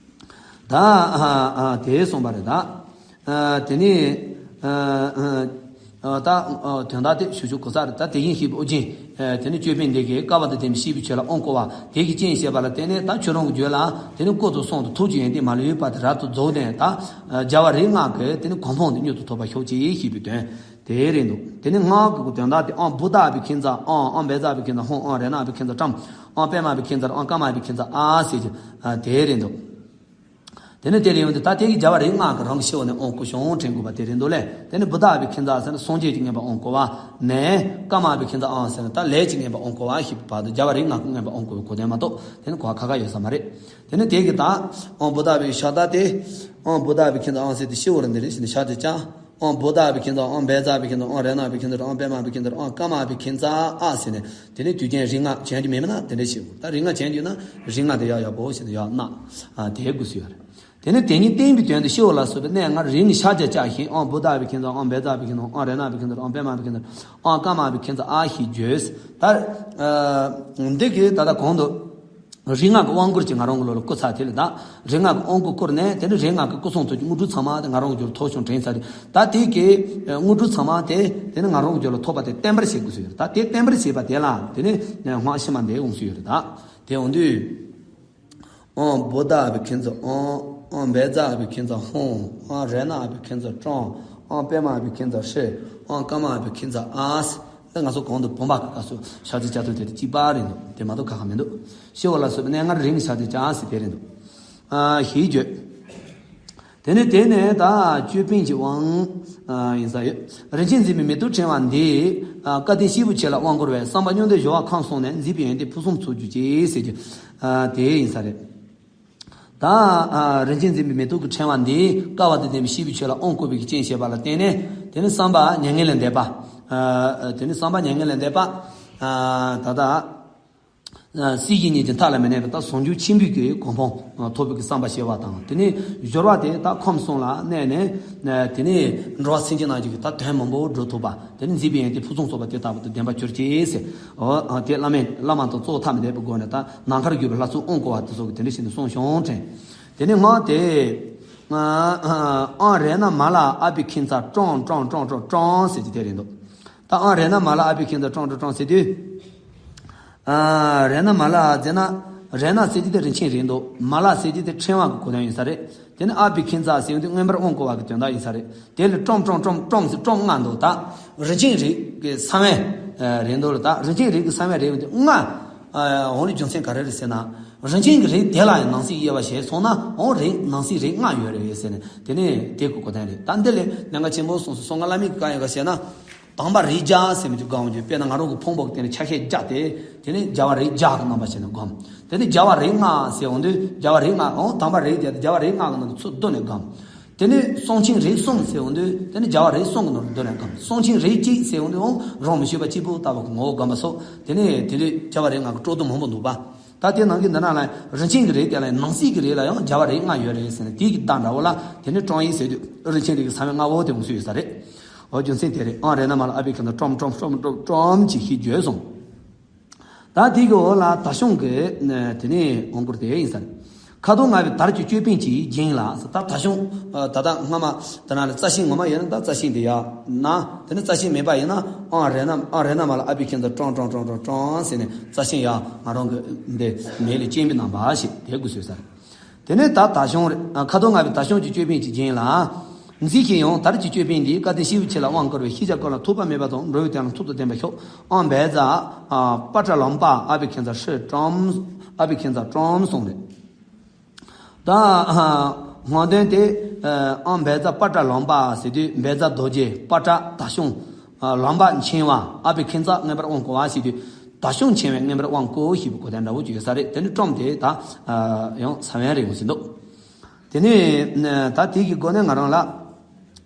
ད་ཨ་ཨ་དེ་གསུངས་པ་རེད་ད། ཨ་དེ་ནི་ཨ་ཨ་ཨ་ད་ཨ་དོན་དག་དེ་ཞུ་ཞུ་གོ་ས་རེད་ད། དེ་བཞིན་གཤེགས་པའི་ཨོ་རྒྱན་ཨ་དེ་ནི་ཅོད་པན་འདི་གིས་བསྐལ་པ་དང་ལྡན་པའི་གཤེགས་པའི་ཆོས་ལ་དབང་བསྐུར་བ་དེ་གི་རྐྱེན་བྱས་པ་ལ་བརྟེན་ནས་ད་ཁྱོད་རང་གི་རྒྱུད་ལ་དེ་ནི་སྐུ་དང་གསུང་དང་ཐུགས་ཀྱི་ཡོན་ཏན་མ་ལུས་པ་དེ་རབ་ཏུ་རྫོགས་ནས་ད་ཨ་རྒྱལ་བ་རིགས་ལྔ་གི་དེ་ནི་གོ་འཕང་དེ་མྱུར་དུ་ཐོབ་པར་ཤོག་ཅེས་ཞེས་པའི་དོན། དེ་རེད་འདུག་དེ་ནི་སྔགས་ཀྱི་དོན་དག་དེ་ཨང་བུདྡྷ་ཨ་བྷི་ཁྱིན་ཙ་ཨང་། ཨང་བཛྲ་ཨ་བྷི་ཁྱིན་ཙ་ཧཱུྃ། ཨང་རཏྣ་ཨ་བྷི་ཁྱིན་ཙ་ཀྲམ། ཨང་པདྨ་ཨ་བྷི་ཁྱིན་ཙ་ཨང་། ཀརྨ་ཨ་བྷི་ཁྱིན་ཙ་ཨ་ཟེར་གྱི་དེ་རེད་འདུག་དེ་ནི་དེ་རེད་འདུག་ད་དེ་གི་རྒྱལ་བ་རིགས་ལྔ་གི་རང་གི་ཤེས་པ་ནས་ཨང་བསྐུར་ཤོག་དྲན་དགོས་པ་དེ་རེད་འདུག་ལས། དེ་ནི་བུདྡྷ་ཨ་བྷི་ཁྱིན་ཙ་ཟེར་ན་སངས་རྒྱས་ཀྱི་མངོན་པར་དབང་བསྐུར་བ་ནས། ཀརྨ་ཨ་བྷི་ཁྱིན་ཙ་ཨང་ཟེར་ན་ད་ལས་ཀྱི་མངོན་པར་དབང་བསྐུར་བ་ཞེས་པའི་བར་དུ་རྒྱལ་བ་རིགས་ལྔ་གི་མངོན་པར་དབང་བསྐུར་བའི་གོ་དོན་མ་གཏོགས་དེ་ནི་གོ་བ་ཁ་ཁ་ཡོད་ས་མ་རེད། དེ་ནི་དེ་གི་ད་ཨང་བུདྡྷ་ཨ་བྷི་ཤ་ད་དེ་ཨང་བུདྡྷ་ཨ་བྷི་ཁྱིན་ཙ་ཨང་ཟེར་དེ་ཤི་བོ་ར་འདི་རེད་ཟེར་ནས་ཤ་དེ་ཅང་། ཨང་བུདྡྷ་ཨ་བྷི་ཁྱིན་ཙ། ཨང་བཛྲ་ཨ་བྷི་ཁྱིན་ཙ། ཨང་རཏྣ་ཨ་བྷི་ཁྱིན་ཙ། ཨང་པདྨ་ཨ་བྷི་ཁྱིན་ཙ། ཨང་ཀརྨ་ཨ་བྷི་ཁྱིན་ཙ་ཨ་ཟེར་ནས་དེ་ནས་དུས་རྒྱུན་རིགས་ལྔ་བྱོན་རྒྱུ་མེད་མིན་ན་དེ་འདྲ་ཞིག་ད་རིགས་ལྔ་བྱོན་རྒྱུ་ན་རིགས་ལྔ་དེ་ཡག་ཡག་པོ་ཞིག་ཏུ་ཡག་གནང་། ཨ་དེ་དགོས་སུ་ཡོད་རེད། དེ་ནས་དེ་ཉིད་བསྟན་པའི་དོན་དུ་ཤི་བོ་ལ་སོགས་པའི་གནས་ལྔར་རིང་ཞག་བརྒྱ་བཅགས་ཤིང་། ཨང་བུདྡྷ་ཨ་བྷི་ཁྱིན་ཙ། ཨང་བཛྲ་ཨ་བྷི་ཁྱིན་ཙ། ཨང་རཏྣ་ཨ་བྷི་ཁྱིན་ཙ། ཨང་པདྨ་ཨ་བྷི་ཁྱིན་ཙ། ཨང་ཀརྨ་ཨ་བྷི་ཁྱིན་ཙ་ཨ་ཞེས་བརྗོད། ད་ཨ་འདི་གི་ད་ལྟ་གོང་དུ། རིགས་ལྔ་གི་དབང་བསྐུར་གྱིས་ང་རང་གི་བློ་ལ་བསྐུར་ཚར་དེ་ལ་ད་རིགས་ལྔ་གི་དབང་བསྐུར་བསྐུར་ནས་དེ་ནི་རིགས་ལྔ་གི་སྐུ་གསུང་ཐུགས་ཀྱི་དངོས་གྲུབ་ཚང་མ་དེ་ང་རང་གི་རྒྱུད་ལ་ཐོབ་བྱུང་དྲན་ཚར་རེད། ད་དེ་གི་དངོས་གྲུབ་ཚང་མ་དེ་དེ་ནི་ང་རང་གི་རྒྱུད་ལ་ཐོབ་པ་དེ་བརྟན་པར་བྱེད་དགོས་སུ་ཡོད་རེད། ད་དེ་བརྟན་པར་བྱེད་པ་དེ་ལ་དེ་ནི་སྔགས་ཕྱི་མ་འདི་འོང་སུ་ཡོད་རེད། ད་དེ་འོང་དུས། ཨང་བུདྡྷ་ཨ་བྷི་ཁྱིན་ཙ་ཨང་། ཨང་བཛྲ་ཨ་བྷི་ཁྱིན་ཙ་ཧཱུྃ། ཨང་རཏྣ་ཨ་བྷི་ཁྱིན་ཙ་ཀྲམ། ཨང་པདྨ་ཨ་བྷི་ཁྱིན་ཙ་ཧྲཱིཿ། ཨང་ཀརྨ་ཨ་བྷི་ཁྱིན་ཙ་ཨཱཿ། ད་ང་ཚོ་གོང་དུ་བུམ་པ་གི་སྐབས་སུ་ཞག་ཚི་བཅའ་ཐུབ་དེ་དེ་གཅིག་པ་རེད་འདུག་དེ་མ་གཏོགས་ཁ་ཁ་མི་འདུག་ཤི་བོ་ལ་སོགས་པའི་གནས་ལྔར་རིང་ཞག་ཚི་བཅགས་ཟེར་དེ་རེད་འདུག་ཨ་ཞེས་བརྗོད། དེ་ནས་དེ་ནས་ད་ཅོད་པན་གྱི་དབང་ཨ་ཡིན་ས་ཡོད། རིན་ཆེན་འཛིན་པའི་མེ་ཏོག་ཕྲེང་བ་འདིས་ཨ་བསྐལ་དེའི་གཤེགས་པའི་ཆོས་ལ་དབང་བསྐུར་བས་བསམ་པ་མྱང་འདས་སྦྱོར་བ་ཁམས་གསུམ་ནས་འཛིན་པའི་ཡོན་ཏན་ཕུན་སུམ་ཚོགས་གྱུར་ཅིག་ཟེར་རྒྱུ་ཨ་དེ་ཡིན་ས་རེད། ད་ཨ་རིན་ཆེན་འཛིན་པའི་མེ་ཏོག་གི་ཕྲེང་བ་འདིས་བསྐལ་པ་དང་ལྡན་པའི་གཤེགས་པའི་ཆོས་ལ་དབང་བསྐུར་བའི་རྐྱེན་བྱས་པ་ལ་བརྟེན་ནས་དེ་ནི་བསམ་པ་མྱ་ངན་ལས་འདས་པ། ཨ་དེ་ནི་བསམ་པ་མྱ་ངན་ལས་འདས་པ། ཨ་ད་ལྟ་ཨ་སྲིད་ཞིའི་གཉེན་གྱི་མཐའ་ལ་མི་གནས་པའི་ད་ཟུང་འཇུག་ཆེན་པོའི་གི་གོ་འཕང་ཨ་ཐོབ་པའི་གི་བསམ་པ་བྱེད་པ་དང་། དེ་ནི་སྦྱོར་བ་དེ་ད་ཁམས་གསུམ་ལ་གནས་ནས་ཨ་དེ་ནི་འགྲོ་བ་སེམས་ཅན་རྣམས་ཀྱི་གི་ད་དོན་མང་པོ་སྒྲུབ་ཐུབ་པ། དེ་ནི་འཛིན་པའི་ཡོན་ཏན་ཕུན་སུམ་ཚོགས་པ་དེ་ལྟ་བུ་དང་ལྡན་པར་གྱུར་ཅིག་ཟེར། འོ་ཨ་དེ་བླ་མས་བླ་མ་དང་གཙོ་བོ་ཐ་མི་དད་པའི་སྒོ་ནས་ད་ནམ་མཁར་བརྒྱུད་པའི་ལྷ་ཚོགས་དབང་བསྐུར་བ་དེ་ཚོ་གིས་དེ་འདྲ་བྱས་ནས་གསུངས་བྱུང་དྲན། དེ་ནས་སྔགས་དེ་ཨ་ཨ་ཨང་རཏྣ་མ་ལ་ཨ་བྷི་ཁྱིན་ཙ་ཀྲོང་ཀྲོང་ཀྲོང་ཀྲོང་ཀྲོང་ཟེར་གྱི་དེ་རེད་འདུག་ད་ཨང་རཏྣ་མ་ལ་ཨ་བྷི་ཁྱིན་ཙ་ཀྲོང་ཀྲོང་ཀྲོང་ཟེར་དུས། ཨ་རཏྣ་མ་ལ་ཟེར་ན། རཏྣ་ཟེར་གྱི་དེ་རིན་ཆེན་རེད་འདུག་མ་ལ་ཟེར་གྱི་དེ་ཕྲེང་བ་གི་གོ་དོན་ཡིན་ས་རེད། དེ་ནི་ཨ་བྷི་ཁྱིན་ཙ་ཟེར་དུས་མངོན་པར་དབང་བསྐུར་བ་གི་དོན་དག་ཡིན་ས་རེད། དེ་ལ་ཀྲོམ་ཀྲོམ་ཀྲོམ་ཀྲོམ་ཟེར་ཀྲོམ་ལྔ་འདུག་ད་རིན་ཆེན་རིགས་ཀྱི་ས་བོན་རེད་འདུག་ལ། ད་རིན་ཆེན་རིགས་ཀྱི་ས་བོན་རེད་འདུག་ལྔ། འོང་ལུགས་རྒྱུ་མཚན་ག་རེ་རེད་ཟེར་ན། རིན་ཆེན་གྱི་རིགས་དེ་ལ་ཡང་ནང་གསེས་དབྱེ་བ་ཕྱེ་སོང་ན་འོང་རིགས་ནང་གསེས་རིགས་ལྔ་ཡོད་རེད་ཟེར་ནས་དེ་ནས་དེ་གི་གོ་དོན་རེད། ད་འདི་ལས་ལས་འགའ་ཆེན་པོ་གསུངས་སོ། གསུང་ང་བླ་མའི་བཀའ་ཡང་ག་བཤད་ན། དང་པ་རིགས་བརྒྱ་ཟེར་མི་དེ་སྒོམ་རྒྱུ། དཔེར་ན་ང་རང་གི་ཕུང་པོ་གི་སྟེང་ནས་ཆ་ཤས་བརྒྱ་སྟེ། དེ་ནས་རྒྱལ་བ་རིགས་བརྒྱ་གི་རྣམ་པ་བྱས་ནས་སྒོམ། དེ་ནས་རྒྱལ་བ་རིགས་ལྔ་ཟེར་འོང་དུས་རྒྱལ་བ་རིགས་ལྔ་འོང་དང་པ་རིགས་བརྒྱ་དེ་རྒྱལ་བ་རིགས་ལྔ་གི་ནང་དུ་ཚུར་བསྡུ་ནས་སྒོམ། དེ་ནས་གསུང་ཆེན་རིགས་གསུམ་ཟེར་འོང་དུས་དེ་ནི་རྒྱལ་བ་རིགས་གསུམ་གྱི་ནང་དུ་བསྡུ་ནས་སྒོམ། གསུང་ཆེན་རིགས་གཅིག་ཟེར་འོང་དུས་འོང་རང་མི་ཤེས་པ་གཅིག་པུ་ལྟ་བུ་གི་ངོ་བོ་སྒོམ་པ་སོགས་དེ་ནས་དེ་ལས་རྒྱལ་བ་རིགས་ལྔ་གི་སྤྲོ་བསྡུ་མང་པོ་འདུག་པ། ད་དེ་ནང་གི་འདི་ན་ལ་རིན་ཆེན་གྱི་རིགས་དེ་ལ་ནང་གསེས་ཀྱི་རིགས་ལ་ཡང་བྱ་བ་རིགས་ལྔ་ཡོད་རེད་ཟེར་ནས། དེ་གི་བརྡ་འདྲ་བོ་ལ་དེ་ནི་ཀྲོང་ཡིག་ཟེར་དུས་རིན་ཆེན་རིགས་ཀྱི་ས་བོན་ལྔ་བོ་དེ་འོང་སྲོལ་ཡོད་ས་རེད། འོ་རྒྱུ་མཚན་དེ་རེད། ཨང་རེ་ན་མ་ལ་ཨ་བི་ཁྱིམ་ཚ་ཀྲོམ་ཀྲོམ་ཀྲོམ་ཀྲོམ་ཀྲོམ་ཅིག་ཤིག་བརྗོད་སོང་། ད་དེ་གི་འོག་ལ་ད་གཤོང་གི་དེ་ནས་འོང་སྐོར་དེ་ཡིན་ས་རེད། ཁ་དོག་ལྔ་པའི་དར་གྱི་ཅོད་པན་གྱིས་བརྒྱན་ལ། ད་ད་གཤོང་ད་ལྟ་སྔ་མ་དེ་ན་ལ་རྩ་ཤིང་ངོ་མ་ཡོད་ན་ད་རྩ་ཤིང་དེ་ཡ་ན། དེ་ནི་རྩ་ཤིང་མེད་པ་ཡིན་ན་ཨང་རེ་ན་ཨང་རེ་ན་མ་ལ་ཨ་བི་ཁྱིམ་ཚ་ཀྲོང་ཀྲོང་ཀྲོང་ཀྲོང་ཀྲོང་ཟེར་ནས་རྩ་ཤིང་ཡ་ང་རང་གི་འདི་མེ་ལ་སྐྱེམས་པའི་རྣམ་པ་ཞིག་དེ་དགོས་སོས་ས་རེད། དེ་ནས་ད་ད་གཤོང་རེད། ཁ་དོག་ལྔ་པའི་ད་གཤོང་གི་ཅོད་པན་གྱིས་བརྒྱན་ལ། མཛེས་ཤིང་ཡང་དར་གྱི་ཅོད་པན་འདིས་སྐལ་ལྡན་སྐྱེས་བུ་ཁྱེད་ལ་དབང་བསྐུར་བའི་ཤེས་བྱ་ཀུན་ལ་ཐོགས་པ་མེད་པ་དང་། འགྲོ་བའི་དོན་ལ་མཐུ་སྟོབས་ལྡན་པར་ཤོག། ཨང་བཛྲ་པྲ་ལམ་པ་ཨ་བི་ཁྱིམ་ཚ་ཧྲཱིཿཀྲོམ། ཨ་བི་ཁྱིམ་ཚ་ཀྲོམ་གསུངས་རེད། ད་སྔོན་དོན་དེ་ཨང་བཛྲ་པྲ་ལམ་པ་ཟེར་དུས་བཛྲ་རྡོ་རྗེ། པྲ་ད་གཤོང་། ལམ་པ་མཁྱེན་བ། ཨ་བི་ཁྱིམ་ཚ་མངོན་པར་དབང་བསྐུར་བ་ཟེར་དུས་ད་གཤོང་མཁྱེན་བས་མངོན་པར་དབང་བསྐུར་ཞེས་པའི་གོ་དོན་འདྲ་བོ་ཅིག་ཡོད་ས་རེད། དེ་ནི་ཀྲོམ་དེ་ད་ཡང་ས་བོན་རེད་འོང་ཟིན་འདུག། དེ་ནས་ད་དེ་གི་སྒོ་ནས་ང་རང་ལ་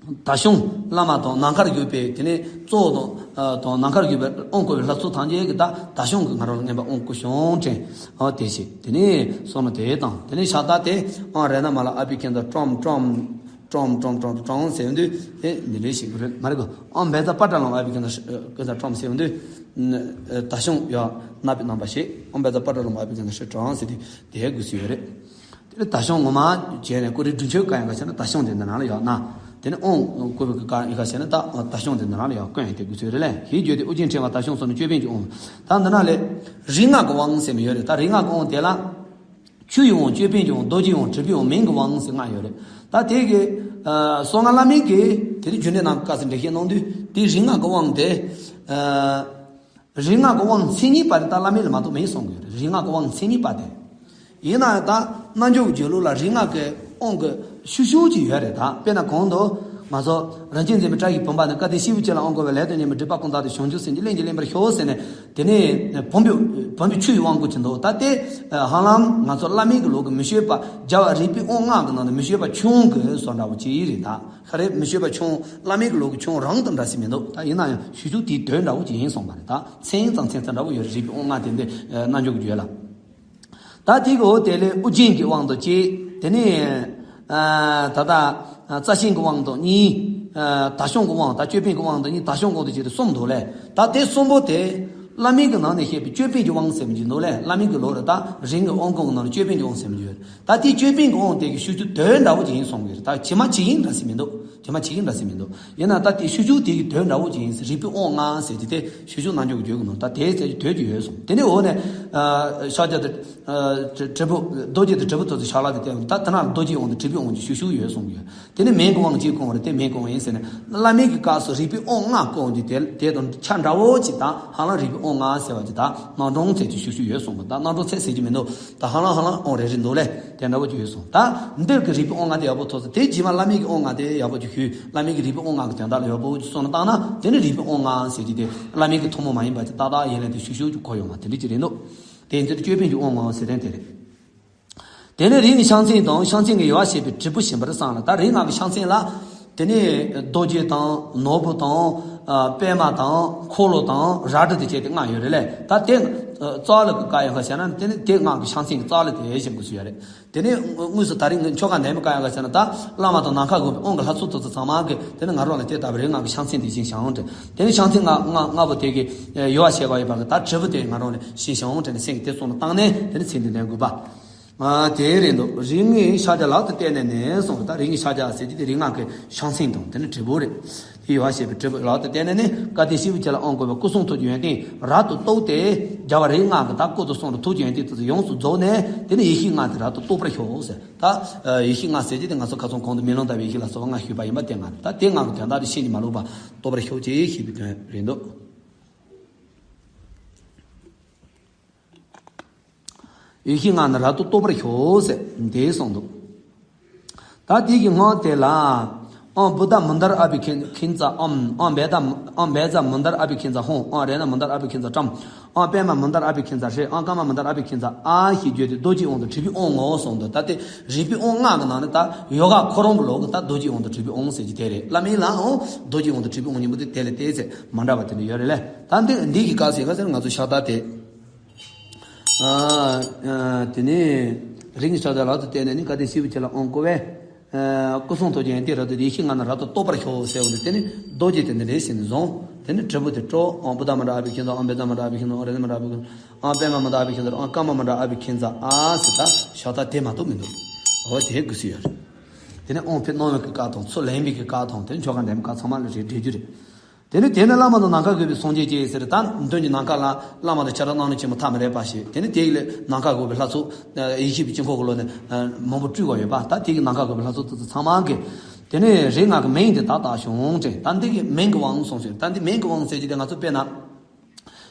ད་གཤོང་བླ་མ་དང་ནམ་མཁར་གྱུར་པའི་དེ་ནས་གཙོ་བོ་དང་དང་ནམ་མཁར་གྱུར་པའི་དབང་བསྐུར་བའི་ལྷ་ཚོགས་ཐམས་ཅད་ཀྱིས་ད་ད་གཤོང་གིས་ང་རང་ལ་མངོན་པར་དབང་བསྐུར་ཤོག་དྲན། ཨ་དེ་བྱས་དེ་ནས་བསམ་མནོ་དེ་དང་། དེ་ནས་ཕྱག་རྟགས་དེ་ཨང་རེ་ན་མ་ལ་ཨ་བི་ཁྱིམ་ཚ་ཀྲོམ་ཀྲོམ་ཀྲོམ་ཀྲོམ་ཀྲོམ་ཀྲོམ་ཟེར་དུས་དེ་འདི་འདྲའི་ཞིག་རེད་མ་རེད་གོ། ཨང་བཛྲ་པྲ་ལམ་ཨ་བི་ཁྱིམ་ཚ་ཀྲོམ་ཟེར་དུས་ད་གཤོང་ཡ་ན་བའི་རྣམ་པ་ཞིག། ཨང་བཛྲ་པྲ་ལམ་ཨ་བི་ཁྱིམ་ཚ་ཀྲོམ་ཟེར་དུས་དེ་དགོས་སུ་ཡོད་རེད། དེ་ནས་ད་གཤོང་ངོ་མ་བྱས་ནས་ཀོ་རི་སྒྲུབ་མཆོད་བཀའ་ཡང་ག་བྱས་ན་ད་གཤོང་དེ་འདི་ནང་ལ་ཡོད་ན། དེ་ནས་དབང་བསྐུར་བའི་བཀའ་ཡང་ག་བྱས་ན་ད་ད་གཤོང་དེ་འདི་ནང་ལ་ཡོད་དགོས་ཡང་དེ་དགོས་ཚོད་རེད་ལས། ཞེས་བརྗོད་དེ་ཨོ་རྒྱན་ཕྲེང་བ་ད་གཤོང་སོགས་ནི་ཅོད་པན་གྱི་དབང་། ད་འདི་ན་ལས་རིགས་ལྔ་གི་དབང་ཟེར་མི་ཡོད་རེད། ད་རིགས་ལྔ་གི་དབང་དེ་ལ་ཆུ་ཡི་དབང་ཅོད་པན་གྱི་དབང་རྡོ་རྗེའི་དབང་དྲིལ་བུའི་དབང་མིང་གི་དབང་ཟེར་ལྔ་ཡོད་རེད། ད་དེ་གི་སོ་ལྔ་བླ་མེད་ཀྱི་དེ་རིང་རྒྱུ་འབྲས་རྣམས་ཀྱི་སྐབས་སུ་འགྲེལ་བཤད་གནང་དུས་དེ་རིགས་ལྔ་གི་དབང་དེ། རིགས་ལྔ་གི་དབང་མཚན་ཉིད་པ་དེ་ད་བླ་མེད་ལ་མ་གཏོགས་མེད་གསུང་གི་ཡོད་རེད། རིགས་ལྔ་གི་དབང་མཚན་ཉིད་པ་དེ། ཡིན་ན་ཡང་ད་རྣལ་འབྱོར་གྱི་སྦྱོར་ལུགས་ལ་རིགས་ལྔ་གི་དབང་གི་ཤུགས་ཤུགས་ཅིག་ཡོད་རེད། ད་དཔེར་ན་གོང་དུ་ང་ཚོ་རིན་ཆེན་འཛིན་པའི་སྐྲ་ཡི་བུམ་པ་ནི། སྐལ་ལྡན་སྐྱེས་བུ་ཁྱེད་ལ་དབང་བསྐུར་བའི་ལས་དང་ཉོན་མོངས་སྒྲིབ་པ་ཀུན་དག་སྟེ། བྱང་ཆུབ་སེམས་ཀྱིས་ལྷུན་གྱིས་བརླན་པར་ཤོག་ཟེར་ནས། དེ་ནས་བུམ་པའི་བུམ་པའི་ཆུ་ཡི་དབང་བསྐུར་གྱི་འདུག། ད་དེ་ཧ་ལམ་ང་ཚོ་བླ་མེད་ཀྱི་ལུགས་ཀྱི་མི་བསྐྱོད་པ་རྒྱལ་བ་རིག་པའི་དབང་ལྔ་གི་ནང་ནས་མི་བསྐྱོད་པ་ཆུང་གི་བཟོ་འདྲ་བོ་ཅིག་རེད་ད། ཁ་རེ་མི་བསྐྱོད་པ་ཆུང་། བླ་མེད་ཀྱི་ལུགས་ཀྱི་ཆུང་རང་དང་འདྲ་སྲིད་མི་འདུག། ད་ཡིན་ན་ཡང་ཞུ་ཞུ་དེའི་དོན་འདྲ་བོ་ཅིག་ཡིན་སོང་བ་རེད། ད་མཚན་ཙམ་མཚན་ཙམ་འདྲ་བོ་ཡོད་རེད། རིག་པའི་དབང་ལྔ་དེ་འདི་རྣལ་འབྱོར་གྱི་རྒྱུད་ལ། ད་དེ་གི་འོག་དེ་ལས་ཨོ་རྒྱན་གྱི་དབང་དུ་བྱས། དེ་ནས་ད་ལྟ་རྩ་ཤིང་གི་དབང་དུ་གཉིས། ད་གཤོང་གི་དབང་། ད་ཅོད་པན་གྱི་དབང་དུ་གཉིས། ད་གཤོང་དབང་དུ་བྱས་ཏེ་གསུམ་འདུག་ལས། ད་དེ་གསུམ་པོ་དེ་བླ་མེད་ཀྱི་ནང་ནས་བཤད་པའི་ཅོད་པན་གྱི་དབང་ཟེར་མི་འདུག་ལས། བླ་མེད་ཀྱི་ལུགས་ལ་ད་རིགས་ལྔའི་དབང་བསྐུར་གྱི་ནང་ནས་ཅོད་པན་གྱི་དབང་ཟེར་མི་འདུག། ད་དེ་ཅོད་པན་གྱི་དབང་དེ་གི་ཤུགས་ཆུ་དོན་འདྲ་བོ་ཅིག་ཡིན་གསུང་གི་རེད། ད་ཇི་མ་ཇི་བཞིན་འདྲ་སྲིད་མི་འདུག། ཇི་མ་ཇི་བཞིན་འདྲ་སྲིད་མི་འདུག། ཡིན་ན་ད་དེ་ཤུགས་ཆུ་དེ་གི་དོན་འདྲ་བོ་ཅིག་ཡིན་ཟེར། རིག་པའི་དབང་ལྔ་ཟེར་གྱི་དེ་ཤུགས་ཆུ་རྣལ་འབྱོར་གྱི་རྒྱུད་ཀྱི་ནང་ད་དེ་ཟེར་གྱི་དོན་ཅིག་ཡོད་གསུང་། དེ་ནས་འོག་ནས་ཕྱག་རྒྱ་དེ་དྲིལ་བུ་རྡོ་རྗེ་དང་དྲིལ་བུ་ཐོགས་ཏེ་ཕྱག་ལེན་དེ་བསྟན་པ། ད་དེ་ན་རྡོ་རྗེའི་དབང་དང་དྲིལ་བུའི་དབང་གི་ཤུགས་ཆུ་ཡོད་གསུང་གི་ཡོད། དེ་ནས་མིང་གི་དབང་གཅིག་བསྐུར་བ་རེད། དེ་མིང་གི་དབང་ཡིན་ཟེར་ནས། བླ་མེད་ཀྱི་སྐབས་སུ་རིག་པའི་དབང་ལྔ་བསྐུར་གྱི་དེ་དེ་དང་ཆ་འདྲ་བོ་ཅིག་ད་ཧ་ལམ་རིག་པའི་དབང་ལྔ་ཟེར་བ་ཅིག་ད་རྣམ་གྲངས་ཚད་ཀྱི་ཤུགས་ཆུ་ཡོད་གསུང་གི། ད་རྣམ་གྲངས་ཚད་ཟེར་གྱི་མི་འདུག། ད་ཧ་ལམ་ཧ་ལམ་དབང་རེ་རེ་འདུག་ལས། དེ་འདྲ་བོ་ཅིག་ཡོད་གསུང་། ད་འདིར་གྱི་རིག་པའི་དབང་ལྔ་དེ་ཡག་པོ་ཐོབ་ཚེ། དེ་རྗེས་མ་བླ་མེད་ཀྱི་དབང་ལྔ་དེ་ཡག་པོ་ཅིག་ཞུས། བླ་མེད་ཀྱི་རིག་པའི་དབང་ལྔ་གི་དོན་དག་ལ་ཡག་པོ་ཅིག་བསམ་བློ་བཏང་ན། དེ་ནི་རིག་པའི་དབང་ལྔ་ཟེར་གྱི་དེ་བླ་མེད་ཀྱི་ཐུན་མོང་མ་ཡིན་པ་ཅིག་ཏག་ཏག་ཡིན་ལས། དེ་ཤུགས་ཆུ་ཅིག་གོ་ཡོང་བ་དེ་འདྲ་ཅིག་རེད་འདུག། དེ་འདིར་ཅོད་པན་གྱི་དབང་ལྔ་ཟེར་དོན་དེ་རེད། དེ་ནས་རིགས་ལྔའི་ཕྱག་མཚན་དང་། ཕྱག་མཚན་གྱི་དབྱེ་བ་བཤད་པའི་དྲིལ་བུ་ཞིམ་པར་བསམས་ལ། ད་རིགས་ལྔ་གི་ཕྱག་མཚན་ལ། དེ་ནས་རྡོ་རྗེ་དང་ནོར་བུ་དང་། ཨ་པད་མ་དང་འཁོར་ལོ་དང་རལ་གྲི་དེ་བཅས་ཏེ་ལྔ་ཡོད་རེད་ལས། ད་དེ་ཨ་རྩ་བ་ལ་གི་བཀའ་ཡང་ག་བྱས་ན། དེ་ནི་དེ་ལྔ་གི་ཕྱག་མཚན་གྱི་རྩ་བ་ལ་དེ་བཞིན་དགོས་སུ་ཡོད་རེད། དེ་ནས་དངོས་སུ་ད་རིང་གི་ཆོ་ག་འདོན་པའི་བཀའ་ཡང་ག་བྱས་ན། ད་བླ་མ་དང་ནམ་མཁའ་གུས་པའི་དབང་གི་ལྷ་ཚོགས་ཐོབ་ཚོ་ཚང་མ་གི་དེ་ནི་ང་རང་ལ་དེ་ལྟ་བུའི་རིགས་ལྔ་གི་ཕྱག་མཚན་དེ་བཞིན་བྱུང་དྲན། དེ་ནི་ཕྱག་མཚན་ལྔ་ལྔ་ལྔ་པོ་དེ་གི་དབྱེ་བ་བཤད་པ་ཡིན་པ་གི་ད་དྲིལ་བུ་དེ་ང་རང་ལ་བཞིན་བྱུང་དྲན་ནས་སེམས་ཀྱི་དེ་གསུང་ལ་བཏང་ནས། དེ་ནི་མཚན་དེ་འདོན་དགོས་པ། ཨ་དེ་རེད་འདུག། རིགས་ལྔའི་ཕྱག་རྒྱ་ལག་ཏུ་གཏད་ནས་ནི་གསུངས་པ། ད་རིགས་ལྔའི་ཕྱག་རྒྱ་ཟེར་གྱི་དེ་རིགས་ལྔ་གི་ཕྱག་མཚན་དང་། དེ་ནི་དྲིལ་བུ་རེད། དེ་ཡོད་པ་ཞེས་པའི་དྲིལ་བུ་ལག་ཏུ་གཏད་ནས་ནི། སྐལ་ལྡན་སྐྱེས་བུ་ཁྱེད་ལ་དབང་བསྐུར་བའི་སྐུ་གསུང་ཐུགས་ཀྱི་ཡོན་ཏན་རབ་ཏུ་རྟོགས་ཏེ། རྒྱལ་བ་རིགས་ལྔ་གི་ད་སྐུ་དང་གསུང་དང་ཐུགས་ཀྱི་ཡོན་ཏན་དེ་ཚོ་ཡོངས་སུ་རྫོགས་ནས། དེ་ནི་ཡེ་ཤེས་ལྔ་དེ་རབ་ཏུ་རྟོགས་པར་ཤོག་ཟེར། ད་ཡེ་ཤེས་ལྔ་ཟེར་གྱི་དེ་ང་ཚོ་ཁ་སང་གོང་དུ་མེ་ལོང་ལྟ་བུའི་ཡེ་ཤེས་ལ་སོགས་པ་ལྔ་ཞུས་པ་ཡིན་པ་དེ་ལྔ་རེད། ད་དེ་ལྔ་གི་དོན་དག་དེ་ཕྱིན་ཅི་མ་ལོག་པ་རྟོགས་པར་ཤོག་ཅེས་ཞེས་པའི་དོན་རེད་འདུག། ཡེ་ཤེས་ལྔ་ནི་རབ་ཏུ་རྟོགས་པར་ཤོག་ཟེར་འདི་གསུངས་འདུག། ད་དེ་གི་སྔོན་དེ་ལ། ཨང་བུདྡྷ་མནྡ་ར་ཨ་བི་ཁྱིམ་ཁྱིམ་ཚ་ཨམ། ཨང་བཛྲ་ཨང་བཛྲ་མནྡ་ར་ཨ་བི་ཁྱིམ་ཚ་ཧཱུྃ། ཨང་རཏྣ་མནྡ་ར་ཨ་བི་ཁྱིམ་ཚ་ཏྲཾ། ཨང་པདྨ་མནྡ་ར་ཨ་བི་ཁྱིམ་ཚ་ཧྲཱིཿ། ཨང་ཀ་མ་མནྡ་ར་ཨ་བི་ཁྱིམ་ཚ་ཨཱཿ་ཞེས་བརྗོད་དེ་རྡོ་རྗེའི་དབང་དང་དྲིལ་བུའི་དབང་ངོ་གསུངས་འདུག། ད་དེ་རིག་པའི་དབང་ལྔ་གི་ནང་ནས་ད་ཡོ་ག་ཁོ་རང་གི་ལུགས་ཀྱི་ད་རྡོ་རྗེའི་དབང་དང་དྲིལ་བུའི་དབང་ཟེར་གྱི་དེ་རེད། བླ་མེད་ལའང་རྡོ་རྗེའི་དབང་དང་དྲིལ་བུའི་དབང་གཉིས་པོ་དེ་དེ་ལས་དེ་ཚེ་མ་འདྲ་བ་དེ་འདྲ་ཡོད་རེད་ལས། ད་འདི་འདི་གི་སྐབས་སུ་ཡིན་ག་ཟེར་ན་ང་ཚོ་ཕྱག་རྟགས་དེ། ཨ། ཨ། དེ་ནས་རིགས་ཀྱི་ཕྱག་རྒྱ་ལག་ཏུ་བསྟན་ནས་ནི་བཀའ་དྲིན་ཤེས་བུ་ཁྱེད་ལ་དབང་བསྐུར་བས། ཨ། སྐུ་གསུང་ཐུགས་ཀྱི་ཡོན་ཏན་རབ་ཏུ་ཡེ་ཤེས་ལྔ་རྣམས་རབ་ཏུ་རྟོགས་པར་ཤོག་ཟེར་བ་ནི་དེ་ནི་རྡོ་རྗེ་དེ་འདི་འདྲའི་ཞིག་ནི་བཟུང་། དེ་ནི་དྲིལ་བུ་དེ་སྤྲོ། ཨོཾ་བུདྡྷ་མནྟ་ཨ་བྷི་ཥིཉྩ། ཨོཾ་བཛྲ་མནྟ་ཨ་བྷི་ཥིཉྩ། ཨོཾ་རཏྣ་མནྟ་ཨ་བྷི་ཥིཉྩ། ཨོཾ་པདྨ་མནྟ་ཨ་བྷི་ཥིཉྩ། ཨོཾ་ཀརྨ་མནྟ་ཨ་བྷི་ཥིཉྩ། ཨ་ཟེར་ད་ཞོག་ད་དེ་མ་གཏོགས་མི་འདུག་འོ་དེ་དགོས་སུ་ཡོད་རེད། དེ་ནི་ཨོཾ་ཕཊ་གནང་བའི་གི་བཀའ་དང་ཚུར་ལེན་པའི་གི་བཀའ་དང་དེ་ནི་ཆོ་ག་འདེབས་བཀའ་ཚང་མ་ལ་རེ་འགྲེལ་རྒྱུ་རེད། དེ་ནས་དེ་ནི་བླ་མ་དང་ནམ་མཁའ་བསྒོས་པའི་སངས་རྒྱས་ཀྱིས་ཟེར། ད་མདུན་གྱི་ནམ་མཁའ་ལ་བླ་མ་དང་ཆ་རོགས་གནང་ནི་ཆེན་མོ་ཐ་མི་རེ་པ་ཞིག་དེ་ནི་དེ་ཡི་ལས་ནམ་མཁའ་བསྒོས་པའི་ལྷ་ཚོགས། ཡེ་ཤེས་པའི་དཀྱིལ་འཁོར་གྱི་ལོ་ནས་མང་པོ་སྤྲུལ་བ་ཡོད་པ། ད་དེ་གི་ནམ་མཁའ་བསྒོས་པའི་ལྷ་ཚོགས་དེ་ཚོ་ཚང་མ་གིས། དེ་ནས་རིགས་ལྔ་གི་མིང་དེ་དག་བཏགས་ཤིང་དྲན། ད་འདི་གི་མིང་གི་དབང་གསུངས་ཤིང་། ད་འདི་མིང་གི་དབང་ཟེར་གྱི་དེ་ང་ཚོ་དཔེར་ན།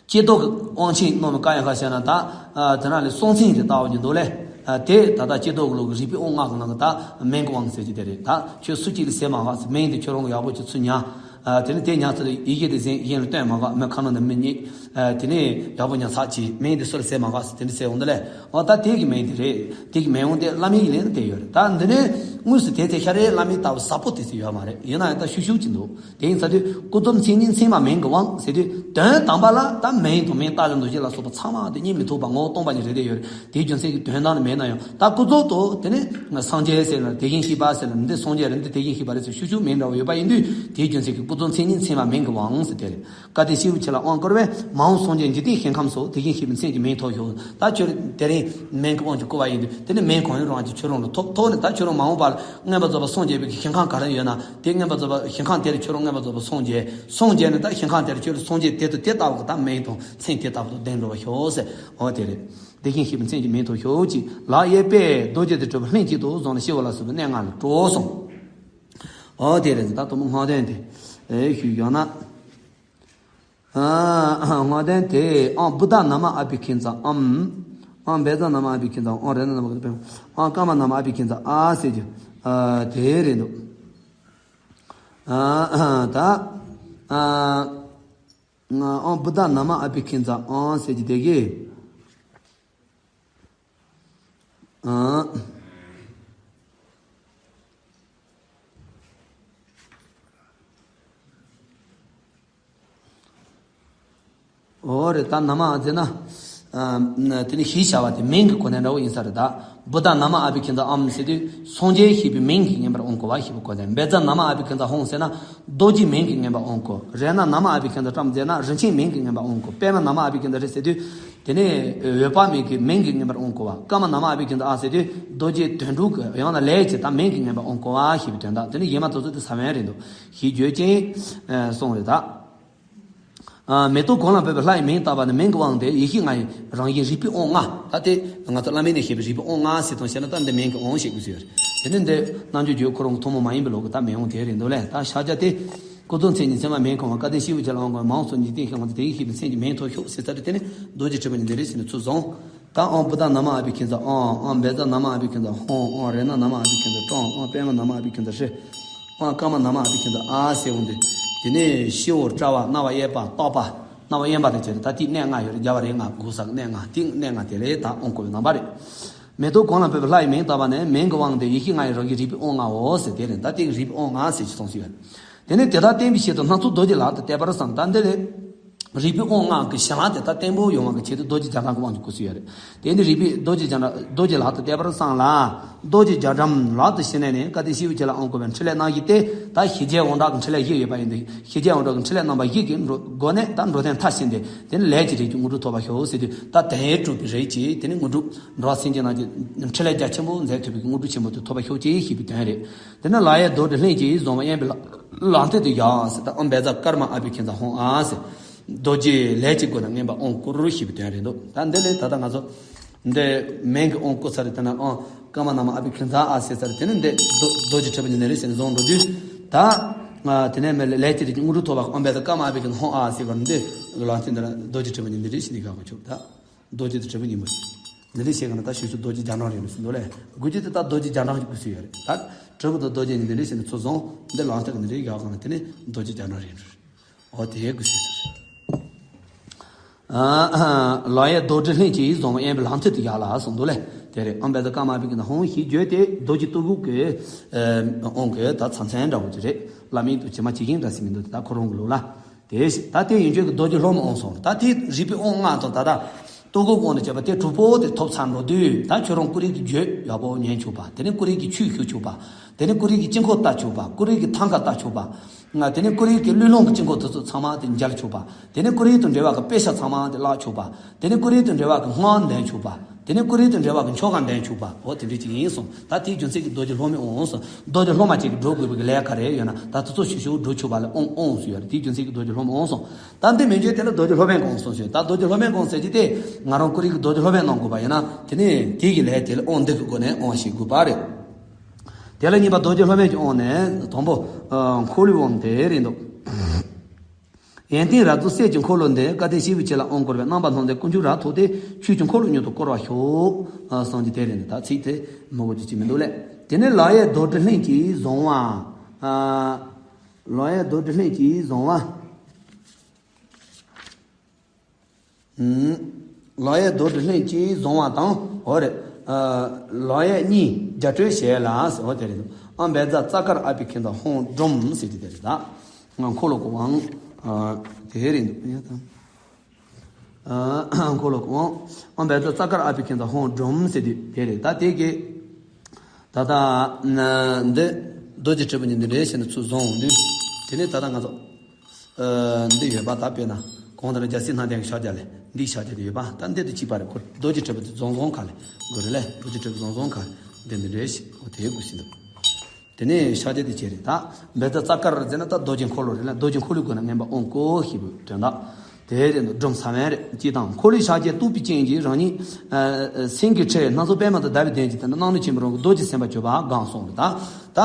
ཀྱེ་རྡོར་གྱི་དབང་ཆེན་རྣམས་ཀྱི་བཀའ་ཡང་ཁ་བཤད་ན་ད། ཨ། དེ་ན་ལས་གསང་མཚན་དེ་བཏགས་པ་ཉིད་འདུག་ལས། ཨ། དེ་ད་ལྟ་ཀྱེ་རྡོར་གྱི་ལུགས་ཀྱི་རིག་པའི་དབང་ལྔ་གི་ནང་གི་ད་མིང་གི་དབང་ཟེར་གྱི་དེ་རེད། ད་ཁྱོད་སུ་གཅིག་ལ་ཟེར་མ་དགོས་ཟེར། མིང་དེ་ཁྱོད་རང་གི་ཡག་པོ་ཅིག་ཚུར་ཉར། ཨ། དེ་ནས་དེ་ཉར་ཚར་ཡི་གེ་དེ་གཟན་གཞན་ལ་སྟོན་མ་དགོས། མི་ཁ་ནང་ནས་མི་རྙེད། ཨ། དེ་ནས་ཡག་པོ་ཉར་ཚར་གྱིས་མིང་དེ་སུ་ལ་ཟེར་མ་དགོས་ཟེར། དེ་འདྲ་ཟེར་འོང་དུས་ལས། འོ་ད་དེ་གི་མིང་དེ་རེད། དེ་གི་མིང་འོང་དེ་བླ་མའི་ཡི་ལན་དེ་ཡོད་རེད། ད་འདི་ནས་དངོས་སུ་དེ་དེ་ཤ་རེད་བླ་མའི་ལྟ་བུ་ཟབ་པོ་དེ་ཚོ་ཡོད་མ་རེད། ཡིན་ན་ཡང་ད་ཤུགས་ཤུགས་ཀྱི་འདུག་དེ་ཡིན་ཚ་དུས་ཀུན་རྫོབ་མཚན་ཉིད་མཚན་མ་མིང་གི་དབང་ཟེར་དུས་དོན་དམ་པ་ལ་ད་མིང་དང་མིང་རྟགས་ཀྱི་འདུ་བྱེད་ལ་སོགས་པ་ཚང་མ་དེ་རྙེད་མི་ཐུབ་པ་ངོ་བོ་སྟོང་པ་ཉིད་རེད་དེ་ཡོད་རེད། དེའི་རྒྱུ་མཚན་གྱིས་དོན་དམ་ནི་མེད་ན་ཡང་ད་ཀུན་རྫོབ་ཏུ་དེ་ནི་སངས་རྒྱས་ཟེར་ན་དེ་བཞིན་གཤེགས་པ་ཟེར་ན་འདི་སངས་རྒྱས་རེད། འདི་དེ་བཞིན་གཤེགས་པ་རེད་ཟེར་ཤུགས་ཤུགས་མིང་འདྲ་བོ་ཡོད་པ་ཡིན་དུས་དེའི་རྒྱུ་མཚན་གྱིས་ཀུན་རྫོབ་མཚན་ཉིད་མཚན་མ་མིང་གི་དབང་ཟེར་དེ་རེད། བཀའ་དྲིན་ཤེས་བུ་ཁྱེད་ལ་དབང་བསྐུར་བས། མ་འོངས་སངས་རྒྱས་འཇིག་རྟེན་ཞིང་ཁམས་སུ་དེ་བཞིན་གཤེགས་པའི་མཚན་གྱི་མིང་ཐོབ་ཤོག་ད་ཁྱོད་དེ་རིང་མིང་གི་དབང་གིས་བསྐུར་བ་ཡིན་དུས་དེ་ནི་མིང་གང་ཡིན་རུང་གཅིག་ཁྱོད་རང་ལ་ཐོབ། ཐོབ་ནས་ད་ཁྱོད་རང་མ་འོངས་པར་མངོན་པར་རྫོགས་པར་སངས་རྒྱས་པའི་ཞིང་ཁམས་ག་རེ་ཡོད་ན་དེ་མངོན་པར་རྫོགས་པ་ཞིང་ཁམས་དེ་ལ་ཁྱོད་རང་མངོན་པར་རྫོགས་པར་སངས་རྒྱས། སངས་རྒྱས་ནས་ད་ཞིང་ཁམས་དེ་ལ་ཁྱོད་ལ་སངས་རྒྱས་དེ་དང་དེ་ལྟ་བུ་གི་ད་མིང་དང་མཚན་དེ་ལྟ་བུ་དང་ལྡན་འགྲོ་བར་ཤོག་ཟེར། འོ་དེ་རེད། དེ་བཞིན་གཤེགས་པའི་མཚན་གྱི་མིང་ཐོབ་ཤོག་ཅིག་ལག་གཡས་པས་རྡོ་རྗེ་དེ་གྲུབ་པའི་ལྷན་ཅིག་ཏུ་བཟུང་ནས་ཤི་བ་ལ་སོགས་པའི་གནད་ལྔ་ལ་སྤྲོ་གསུངས། འོ་དེ་རེད། ད་དུ་མོ་སྔགས་དོན་དེ་ཨེ་ཞུས་ཡོང་ན། ཨ། སྔགས་དོན་དེ། ཨོཾ་བུདྡྷ་ནཱ་མ་ཨ་བྷི་ཥིཉྩ་ཨཱཾ། ཨོཾ་བཛྲ་ནཱ་མ་ཨ་བྷི་ཥིཉྩ། ཨོཾ་རཏྣ་ནཱ་མ་ཨ་བྷི་ཥིཉྩ། ཨོཾ་ཀརྨ་ནཱ་མ་ཨ་བྷི་ཥིཉྩ། ཨ་ཟེར་རྒྱུ། ཨ། དེ་རེད་འདུག་ཨ། ད། ཨ། ཨོཾ་བུདྡྷ་ནཱ་མ་ཨ་བྷི་ཥིཉྩ་ཨཱཾ་ཟེར་རྒྱུ་དེ་གི། ཨ། འོ་རེད། ད་ནཱ་མ་ཨ་ཟེར་ན། ཨ། དེ་ནི་ཞེས་བྱ་བ་དེ་མིང་གི་གོ་དོན་འདྲ་བོ་ཡིན་ས་རེད། ད་བུདྡྷ་ནཱ་མ་ཨ་བྷི་ཥིཉྩ་ཨཱཾ་ཟེར་དུས་སངས་རྒྱས་ཞེས་པའི་མིང་གིས་མངོན་པར་དབང་བསྐུར་བ་ཞེས་པའི་གོ་དོན། བཛྲ་ནཱ་མ་ཨ་བྷི་ཥིཉྩ་ཧཱུྃ་ཟེར་ན་རྡོ་རྗེའི་མིང་གིས་མངོན་པར་དབང་བསྐུར། རཏྣ་ནཱ་མ་ཨ་བྷི་ཥིཉྩ་ཊཱཾ་ཟེར་ན་རིན་ཆེན་མིང་གིས་མངོན་པར་དབང་བསྐུར། པདྨ་ནཱ་མ་ཨ་བྷི་ཥིཉྩ་རེད་ཟེར་དུས། དེ་ནས་འོད་དཔག་མེད་ཀྱི་མིང་གིས་མངོན་པར་དབང་བསྐུར་བ། ཀརྨ་ནཱ་མ་ཨ་བྷི་ཥིཉྩ་ཨཱཿ་ཟེར་དུས་རྡོ་རྗེ་དོན་གྲུབ་ཀྱི་ཡང་ན་ལས་ཀྱི་ད་མིང་གིས་མངོན་པར་དབང་བསྐུར་བ་ཞེས་པའི་དོན་དག་དེ་ནི་གཞན་མ་དེ་ཚོ་དེ་ས་བོན་རེད་འདུག་ཞེས་བརྗོད་ཅིང་གསུངས་རེད་ད། ཨ། མེ་ཏོག་གང་ལ་འབུལ་བའི་ལྷ་ཡི་མིང་བཏགས་པ་ནི་མིང་གི་དབང་སྟེ་ཡེ་ཤེས་ལྔ་ཡི་རང་བཞིན་རིག་པའི་དབང་ལྔ། ད་དེ་ང་ཚོ་བླ་མའི་ནས་བཤད་པའི་རིག་པའི་དབང་ལྔ་ཟེར་དང་བཤད་ན་ད་འདི་མིང་གི་དབང་ཞེས་དགོས་ཟེར། དེ་ནི་འདི་རྣལ་འབྱོར་རྒྱུད་ཁོ་རང་གི་ཐུན་མོང་མ་ཡིན་པའི་ལུགས་ཀྱི་ད་མིང་དབང་དེ་རེད་འདུག་ལས། ད་ཕྱག་རྒྱ་དེ། ཀུན་རྫོབ་མཚན་ཉིད་མཚན་མ་མིང་གི་དབང་བ། བཀའ་དྲིན་ཤེས་བུ་ཁྱེད་ལ་དབང་བསྐུར། མ་འོངས་སངས་རྒྱས་འཇིག་རྟེན་ཞིང་ཁམས་སུ་དེ་ཡི་ཤེས་པའི་མཚན་གྱི་མིང་ཐོབ་ཤོག་ཟེར་ཚར་དུས་དེ་ནི་རྡོ་རྗེ་དྲིལ་བུ་ཉིད་འདི་རེད་ཟེར་ནས་ཚུར་བཟུང་། ད་ཨོཾ་བུདྡྷ་ནཱ་མ་ཨ་བྷི་ཥིཉྩ་ཨཱཾ། ཨོཾ་བཛྲ་ནཱ་མ་ཨ་བྷི་ཥིཉྩ་ཧཱུྃ། ཨོཾ་རཏྣ་ནཱ་མ་ཨ་བྷི་ཥིཉྩ་ཀྲོཾ། ཨོཾ་པདྨ་ནཱ་མ་ཨ་བྷི་ཥིཉྩ་ཧྲཱིཿ། ཨོཾ་ཀརྨ་ནཱ་མ་ཨ་བྷི་ཥིཉྩ་ཨཱཿ་ཟེར་འོང་དུས། དེ་ནས་ཤེའུ་ཏྲ་བ། རྣ་བ་གཡས་པ། ཏོག་པ། རྣ་བ་གཡོན་པ་དང་བཅས་ཏེ་ད་དེའི་གནད་ལྔ་ཡོད་རེད། རྒྱ་བ་རེ་ལྔ། གུ་ས་གི་གནད་ལྔ། དེའི་གནད་ལྔ་དེ་ལས་ད་དབང་བསྐུར་བའི་རྣམ་པ་རེད། མེ་ཏོག་གང་ལ་འབུལ་བའི་ལྷ་ཡི་མིང་བཏགས་པ་ནི་མིང་གི་དབང་སྟེ་ཡེ་ཤེས་ལྔ་ཡི་རང་བཞིན་རིག་པའི་དབང་ལྔའོ་ཟེར་དེ་རེད། ད་དེ་གི་རིག་པའི་དབང་ལྔ་ཟེར་གྱི་གསུངས་སུ་ཡོད། དེ་ནས་དེ་དག་བསྟན་པའི་ཆེད་དུ་སྣ་ཚོགས་རྡོ་རྗེ་ལག་ཏུ་གཏད་པར་བསམ། ད་འདི་ལས། རིག་པའི་དབང་ལྔ་གི་བྱིན་རླབས་དེ་ད་བརྟན་པོ་ཡོང་བ་གི་ཆེད་དུ་རྡོ་རྗེ་རྒྱ་གྲམ་གྱི་དབང་གིས་བསྐུར་སྲོལ་ཡོད་རེད། དེ་ནི་རིག་པའི་རྡོ་རྗེ་རྒྱ་གྲམ། རྡོ་རྗེ་ལག་ཏུ་གཏད་པར་བསམ་ལ། རྡོ་རྗེ་རྒྱ་གྲམ་ལག་ཏུ་བྱིན་ནས་ནི་བཀའ་དྲིན་ཤེས་བུ་ཁྱེད་ལ་དབང་བསྐུར་བའི་ཕྲིན་ལས་གནང་བཞིན་ཏེ། ད་ཞི་རྒྱས་དབང་དྲག་གི་ཕྲིན་ལས་བཞི་ཡོད་པ་ཡིན་ཏེ། ཞི་རྒྱས་དབང་དྲག་གི་ཕྲིན་ལས་རྣམ་པ་བཞི་གི་འགྲོ་སྒོ་ནས་ད་འགྲོ་དོན་མཐར་ཕྱིན་ཏེ། དེ་ནི་ལས་ཀྱི་རིགས་ཀྱི་དངོས་གྲུབ་ཐོབ་པར་ཤོག་ཟེར་དུས། ད་དོན་གྲུབ་པའི་རིགས་ཀྱི་དེ་ནི་དངོས་གྲུབ། འགྲོ་བ་སེམས་ཅན་རྣམས་ཀྱི་ཕྲིན་ལས་རྒྱ་ཆེན་པོ་མཛད་ཐུབ་པའི་དངོས་གྲུབ་ཆེན་པོ་དེ་ཐོབ་པར་ཤོག་ཅེས་ཞུས་པའི་དོན་རེད། དེ་ནས་ལག་གཡས་རྡོར་དྲིལ་ལྷན་ཅིག་བཟུང་བ་གཡོན་པའི་ལག་ལག་མཐིལ་དུ་བཞག་ཟེར། ད་ཨོཾ་བཛྲ་ཀརྨ་ཨ་བྷི་ཥིཉྩ་ཧཱུྃ་ཨཱཿ་ཟེར། རྡོ་རྗེ་ལས་ཀྱི་སྒོ་ནས་མངོན་པར་དབང་བསྐུར་ཞེས་པའི་དོན་རེད་འདུག་ད་འདི་ལས་ད་ལྟ་ང་ཚོ་འདི་མིང་གི་དབང་བསྐུར་ཚར་རེད། དེ་ནས་ཨོཾ་ཀརྨ་ནཱ་མ་ཨ་བྷི་ཥིཉྩ་ཨཱཿ་ཟེར་ཚར་རེད། དེ་ནས་འདི་རྡོ་རྡོ་རྗེ་དྲིལ་བུ་ཉིད་འདི་རེད་ཟེར་ནས་བཟུང་འགྲོ་དུས། ད་དེ་ནས་མི་ལས་ཀྱི་རིགས་ཀྱི་དངོས་གྲུབ་ཐོབ་པ་ཨོཾ་བཛྲ་ཀརྨ་ཨ་བྷི་ཥིཉྩ་ཧཱུྃ་ཨཱཿ་ཟེར་བ་འདི་ལག་མཐིལ་འདི་ལ་རྡོ་རྗེ་དྲིལ་བུ་ཉིད་འདི་རེད་ཟེར་ནས་དགག་པ་ཆོག་ད། རྡོ་རྗེ་དང་དྲིལ་བུ་གཉིས་པོ། འདི་འདྲ་བྱས་ག་ན་ད་ཞུ་ཞུ་རྡོ་རྗེ་རྒྱ་གྲམ་རེད་ཟེར་འདུག་ལས། དགོས་རྒྱུ་དེ་ད་རྡོ་རྗེ་རྒྱ་གྲམ་གྱི་སྐུ་ཚུལ་ཡོད་རེད། ད་དྲིལ་བུ་དང་རྡོ་རྗེ་གཉིས་འདི་འདྲ་བྱས་ནས་ཚུར་བཟུང་། འདི་ལག་མཐིལ་གྱི་འདི་འདྲ་ཡག་ག་ན་དེ་ནི་རྡོ་རྗེ་རྒྱ་གྲམ་རེད་འགྲོ་རེད། འོ་དེ་སྐུ་ཚུལ་ཟེར། ལག་གཡས་རྡོར་དྲིལ་ལྷན་ཅིག་བཟུང་བ་གཡོན་པའི་ལག་མཐིལ་དུ་བཞག་ལ་གསུངས་འདུག་ལས། དེ་རེད། ཨོཾ་བཛྲ་ཀརྨ་ཨ་བྷི་ཥིཉྩ་ཧཱུྃ་ཞེས་བརྗོད་དེ་རྡོ་རྗེ་བརྟུལ་ཞུགས་ཀྱི་དབང་གི་ད་ཚབ་མཚོན་འདྲ་བོ་ཅིག་རེད། བླ་མའི་དུ་ཇི་མ་ཇི་བཞིན་འདྲ་ཟེར་མི་འདུག་ད་ཁོ་རང་གི་ལུགས་ལ། དེ་ད་དེ་ཡན་ཆད་ཀྱི་རྡོ་རྗེ་སློབ་མའི་དབང་སོང་། ད་དེ་རིག་པའི་དབང་ལྔ་དང་ད་ལྟ་ ལྟོ་གོས་གོན་ནས་བྱས་པ་དེ་གྲུབ་པོ་དེ་ཐོབ་ཚར་འགྲོ་དུས། ད་ཁྱོད་རང་ཀུ་རེ་གི་རྒྱུད་ཡག་པོ་ཉན་ཆོག་པ། དེ་ནས་ཀུ་རེ་གི་ཆོས་ཞུ་ཆོག་པ། དེ་ནས་ཀུ་རེ་གི་དཀྱིལ་འཁོར་བལྟ་ཆོག་པ། ཀུ་རེ་གི་ཐང་ག་བལྟ་ཆོག་པ། དེ་ནས་ཀུ་རེ་གི་བློས་བསླངས་ཀྱི་དཀྱིལ་འཁོར་དེ་ཚོ་ཚང་མ་དེ་མཇལ་ཆོག་པ། དེ་ནས་ཀུ་རེ་དང་འབྲེལ་བ་གི་དཔེ་ཆ་ཚང་མ་དེ་བཀླག་ཆོག་པ། དེ་ནས་ཀུ་རེ་དང་འབྲེལ་བ་གི་སྔགས་འདོན་ཆོག་པ། དེ་ནས་ཀུ་རེ་དང་འབྲེལ་བ་གི་ཆོ་ག་འདོན་ཆོག་པ། འོ་དེ་འདྲ་ཅིག་ཡིན་གསུངས། ད་དེའི་རྒྱུ་མཚན་གྱིས་རྡོ་རྗེ་སློབ་མའི་དབང་གསུངས། རྡོ་རྗེ་སློབ་མ་ཅིག་གིས་སྒྲུབ་དགོས་པའི་ལས་ཀ་རེ་ཡོད་ན་ད་དེ་ཚོ་ཞུ་ཞུ་སྒྲུབ་ཆོག་པ་ལ་དབང་དབང་ཞུ་ཡོད་རེད། དེའི་རྒྱུ་མཚན་གྱིས་རྡོ་རྗེ་སློབ་མའི་དབང་གསུངས། ད་འདི་མི་འཇོན་དེ་ལ་རྡོ་རྗེ་སློབ་དཔོན་གྱི་དབང་གསུངས་ཞུ། ད་རྡོ་རྗེ་སློབ་དཔོན་གྱི་དབང་ཟེར་གྱི་དེ་ང་རང་ཀུ་རེ་གི་རྡོ་རྗེ་སློབ་དཔོན་གནང་དགོས་པ་ཡིན་ན། དེ་ནས་དེ་གི་ལས་དེ་ལ་དབང་འདི་གི་སྒོ་ནས་དབང་ཞུ་དགོས་པ་རེད། དེ་ལ་གཉིས་པ་རྡོ་རྗེ་སློབ་དཔོན་གྱི་དབང་ནི་དང་པོ། ཨ། འཁོར་ལོའི་དབང་དེ་རེད་འདུག་ཡོན་ཏན་རབ་རྫོགས་སྲས་ཀྱི་འཁོར་ལོ་འདི། སྐལ་ལྡན་སྐྱེས་བུའི་ཆོས་ལ་དབང་བསྐུར་བས། རྣམ་པར་སྣང་མཛད་དཀོན་མཆོག་རབ་ཐོབ་སྟེ། ཆོས་ཀྱི་འཁོར་ལོ་མྱུར་དུ་བསྐོར་བར་ཤོག་ཨ། གསུངས་ཀྱི་དེ་རེད། ད་ཚིག་དེ་མང་པོ་ཅིག་ཅིག་མི་འདུག་ལེ། དེ་ནས་ལག་གཡས་རྡོར་དྲིལ་ལྷན་ཅིག་བཟུང་བ། ཨ། ལག་གཡས་རྡོར་དྲིལ་ལྷན་ཅིག་བཟུང་བ། ཨུམ། ལག་གཡས་རྡོར་དྲིལ་ལྷན་ཅིག་བཟུང་བ་དང་། འོ་རེད། ཨ། ལག་གཡས་གཉིས་རྒྱ་སྤྲོས་བྱས་ལ་ཟེར། འོ་དེ་རེད། ཨ། འབེ་ཛ་ཙ་ཀར་ཨ་བྷི་ཥིཉྡ་ཧཱུྃ་སྒྲོམ་ཟེར་གྱི་དེ་རེད། ད་ང་འཁོར་ལོ་གོ་དབང་། ཨ། དེ་རེད་འདུག་ཡ་ད། ཨ། འཁོར་ལོ་གོ་དབང་། ཨ། འབེ་ཛ་ཙ་ཀར་ཨ་བྷི་ཥིཉྡ་ཧཱུྃ་སྒྲོམ་ཟེར་དུས་དེ་རེད། ད་དེ་གི་ད་ལྟ་འདི་རྡོ་རྗེ་དྲིལ་བུ་གཉིས་འདི་འདྲ་བྱས་ནས་ཚུར་བཟུང་འོང་དུས། དེ་ནས་ད་ལྟ་ང་ཚོ། ཨ། འདི་ཡོད་པ། ད་དཔེར་ན་གོང་དུ་ན་རྒྱལ་སྲས་སྣང་ལྡན་གྱི་ཕྱག་རྒྱ་ལས་འདིའི་ཕྱག་རྒྱ་དེ་ཡོད་པ། ད་འདི་དང་གཅིག་པ་རེད། ཁོ་རྡོ་རྗེ་དྲིལ་བུ་དེ་བཟུང་བཟུང་ག་ལས་དགོས་རེད་ལེ། རྡོ་རྗེ་དྲིལ་བུ་བཟུང་བཟུང་ག་ལས་འདི་འདི་འདྲ་ཞིག་འོ་དེ་དགོས་ཟིན་འདུག་དེ་ནས་ཕྱག་རྒྱ་དེ་བྱས་རེད། ད་འབེ་ཛ་ཙ་ཀར་ཟེར་ན་ད་རྡོ་རྗེ་འཁོར་ལོ་རེད་ལ། རྡོ་རྗེ་འཁོར་ལོའི་སྒོ་ནས་མངོན་པར་དབང་བསྐུར་ཞེས་པའི་དོན་དག་དེ་རེད་འདུག་སྒྲོམ་ཟ་བན་རེད། སྤྱིར་བཏང་འཁོར་ལོའི་ཕྱག་རྒྱས་བཏུད་པའི་རྐྱེན་གྱིས་རང་ཉིད། ཨ། སེང་གེའི་ཁྲི་སྣ་ཚོགས་པད་མ་དང་ཟླ་བའི་གདན་གྱི་སྟེང་དུ་སྣང་གནོད་ཆེན་པོའི་རང་གི་རྡོ་རྗེ་སེམས་དཔའ་གྱུར་པ་གང་གསུངས་རེད། ད། ད།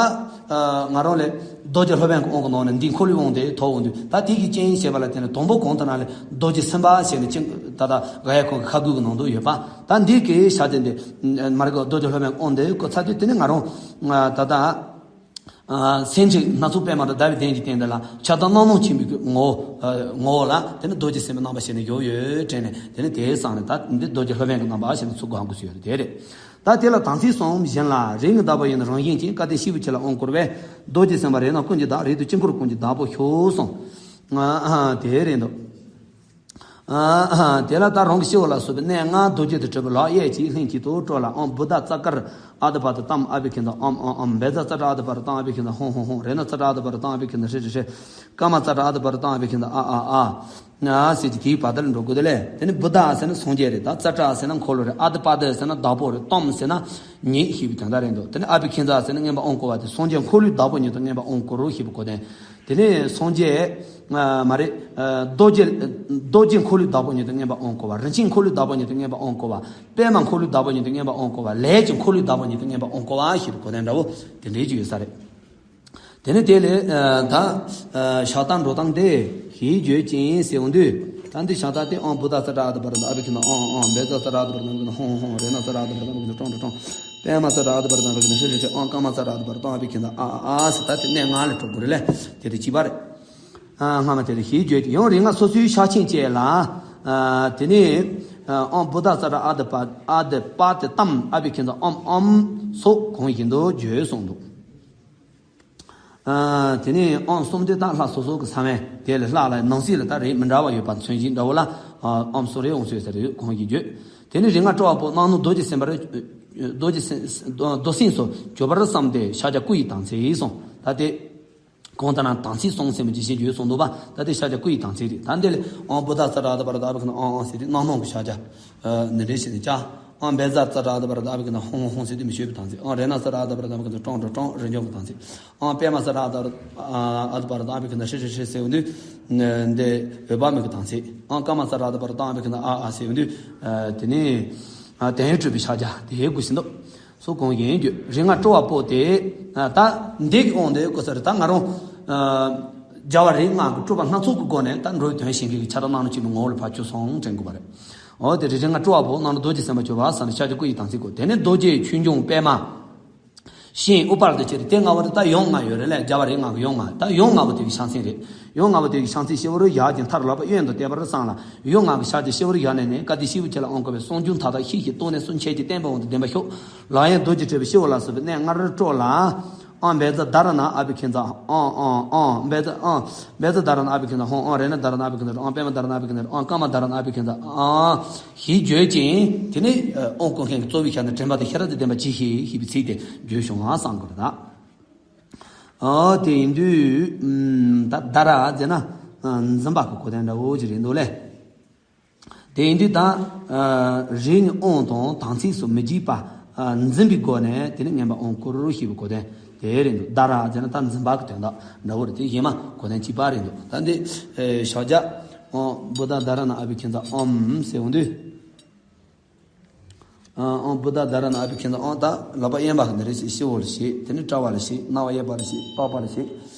ཨ། ང་རང་ལས་རྡོ་རྗེ་སློབ་དཔོན་གྱི་དབང་གི་ནང་ནས་འདི་འཁོར་ལོའི་དབང་དེ་ཐོབ་འོང་དུས། ད་དེ་གི་རྐྱེན་བྱས་པ་ལ་བརྟེན་ནས་དང་པོ་གོང་དུ་ན་ལས་རྡོ་རྗེ་སེམས་དཔའ་ཞེས་ནས་ཅིག་ད་ལྟ་ག་ཡ་ཁོང་གི་ཁ་བསྒྱུར་གྱི་ནང་དུ་ཡོད་པ། ད་འདི་གི་ཕྱག་རྒྱ་དེ་མ་རིག་རྡོ་རྗེ་སློབ་དཔོན་གྱི་དབང་དེ་བསྐུར་ཚར་དུས། དེ་ནས་ང་རང་ད་ལྟ། ཨ། སེང་ཁྲི་སྣ་ཚོགས་པད་མ་དང་ཟླ་བའི་གདན་གྱི་སྟེང་དུ་ལ་ཁྱབ་བདག་སྣང་སྟོང་ཆེན་པོའི་ངོ་བོ། ཨ། ངོ་བོ་ལ་དེ་ནི་རྡོ་རྗེ་སེམས་དཔའི་རྣམ་པ་ཞེས་ནས་ཡོད་ཡོད་དྲན་ནས། དེ་ནི་དེའི་སང་ནས་ད་འདི་རྡོ་རྗེ་སློབ་དཔོན་གྱི་རྣམ་པ་ཞེས་ནས་ཚུར་དགོངས་དགོས་སུ་ཡོད་རེད། དེ་རེད། ད་དེ་ལ་དམ་ཚིག་གསུམ་བཞིན་ལ། རིགས་ལྔའི་བདག་པོ་ཡིན་རང་བཞིན་གྱིས། སྐལ་ལྡན་སྐྱེས་བུའི་ཆོས་ལ་དབང་བསྐུར་བས། རྡོ་རྗེ་སེམས་དཔའ་རིགས་རྣམས་ཀུན་གྱི་བདག་རིགས་དང་དཀྱིལ་འཁོར་ཀུན་གྱི་བདག་པོ་ཤོག་གསུངས། ཨ། དེ་རེད་འདུག་ཨ། དེ་ལ་ད་རང་གི་སྤྱི་བོ་ལ་སོགས་པའི་གནས་ལྔ་རྡོ་རྗེ་དང་དྲིལ་བུ་ལག་གཡས་ཀྱིས་ལྷན་ཅིག་ཏུ་སྤྲོ་ལ། ཨོཾ་བུདྡྷ་ཙཀྲ་ཨ་དི་པ་ཏི་ཏཾ་ཨ་བྷི་ཥིཉྡ་ཨོཾ་ཨོཾ་ཨོཾ། བཛྲ་ཙཀྲ་ཨ་དི་པ་ཏི་ཏཾ་ཨ་བྷི་ཥིཉྡ་ཧཱུྃ་ཧཱུྃ་ཧཱུྃ། རཏྣ་ཙཀྲ་ཨ་དི་པ་ཏི་ཏཾ་ཨ་བྷི་ཥིཉྡ་ཧྲཱིཿ་ཧྲཱིཿ་ཧྲཱིཿ། ཀ་མ་ཙཀྲ་ཨ་དི་པ་ཏི་ཏཾ་ཨ་བྷི་ཥིཉྡ་ཨ་ཨ་ཨ། ཨ་ཟེར་གྱི་དེའི་བར་དེར་འགྲོ་དགོས་དེ་ལས། དེ་ནི་བུདྡྷ་ཟེར་ན་སངས་རྒྱས་རེད། ད་ཙཀྲ་ཟེར་ན་འཁོར་ལོ་རེད། ཨ་དི་པ་ཏི་ཟེར་ན་བདག་པོ་རེད། ཏཾ་ཟེར་ན་ཉིད་ཞེས་པའི་དོན་དག་རེད་འདུག་དེ་ནི་ཨ་བྷི་ཥིཉྡ་ཟེར་ན་མངོན་པར་དབང་བསྐུར་བ་དེ། སངས་རྒྱས་འཁོར་ལོའི་བདག་པོ་ཉིད་དུ་མངོན་པར་དབང་བསྐུར་རོ་ཞེས་པའི་གོ་དོན། དེ་ནས་སངས་རྒྱས། ཨ། མ་རེད། ཨ། རྡོ་རྗེ། རྡོ་རྗེ་འཁོར་ལོའི་བདག་པོ་ཉིད་དུ་མངོན་པར་དབང་བསྐུར་བ། རིན་ཆེན་འཁོར་ལོའི་བདག་པོ་ཉིད་དུ་མངོན་པར་དབང་བསྐུར་བ། པད་མ་འཁོར་ལོའི་བདག་པོ་ཉིད་དུ་མངོན་པར་དབང་བསྐུར་བ། ལས་ཀྱི་འཁོར་ལོའི་བདག་པོ་ཉིད་དུ་མངོན་པར་དབང་བསྐུར་བ་ཞེས་པའི་གོ་དོན་འདྲ་བོ་དེ་འདྲའི་ཅིག་ཡོད་ས་རེད། དེ་ནས་དེ་ལས། ཨ། ད། ཨ། ཕྱག་རྟགས་འགྲོ་སྟངས་དེ་ཞེས་བརྗོད་ཅིང་ཟེར་འོང་དུས། ད་འདི་ཕྱག་རྟགས་དེ་ཨོཾ་བུདྡྷ་ཙཀྲ་ཨ་དི་པ་ཏི་ཏཾ་ཨ་བྷི་ཥིཉྡ་ཨོཾ་ཨོཾ་ཨོཾ། བཛྲ་ཙཀྲ་ཨ་དི་པ་ཏི་ཏཾ་ཨ་བྷི་ཥིཉྡ་ཧཱུྃ་ཧཱུྃ་ཧཱུྃ། རཏྣ་ཙཀྲ་ཨ་དི་པ་ཏི་ཏཾ་ཨ་བྷི་ཥིཉྡ་ཀྲོང་ཀྲོང་ཀྲོང་། པད་མ་ཙཀྲ་ཨ་དི་པ་ཏི་ཏཾ་ཨ་བྷི་ཥིཉྡ་ཧྲཱིཿ་ཧྲཱིཿ། ཨོཾ་ཀ་མ་ཙཀྲ་ཨ་དི་པ་ཏི་ཏཾ་ཨ་བྷི་ཥིཉྡ་ཨ་ཨ་ཨ་ཟེར། ད་དེ་གནས་ལྔ་ལ་འགྲོ་དགོས་རེད་ལེ། དེ་དེ་གཅིག་པ་རེད། ཨ། སྔ་མ་དེ་ལ་ཞེས་བརྗོད་ཅིང་། ཡང་རིགས་ལྔ་སོ་སོའི་ཕྱག་ཆེན་བཅས་ལ། ཨ། དེ་ནས། ཨ། ཨོཾ་བུདྡྷ་ཙཀྲ་ཨ་དི་པ། ཨ་དི་པ་ཏི་ཏཾ་ཨ་བྷི་ཥིཉྡ་ཨོཾ་ཨོཾ་སོགས་གོང་བཞིན་དུ་བརྗོད་གསུངས་འདུག་ཨ། དེ་ནས་ཨོཾ་གསུམ་དེ་དག་ལྷ་སོ་སོ་གི་ས་བོན་དེ་ལ་ལྷག་ལ། ནང་གསེས་ལ་ད་རིགས་མི་འདྲ་བ་ཡོད་པ་མཚོན་བྱེད་འདྲ་བོ་ལ། ཨ། ཨོཾ་སོགས་རེ་འོང་སོས་ཟེར་ཡོད། གོང་བཞིན་བརྗོད། དེ་ནས་རིགས་ལྔ་སྤྲོ་བ་པོ་སྣང་སྟོང་རྡོ་རྗེ་སེམས་དཔའ་རེ། རྡོ་རྗེ་སེམས། རྡོ་སེམས་སུ་གྱུར་པར་བསམས་ཏེ་ཕྱག་རྒྱ་སྐུ་ཡི་དམ་ཚིག་གསུངས། ད་དེ། གོང་ལྟར་ན་དམ་ཚིག་གསུམ་ཟེར་མི་ཅི་ཞིག་བརྗོད་གསུངས་འདུག་པ། ད་དེ་ཕྱག་རྒྱ་སྐུ་ཡི་དམ་ཚིག་རེད། ད་འདི་ལས་ཨོཾ་བུདྡྷ་ཙཀྲ་ཨ་དི་པ་ར་ཏ་ཨ་བྷི་ཥིཉྡ་ཨོཾ་ཨོཾ་ཟེར་དུས་སྣང་སྟོང་གི་ཕྱག་རྒྱ་འདི་འདྲའི་བྱས་ནས་བྱ། ཨོཾ་བཛྲ་ཙཀྲ་ཨ་དི་པ་ར་ཏ་ཨ་བྷི་ཥིཉྡ་ཧཱུྃ་ཧཱུྃ་ཧཱུྃ་ཟེར་དུས་མི་ཆོས་པའི་དམ་ཚིག། ཨོཾ་རཏྣ་ཙཀྲ་ཨ་དི་པ་ར་ཏ་ཨ་བྷི་ཥིཉྡ་ཀྲོང་ཀྲོང་ཀྲོང་རིན་འབྱུང་གི་དམ་ཚིག། ཨོཾ་པདྨ་ཙཀྲ་ཨ་དི་པ་ར་ཏ་ཨ་དི་པ་ར་ཏ་ཨ་བྷི་ཥིཉྡ་ཧྲཱིཿ་ཧྲཱིཿ་ཟེར་འོང་དུས་འདི་འོད་དཔག་མེད་ཀྱི་དམ་ཚིག། ཨོཾ་ཀ་མ་ཙཀྲ་ཨ་དི་པ་ར་ཏ་ཨ་བྷི་ཥིཉྡ་ཨ་ཨ་ཟེར་འོང་དུས་དེ་ནས་དོན་ཡོད་གྲུབ་པའི་ཕྱག་རྒྱ་དེ་དགོས་ཟིན་འདུག་སོགས་གོང་བཞིན་བརྗོད། རིགས་ལྔ་སྤྲོ་བ་པོ་དེ། ད་འདི་གི་དབང་དུ་བཀོད་ས་རེད། ད་ང་རང་རྒྱལ་བ་རིགས་ལྔ་གི་སྤྲུལ་པ་སྣ་ཚོགས་ཀྱི་སྒོ་ནས་ད་འགྲོ་བའི་དོན་བྱེད་མཁན་གྱི་ཁྱབ་བདག་སྣང་སྟོང་ཆེན་པོའི་ངོ་བོ་ལ་ཕར་ཆོས་གསུང་དྲན་དགོས་པ་རེད། འོ་དེ་རེད། རིགས་ལྔ་སྤྲོ་བ་པོ་སྣང་སྟོང་རྡོ་རྗེ་སེམས་དཔའ་གྱུར་པ་བསམས་ཏེ་ཕྱག་རྒྱ་སྐུ་ཡི་དམ་ཚིག་གོ། དེ་ནས་རྡོ་རྗེ་ཆོས་འབྱུང་པད་མ། ཤིང་ཨུཏྤལ་དང་བཅས་ཏེ་དེ་ལྔ་པོ་དེ་ད་ཡུམ་ལྔ་ཡོད་རེད་ལ། རྒྱལ་བ་རིགས་ལྔ་གི་ཡུམ་ལྔ། ད་ཡུམ་ལྔ་པོ་དེ་གི་ཕྱག་མཚན་རེད། ཡུམ་ལྔ་པོ་དེ་གི་ཕྱག་མཚན་སྤྱི་བོར་བཞག་ཅིང་མཐར་ལག་པ་གཡོན་དུ་གཏད་པར་བསམས་ལ། ཡུམ་ལྔ་གི་ཕྱག་རྒྱ་སྤྱི་བོར་བཞག་ནས་ནི། སྐལ་ལྡན་སྐྱེས་བུའི་ཆོས་ལ་དབང་བསྐུར་བས། གསུང་རྒྱུན་མཐའ་དག་ཤེས་བཞིན་སྟོང་ནས་གསུང་འཆད་ཅིང་བསྟན་པའི་དབང་དུ་ལྡན་པར་ཤོག། ལག་གཡས་རྡོ་རྗེ་དྲིལ་བུ་སྤྱི་བོ་ལ་སོགས་པའི་གནས་ལྔར་སྤྲོ་ལ། ཨང་བཛྲ་དྷ་ར་ཎ་ཨ་བྷི་ཁྱི་ཛ། ཨང་ཨང་ཨང་བཛྲ། ཨང་བཛྲ་དྷ་ར་ཎ་ཨ་བྷི་ཁྱི་ཛ་ཧཱུྃ། ཨང་རཏྣ་དྷ་ར་ཎ་ཨ་བྷི་ཁྱི་ཛ། ཨང་པདྨ་དྷ་ར་ཎ་ཨ་བྷི་ཁྱི་ཛ། ཨང་ཀ་མ་དྷ་ར་ཎ་ཨ་བྷི་ཁྱི་ཛ། ཨང་ཞེས་བརྗོད་ཅིང་། དེ་ནས་ཨང་བསྐུར་མཁན་གྱི་གཙོ་བོའི་ཞལ་ནས། དྲན་པ་དང་ཤེས་རབ་དང་ལྡན་པ་གྱིས་ཤིག་ཞེས་པའི་ཚིག་དེ་བརྗོད་བྱུང་བ་བསམ་དགོས་རེད་ད། ཨ་དེ་ཡིན་དུས་ད་དྷ་ར་ཟེར་ན་འཛིན་པ་གི་གོ་དོན་འདྲ་བོ་ཅིག་རེད་འདུག་ལེ། དེ་ཡིན་དུས་ད་རིགས་ནི་དབང་དང་དམ་ཚིག་སོགས་མི་འཇིགས་པ་འཛིན་པའི་སྒོ་ནས། དེ་ནི་མངོན་པར་དབང་བསྐུར་ཞེས་པའི་གོ་དོན་དེ་རེད་འདུག། དྷ་ར་ཟེར་ན་ད་འཛིན་པ་གི་དོན་དག་འདྲ་བོ་རེད། དེ་གཞན་མ་གོ་དོན་གཅིག་པ་རེད་འདུག། ད་འདི་ཞབས་བཀྱག་ཨང་བུདྡྷ་དྷ་ར་ཎ་ཨ་བྷི་ཁྱི་ཛ་ཨོཾ་ཟེར་འོང་དུས། ཨང་བུདྡྷ་དྷ་ར་ཎ་ཨ་བྷི་ཁྱི་ཛ། ཨང་ད་ལག་པ་གཡས་པ་གི་འདི་རེད་ཞིག། སྤྱི་བོ་ལ་ཞིག། དེ་ནས་དཔྲལ་བ་ལ་ཞིག། རྣ་བ་གཡས་པ་ལ་ཞིག། པགས་པ་ལ་ཞིག།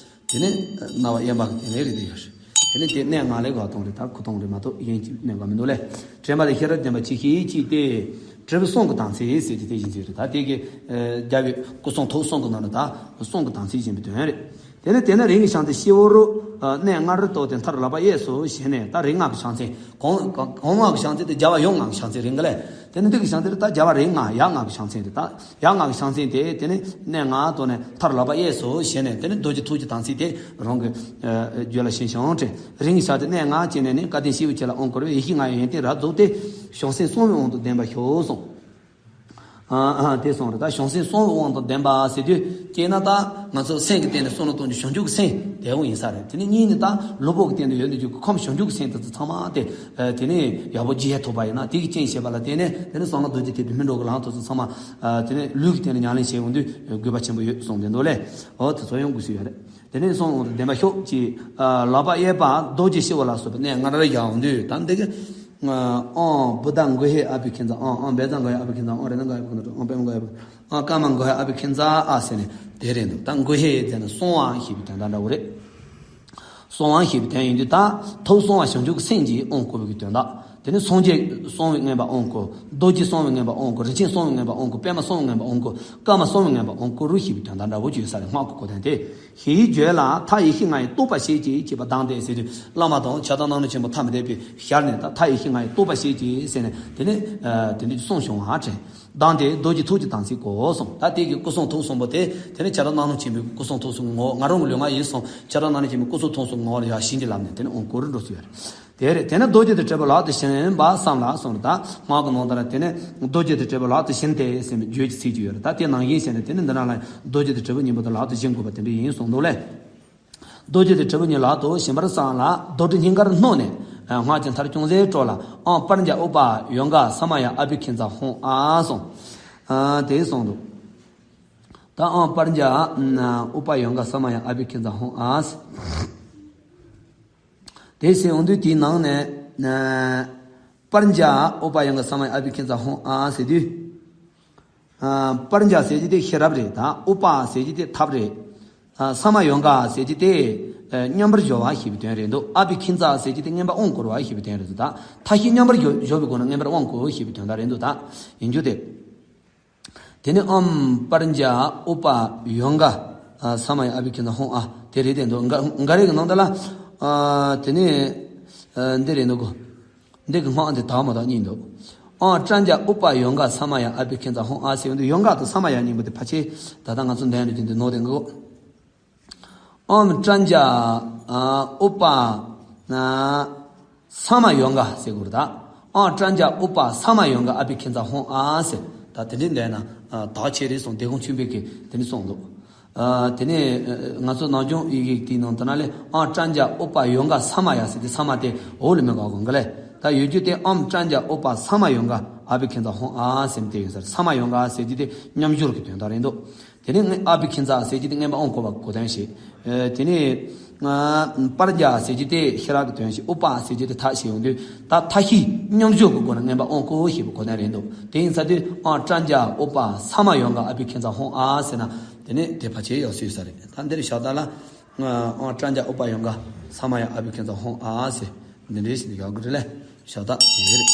དེ་ནས་རྣ་བ་གཡས་པ་གི་དེ་ནས་རེད་དེ་ཡོད། དེ་ནས་དེ་གནས་ལྔ་ལས་ག་གཏོང་རེད། ད་སྐུ་གཏོང་རེད་མ་གཏོགས་གཞན་གྱི་གནས་ག་མི་འདུག་ལེ། དྲན་པ་དང་ཤེས་རབ་ལྡན་པ་གྱིས་ཤིག་ཅེས་ཏེ། དྲིལ་བུ་གསུང་གི་དམ་ཚིག་ཟེར་དེ་དེ་བཞིན་ཟེར་རེད། ད་དེ་གི་རྒྱལ་བའི་སྐུ་གསུང་ཐུགས་གསུང་གི་ནང་ལ་ད་གསུང་གི་དམ་ཚིག་ཡིན་པའི་དོན་རེད། དེ་ནས་དེ་ནས་རིང་གི་ཕྱག་མཚན་སྤྱི་བོ་རུ། གནས་ལྔ་རུ་གཏོགས་ཏེ་མཐར་ལག་པ་གཡས་སུ་བཞེས་ནས། ད་རིང་ལྔ་གི་ཕྱག་མཚན། གོང་གོང་ལྔ་གི་ཕྱག་མཚན་དེ་རྒྱལ་བ་ཡུམ་ལྔ་གི་ཕྱག་མཚན་རེད་གི་ལེ། དེ་ནས་འདི་གི་ཕྱག་མཚན་དེ་ད་རྒྱལ་བ་རིང་ལྔ་ཡ་ལྔ་གི་ཕྱག་མཚན་རེད། ད་ཡ་ལྔ་གི་ཕྱག་མཚན་དེ་དེ་ནས་གནས་ལྔ་གཏོགས་ནས་མཐར་ལག་པ་གཡས་སུ་བཞེས་ནས། དེ་ནས་རྡོ་རྗེ་ཐུགས་ཀྱི་དམ་ཚིག་དེ་རང་གི་རྒྱུད་ལ་བྱིན་ཞིང་དྲན། རིང་གི་ཕྱག་དེ་གནས་ལྔ་བྱས་ནས་ནི། བཀའ་དྲིན་ཆེ་བའི་ཆེད་ལ་དབང་བསྐུར་བའི་ཡེ་ཤེས་ལྔ་ཡི་ཡོན་ཏན་རབ་རྫོགས་ཏེ། བྱང་སེམས་གསང་བའི་དབང་དང་ལྡན་པར་ཤོག་གསུངས། ཨ་ཨ་དེ་གསུངས་རེད། ད་བྱང་སེམས་གསང་བའི་དབང་དང་ལྡན་པ་ཟེར་དུས་སྐྱེས་ན་ད་ང་ཚོ་སེམས་ཀྱི་སྟེང་ནས་བསམ་བློ་གཏོང་རྒྱུ་བྱང་ཆུབ་ཀྱི་སེམས་དེ་འོང་ཡིན་ས་རེད། དེ་ནས་གཉིས་ནི་ད་ལུས་པོ་གི་སྟེང་དུ་ཡོད་འདུག་རྒྱུ་གི་ཁམས་བྱང་ཆུབ་ཀྱི་སེམས་དེ་ཚོ་ཚང་མ་དེ་དེ་ནས་ཡག་པོ་རྒྱས་ཐུབ་པ་ཡིན་ན། དེ་གི་རྐྱེན་བྱས་པ་ལ་བརྟེན་ནས། དེ་ནས་གསང་སྔགས་རྡོ་རྗེ་ཐེག་པའི་སྨིན་གྲོལ་གྱི་ལམ་དེ་ཚོ་ཚང་མ་དེ་ནས་ལུས་ཀྱི་སྟེང་ནས་ཉམས་ལེན་བྱེད་འོང་དུས་དགོས་པ་ཆེན་པོ་ཡོད་གསུངས་བསྡད་འདུག་ལེ། འོ་དེ་ཚོ་ཡང་དགོས་སུ་ཡོད་རེད། དེ་ནས་གསང་སྔགས་ལྡན་པ་ཤོག་ཅེས། ལག་པ་གཡས་པ་རྡོ་རྗེ་སྤྱི་བོ་ལ་སོགས་པའི་གནས་ལྔར་བཞག་འོང་དུས། ད་འདི་གི་ཨང་བུདྡྷ་འགོ་ཧེ་ཨ་བྷི་ཁྱི་ཛ། ཨང་ཨང་བཛྲ་འགོ་ཧེ་ཨ་བྷི་ཁྱི་ཛ། ཨང་རཏྣ་འགོ་ཧེ་ཨ་བྷི་ཁྱི་ཛ། ཨང་པདྨ་འགོ་ཧེ་ཨ་བྷི། ཨང་ཀ་མ་འགོ་ཧེ་ཨ་བྷི་ཁྱི་ཛ་ཨ་ཟེར་ནས་དེ་རེད་འདུག། ད་འགོ་ཧེ་ཟེར་ན་གསང་བ་ཞེས་པའི་དོན་དག་འདྲ་བོ་རེད། གསང་བ་ཞེས་པའི་དོན་ཡིན་དུས་ད་ཐུགས་གསང་བ་བྱང་ཆུབ་ཀྱི་སེམས་ཀྱིས་དབང་བསྐུར་བའི་དོན་དག། དེ་ནས་སངས་རྒྱས་གསང་བའི་མངོན་པར་དབང་བསྐུར། རྡོ་རྗེ་གསང་བའི་མངོན་པར་དབང་བསྐུར། རིན་ཆེན་གསང་བའི་མངོན་པར་དབང་བསྐུར། པདྨ་གསང་བའི་མངོན་པར་དབང་བསྐུར། ཀ་མ་གསང་བའི་མངོན་པར་དབང་བསྐུར་ཞེས་པའི་དོན་དག་འདྲ་བོ་བརྗོད་ས་རེད། སྔགས་ཀྱི་གོ་དོན་དེ། ཞེས་བརྗོད་ལ་མཐའ་ཡེ་ཤེས་ལྔ་ཡིས་རྟོགས་པར་བྱེད་ཅིག་ཅེས་པ་དང་། དེ་ཟེར་དུས་བླ་མ་དང་ཕྱག་དང་སྣང་མཐའ་ཆེན་པོ་ཐ་མི་དད་པའི་ཞལ་ནས་ད་མཐའ་ཡེ་ཤེས་ལྔ་ཡིས་རྟོགས་པར་བྱེད་ཅིག་ཟེར་ནས་དེ་ནས་དེ་འདྲ་གསུངས་བྱུང་བ་དྲན། དང་དེ་རྡོ་རྗེ་ཐུགས་ཀྱི་དམ་ཚིག་གོ་གསུངས། ད་དེ་གི་སྐུ་གསུང་ཐུགས་གསུམ་པོ་དེ་དེ་ནས་ཕྱག་དང་སྣང་མཐའ་ཆེན་པོའི་སྐུ་གསུང་ཐུགས་གསུམ་ངོ་བོ། ང་རང་གི་ལུས་ངག་ཡིད་གསུམ་ཕྱག་དང་སྣང་མཐའ་ཆེན་པོའི་སྐུ་གསུང་ཐུགས་གསུམ་ངོ་བོ་ལ་ཡར་བྱིན་གྱིས་བརླབས་ནས་དེ་ནས་དབང་བསྐུར་འགྲོ་ཚུལ་ཡོད་རེད། དེ་རེད། དེ་ནས་རྡོ་རྗེ་དང་འབྲེལ་བའི་ལག་ཏུ་བྱིན་པ་བསམ་ལ་གསུངས་རེད། ད་སྔགས་ཀྱི་ནང་དུ་ལ་དེ་ནས་རྡོ་རྗེ་དང་འབྲེལ་བའི་ལག་ཏུ་བྱིན་ཏེ་ཟེར་བའི་བརྗོད་ཀྱི་ཚིག་ཅིག་ཡོད་རེད། ད་དེ་ནང་བཞིན་བྱས་ནས་དེ་ནས་འདི་ནང་ལ་རྡོ་རྗེ་དང་དྲིལ་བུ་གཉིས་པོ་དེ་ལག་ཏུ་བྱིན་དགོས་པ་དེ་འདྲ་ཡིན་གསུངས་འདུག་ལེ། རྡོ་རྗེ་དང་དྲིལ་བུ་གཉིས་ལག་ཏུ་བྱིན་པར་བསམ་ལ། རྡོ་གྲི་སྙིང་གར་བསྣུན་ནས། སྔགས་ཀྱི་མཐར་ཅུང་ཟད་སྤྲོ་ལ། ཨོཾ་པྲཛྙཱ་ཨུ་པ་ཡོ་ག་ས་མ་ཡ་ཨ་བྷི་ཁྱི་ཛ་ཧཱུྃ་ཨཱཿ་གསུངས། དེ་གསུངས་འདུག། ད་ཨོཾ་པྲཛྙཱ་ཨུ་པ་ཡོ་ག་ས་མ་ཡ་ཨ་བྷི་ཁྱི་ཛ་ཧཱུྃ་ཨཱཿ། དེ་ཟེར་འོང་དུས་དེའི་ནང་ནས་པྲཛྙཱ་ཨུ་པ་ཡོ་ག་ས་མ་ཡ་ཨ་བྷི་ཁྱི་ཛ་ཧཱུྃ་ཨཱཿ་ཟེར་དུས། པྲཛྙཱ་ཟེར་གྱི་དེ་ཤེས་རབ་རེད། ད་ཨུ་པ་ཟེར་གྱི་དེ་ཐབས་རེད། ས་མ་ཡོ་ག་ཟེར་གྱི་དེ་མཉམ་པར་སྦྱོར་བ་ཞེས་པའི་དོན་རེད་འདུག། ཨ་བྷི་ཁྱི་ཛ་ཟེར་གྱི་དེ་མངོན་པར་དབང་བསྐུར་བ་ཞེས་པའི་དོན་རེད་འདུག། ད་མཐའ་བཞི་མཉམ་པར་སྦྱོར་བའི་སྒོ་ནས་མངོན་པར་དབང་བསྐུར་ཞེས་པའི་དོན་དག་རེད་འདུག། ད་ཡིན་རྒྱུ་དེ། དེ་ནས་ཨོཾ་པྲཛྙཱ་ཨུ་པ་ཡོ་ག་ས་མ་ཡ་ཨ་བྷི་ཁྱི་ཛ་ཧཱུྃ་ཨཱཿ་དེ་རེད་དེ་འདུག། འགའ་རེ་གི་ནང་དུ་ལ་དེ་ནས་འདི་རེད་འདུག་གོ། འདི་གི་སྔགས་འདི་དག་མ་དག་གཉིས་འདུག། ཨོཾ་པྲཛྙཱ་ཨུ་པ་ཡོ་ག་ས་མ་ཡ་ཨ་བྷི་ཁྱི་ཛ་ཧཱུྃ་ཨཱཿ་ཟེར་འདུག། ཡོ་ག་དང་ས་མ་ཡ་གཉིས་པོ་དེ་ཕལ་ཆེར་ད་ལྟ་ང་ཚོ་འདོན་རེད་དེ་འདི་ནོར་དེ་འགོ། ཨོཾ་པྲཛྙཱ་ཨུ་པ་ས་མ་ཡོ་ག་ཟེར་དགོས་རེད་ད། ཨོཾ་པྲཛྙཱ་ཨུ་པ་ས་མ་ཡོ་ག་ཨ་བྷི་ཁྱི་ཛ་ཧཱུྃ་ཨཱཿ་ཟེར། ད་དེ་འདྲའི་འདོན་ན་དག་ཆེ་རེད་གསུངས། དེ་ཁོང་ཆུན་པེ་གིས་དེ་འདྲ་གསུངས་འདུག། དེ་ནས་ང་ཚོ་ནང་སྦྱོང་ཡི་གེ་དེའི་ནང་དུ་ན་ལས་ཨོཾ་པྲཛྙཱ་ཨུ་པ་ཡོ་ག་ས་མ་ཡ་ཟེར་དེ་ས་མ་དེ་འོག་ལ་མི་དགག་གོ་འགའ་ལས། ད་ཡོད་རྒྱུ་དེ་ཨོཾ་པྲཛྙཱ་ཨུ་པ་ས་མ་ཡོ་ག་ཨ་བྷི་ཁྱི་ཛ་ཧཱུྃ་ཨཱཿ་ཟེར་དེ་ཡོད་ས་རེད། ས་མ་ཡོ་ག་ཟེར་གྱི་དེ་མཉམ་སྦྱོར་གྱི་དོན་དག་རེད་འདུག། དེ་ནས་ཨ་བྷི་ཁྱི་ཛ་ཟེར་གྱི་དེ་མངོན་པར་དབང་བསྐུར་བ་གོ་དོན་བྱེད། དེ་ནས་པྲཛྙཱ་ཟེར་གྱི་དེ་ཤེས་རབ་ཀྱི་དོན་བྱེད། ཨུ་པ་ཟེར་གྱི་དེ་ཐབས་ཤེས་ཡོང་དུས་ད་མཐའ་བཞི་མཉམ་སྦྱོར་གྱི་སྒོ་ནས་མངོན་པར་དབང་བསྐུར་ཞེས་པའི་གོ་དོན་རེད་འདུག། དེ་ཡིན་ཚར་དུས་ཨོཾ་པྲཛྙཱ་ཨུ་པ་ས་མ་ཡོ་ག་ཨ་བྷི་ཁྱི་ཛ་ཧཱུྃ་ཨཱཿ་ཟེར་ན་དེ་ནས་དེ་ཕལ་ཆེར་ཡག་སོ་ཡོད་ས་རེད། ད་འདིར་ཞབས་བཏགས་ལ་ཨོཾ་པྲཛྙཱ་ཨུ་པ་ཡོ་ག་ས་མ་ཡ་ཨ་བྷི་ཁྱི་ཛ་ཧཱུྃ་ཨཱཿ་ཟེར་འདི་འདྲའི་ཞིག་ཡག་གི་རེད་ལས། ཞབས་བཏགས་དེ་རེད།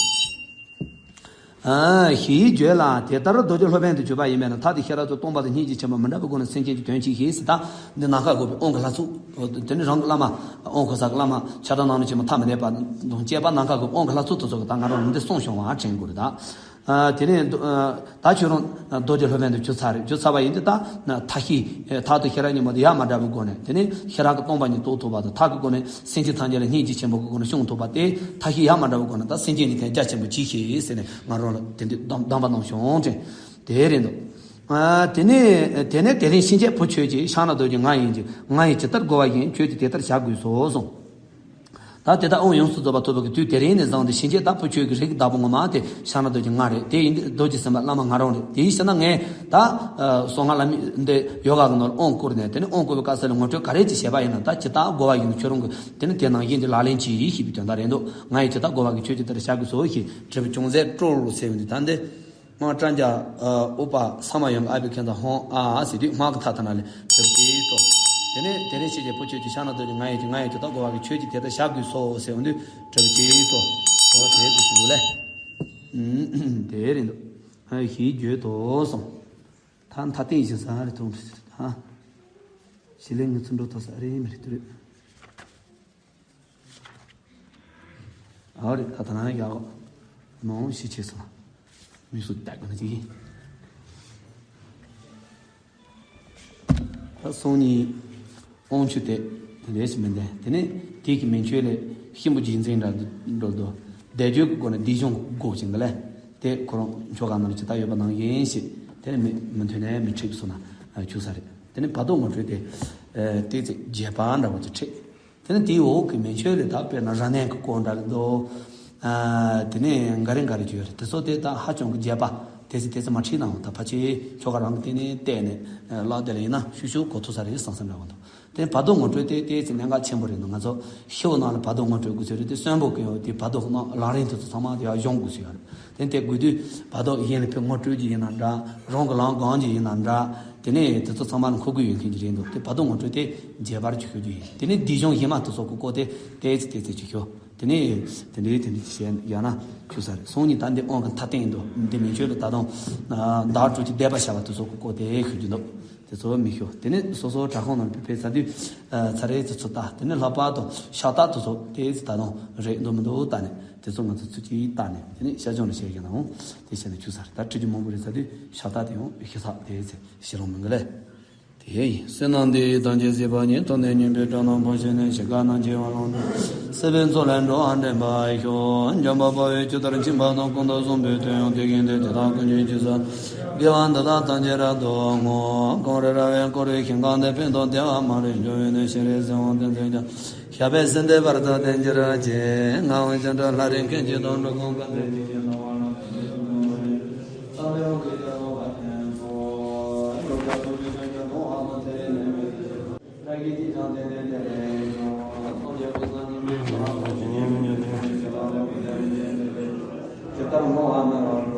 ཞེས་བརྗོད་ལ། དེ་ལྟར་རྡོ་རྗེ་སློབ་དཔོན་དུ་གྱུར་པ་ཡིན་པས་ན། ཐབས་དང་ཤེས་རབ་ཀྱི་སྟོང་པ་དང་སྙིང་རྗེ་ཆེན་པོ་མི་འབྲལ་བའི་སྒོ་ནས་སེམས་ཅན་གྱི་དོན་བྱེད་ཤེས་ཟེར། ད་འདི་ནམ་མཁའ་གུས་པའི་དབང་གི་ལྷ་ཚོགས། དེ་ནི་རང་གི་བླ་མ་དབང་གོང་ས་གི་བླ་མ་ཕྱག་དང་སྣང་མཐའ་ཆེན་པོ་ཐ་མི་དད་པ་དང་བཅས་པ་ནམ་མཁའ་གུས་པའི་དབང་གི་ལྷ་ཚོགས་དེ་ཚོ་གིས་ད་ང་རང་ལ་འདི་གསུངས་བྱུང་བ་དྲན་དགོས་རེད་ད། ཨ། དེ་ནས་མདོ། ཨ། ད་ཁྱོད་རང་རྡོ་རྗེ་སློབ་དཔོན་དུ་གྱུར་ཚར་རེད། གྱུར་ཚར་བ་ཡིན་དུས་ད་མཐའ་བཞི། ཨ། ཐག་དང་ཤེས་རབ་གཉིས་པོ་དེ་ཡ་མ་བྲལ་བའི་སྒོ་ནས། དེ་ནས་ཤེས་རབ་ཀྱི་སྟོང་པ་ཉིད་རྟོགས་ཐུབ་པ་དང་། ཐབས་ཀྱི་སྒོ་ནས་སེམས་ཅན་ཐམས་ཅད་ལ་སྙིང་རྗེ་ཆེན་པོ་གི་སྒོ་ནས་སྐྱོང་ཐུབ་པ་དེ། མཐའ་བཞི་ཡ་མ་བྲལ་བའི་སྒོ་ནས་ད་སེམས་ཅན་གྱི་དོན་རྒྱ་ཆེན་པོ་གྱིས་ཤིག་ཟེར་ནས་ང་རང་ལ་དེ་འདྲའི་གདམས་གདམས་པ་གནང་བྱུང་དྲན། དེ་རེད་འདུག་ཨ། དེ་ནས་དེ་ནས་དེ་རིང་ཕྱིན་ཆད་བུ་ཁྱོད་ཀྱི་ཕྱག་ན་རྡོ་རྗེ་ང་ཡིན་གྱི། ང་ཡིས་ཇི་ལྟར་བསྒོ་བ་བཞིན་ཁྱོད་ཀྱིས་དེ་ལྟར་བྱ་དགོས་སོ་གསུངས། ད་དེ་ལྟར་དབང་ཡོངས་སུ་རྫོགས་པ་ཐོབ་པའི་དུས་དེ་རིང་ནས་བཟུང་སྟེ་ཕྱིན་ཆད་ད་བུ་ཁྱོད་ཀྱི་རིགས་བདག་པོ་ངོ་མ་དེ་ཕྱག་ན་རྡོ་རྗེ་ང་རེད། དེ་ཡིན་དུས་རྡོ་རྗེ་སེམས་དཔའ་བླ་མ་ང་རང་རེད། དེ་ཡིན་ཕྱིར་ན་ངས་ད། ཨ། གསང་སྔགས་བླ་མེད་འདི་ཡོ་ག་གི་ནང་ལ་དབང་བསྐུར་ནས། དེ་ནས་དབང་བསྐུར་བའི་སྐབས་སུ་ལ་ངོ་སྤྲོད་ག་རེ་ཅིག་བྱས་པ་ཡིན་ན། ད་ཇི་ལྟར་བསྒོ་བ་བཞིན་དུ་ཁྱོད་རང་གིས་དེ་ནི་དེ་ནང་བཞིན་གྱི་ལག་ལེན་གྱིས་ཞེས་པའི་དོན་དག་རེད་འདུག་ང་ཡིས་ཇི་ལྟར་བསྒོ་བ་བཞིན་ཁྱོད་ཀྱིས་དེ་ལྟར་བྱ་དགོས་སོ་ཞེས་དྲིལ་བུ་ཅུང་ཟད་དཀྲོལ་ཟེར་བ་འདི། ད་འདི། སྔགས་བཀྲ་རྒྱ། ཨ། ཨུ་པ་ས་མ་ཡོང་གི་ཨ་བི་ཁན་ད་ཧོང་ཨ་ཨ་ཟེར་དུས། སྔགས་ཀྱི་མཐའ་དག་ན་ལས་གྲུབ་ཅེས་སོ། དེ་ནས་དེ་རིང་ཕྱིན་ཆད་བུ་ཁྱོད་ཀྱི་ཕྱག་ན་རྡོ་རྗེ་ང་ཡིན་གྱི། ང་ཡིས་ཇི་ལྟར་བསྒོ་བ་བཞིན་ཁྱོད་ཀྱིས་དེ་ལྟར་བྱ་དགོས་སོ་ཟེར་བ་འདི་གྲུབ་ཅེས་སོ། འོ་དེ་དགོས་སུ་ལས། དེ་རེད་འདུག་ཨ། ཞེས་བརྗོད་དོ་གསུངས། ད་མཐའ་རྟེན་བཞི་ས་རེ་ཐོང་ཧ། ཞི་ལས་ངུ་ཚུལ་འགྲོ་ཐོག་ས་རེ་མི་རེད་དུ་རེད། ཨ་རེ། ད་ད་ན་ཡག་མང་ཤི་ཆེ་སོང་། མི་སུ་ལྟ་གི་ན་ཅིག་ཡིན། ད་སང་ཉིན་དབང་ཆུ་དེ་དེ་འདྲ་ཞིག་མི་འདས། དེ་ནས་དེ་གི་མན་ཆོད་ལས་གཤིན་པོ་རྗེས་འཛིན་འདྲ་འགྲོ་འདུག་བཟླས་བརྗོད་ཀྱི་སྒོ་ནས་སྡིག་སྦྱོང་དགོས་ཀྱི་འདི་ལས། དེ་ཁོ་རང་ཆོ་ག་ནང་ལ་ཇི་ལྟར་ཡོད་པ་ནང་བཞིན་ཞིག་དེ་ནས་མི་མི་མཐུན་ནས་མི་འཁྲིག་སོང་ན་ཆུག་ས་རེད། དེ་ནས་བར་དོ་ངོ་སྤྲོད་དེ། ཨ། ཏོག་ཙམ་རྒྱས་པ་འདྲ་བོ་ཅིག་འཁྲིད། དེ་ནས་དེའི་འོག་གི་མན་ཆོད་ལས་ད་དཔེར་ན་ར་ནན་གྱི་སྐོར་འདྲ་རེད་འདུག་ཨ། དེ་ནས་འགའ་རེ་འགའ་རེ་བརྗོད་རེད། དེ་ཚོ་དེ་ད་ཧ་ཅང་གི་རྒྱས་པ་དེ་ཚོ་དེ་ཚོ་མ་ཁྲིད་ན་འོང་། ད་ཕལ་ཆེར་ཆོ་ག་རང་གི་སྟེང་ནས་བལྟས་ནས་བཀླགས་དེ་ལ་ཡིན་ན་ཤུགས་ཤུགས་གོ་ཐུབ་ས་རེད་བསམ་བསམ་འདྲ་བོ་འདུག་དེ་བར་དོ་ངོ་སྤྲོད་དེ་དེ་ཚོ་གནད་འགག་ཆེན་པོ་རེད་འདུག་ང་ཚོ་ཤེའུ་ནང་ལ་བར་དོ་ངོ་སྤྲོད་དགོས་ཚོད་རེད། དེ་གསོན་པོ་གི་ཡོད་དེ་བར་དོ་ནང་ལག་ལེན་དེ་ཚོ་ཚང་མ་དེ་ཡང་སྦྱོང་དགོས་ཚོད་ཡོད་རེད། དེ་དེ་དགོས་དུས་བར་དོ་གཞན་ལ་ཕར་ངོ་སྤྲོད་ཀྱི་ཡིན་ན་འདྲ། རང་གི་ལམ་སྒོམ་གྱི་ཡིན་ན་འདྲ། དེ་ནས་དེ་ཚོ་ཚང་མ་ལ་མཁོ་དགོས་ཡོད་མཁན་གྱི་རེད་འདུག་དེ་བར་དོ་ངོ་སྤྲོད་དེ་རྒྱས་པར་ཅིག་ཞུ་རྒྱུ་ཡིན། དེ་ནས་སྡིག་སྦྱོང་གཞན་མ་དེ་ཚོ་གི་སྐོར་དེ་ཏོག་ཙམ་ཏོག་ཙམ་ཅིག་ཞུ། དེ་ནས་དེ་འདྲའི་དེ་འདྲའི་བཤད་ཡང་ན་ཞུ་ས་རེད། སང་ཉིན་ད་འདི་དབང་གི་མཐའ་རྟེན་འདུག་འདི་མན་ཆོད་ལ་ད་དུང་བདག་སྤྲུལ་གྱི་བཟླས་པ་བྱ་བ་དེ་ཚོ་གི་སྐོར་དེ་ཞུ་རྒྱུ་འདུག་དེ་ཚོ་མི་ཞུ། དེ་ནས་སོ་སོ་དྲ་ཁང་ནང་ཕེབས་ཚར་དུས་ཚར་རེ་ཚོ་ཚོ་ལྟ། དེ་ནས་ལྷག་པར་དུ་ཕྱག་རྟགས་དེ་ཚོ་ཏོག་ཙམ་ད་དུང་རེད་འདུག་མི་འདུག་ལྟ་ནས། དེ་ཚོ་ང་ཚོ་ཚུར་གཅིག་བལྟས་ནས། དེ་ནས་ཤར་བྱང་ལ་བཤད་ཀྱི་ནའང་དེ་བཤད་ན་ཆུག་ས་རེད། ད་ཁྲིད་རྒྱུ་མང་པོ་རེད་ཟེར་དུས་ཤ་སྟག་དེ་ཡང་ཤི་ས་དེ་ཚེ་ཤི་རང་མི་འགི་ལས། དེ་ཡིན་བསོད་ནམས་འདི་ཡིས་ཐམས་ཅད་གཟིགས་པ་ཉིད། ཐོབ་ནས་ཉེས་པའི་དགྲ་རྣམས་ཕམ་བྱས་ནས། ཞིང་ཁམས་ན་སྐྱེ་བ་ལོངས་སྤྱོད་སྲིད་པའི་མཚོ་ལས་འགྲོ་བ་འདྲེན་པར་ཤོག་འཇམ་དཔལ་དཔའ་བོས་ཇི་ལྟར་མཁྱེན་པ་དང་། ཀུན་ཏུ་བཟང་པོའི་དོན་ཡང་དེ་བཞིན་ཏེ། དེ་དག་ཀུན་གྱི་རྗེས་སུ་དགེ་བ་འདི་དག་ཐམས་ཅད་རབ་ཏུ་བསྔོ། གངས་རི་ར་བས་བསྐོར་བའི་ཞིང་ཁམས་འདི། ཕན་དང་བདེ་བ་མ་ལུས་འབྱུང་བའི་གནས། ཤིང་རིས་སེར་བ་ཏིལ་འཛིན་ཀྱང་། ཞགས་པའི་གསེར་མདོག་འབར་དང་ལྡན་གྱུར་ཅིག་ངག་དབང་སྤྱན་རས་ལྷ་རིས་མཁན་ཆེན་དང་། འགྲོ་ཀུན་དཀའ་འགྲེལ་ཉེས་ཅན་སྣང་བ་ལ།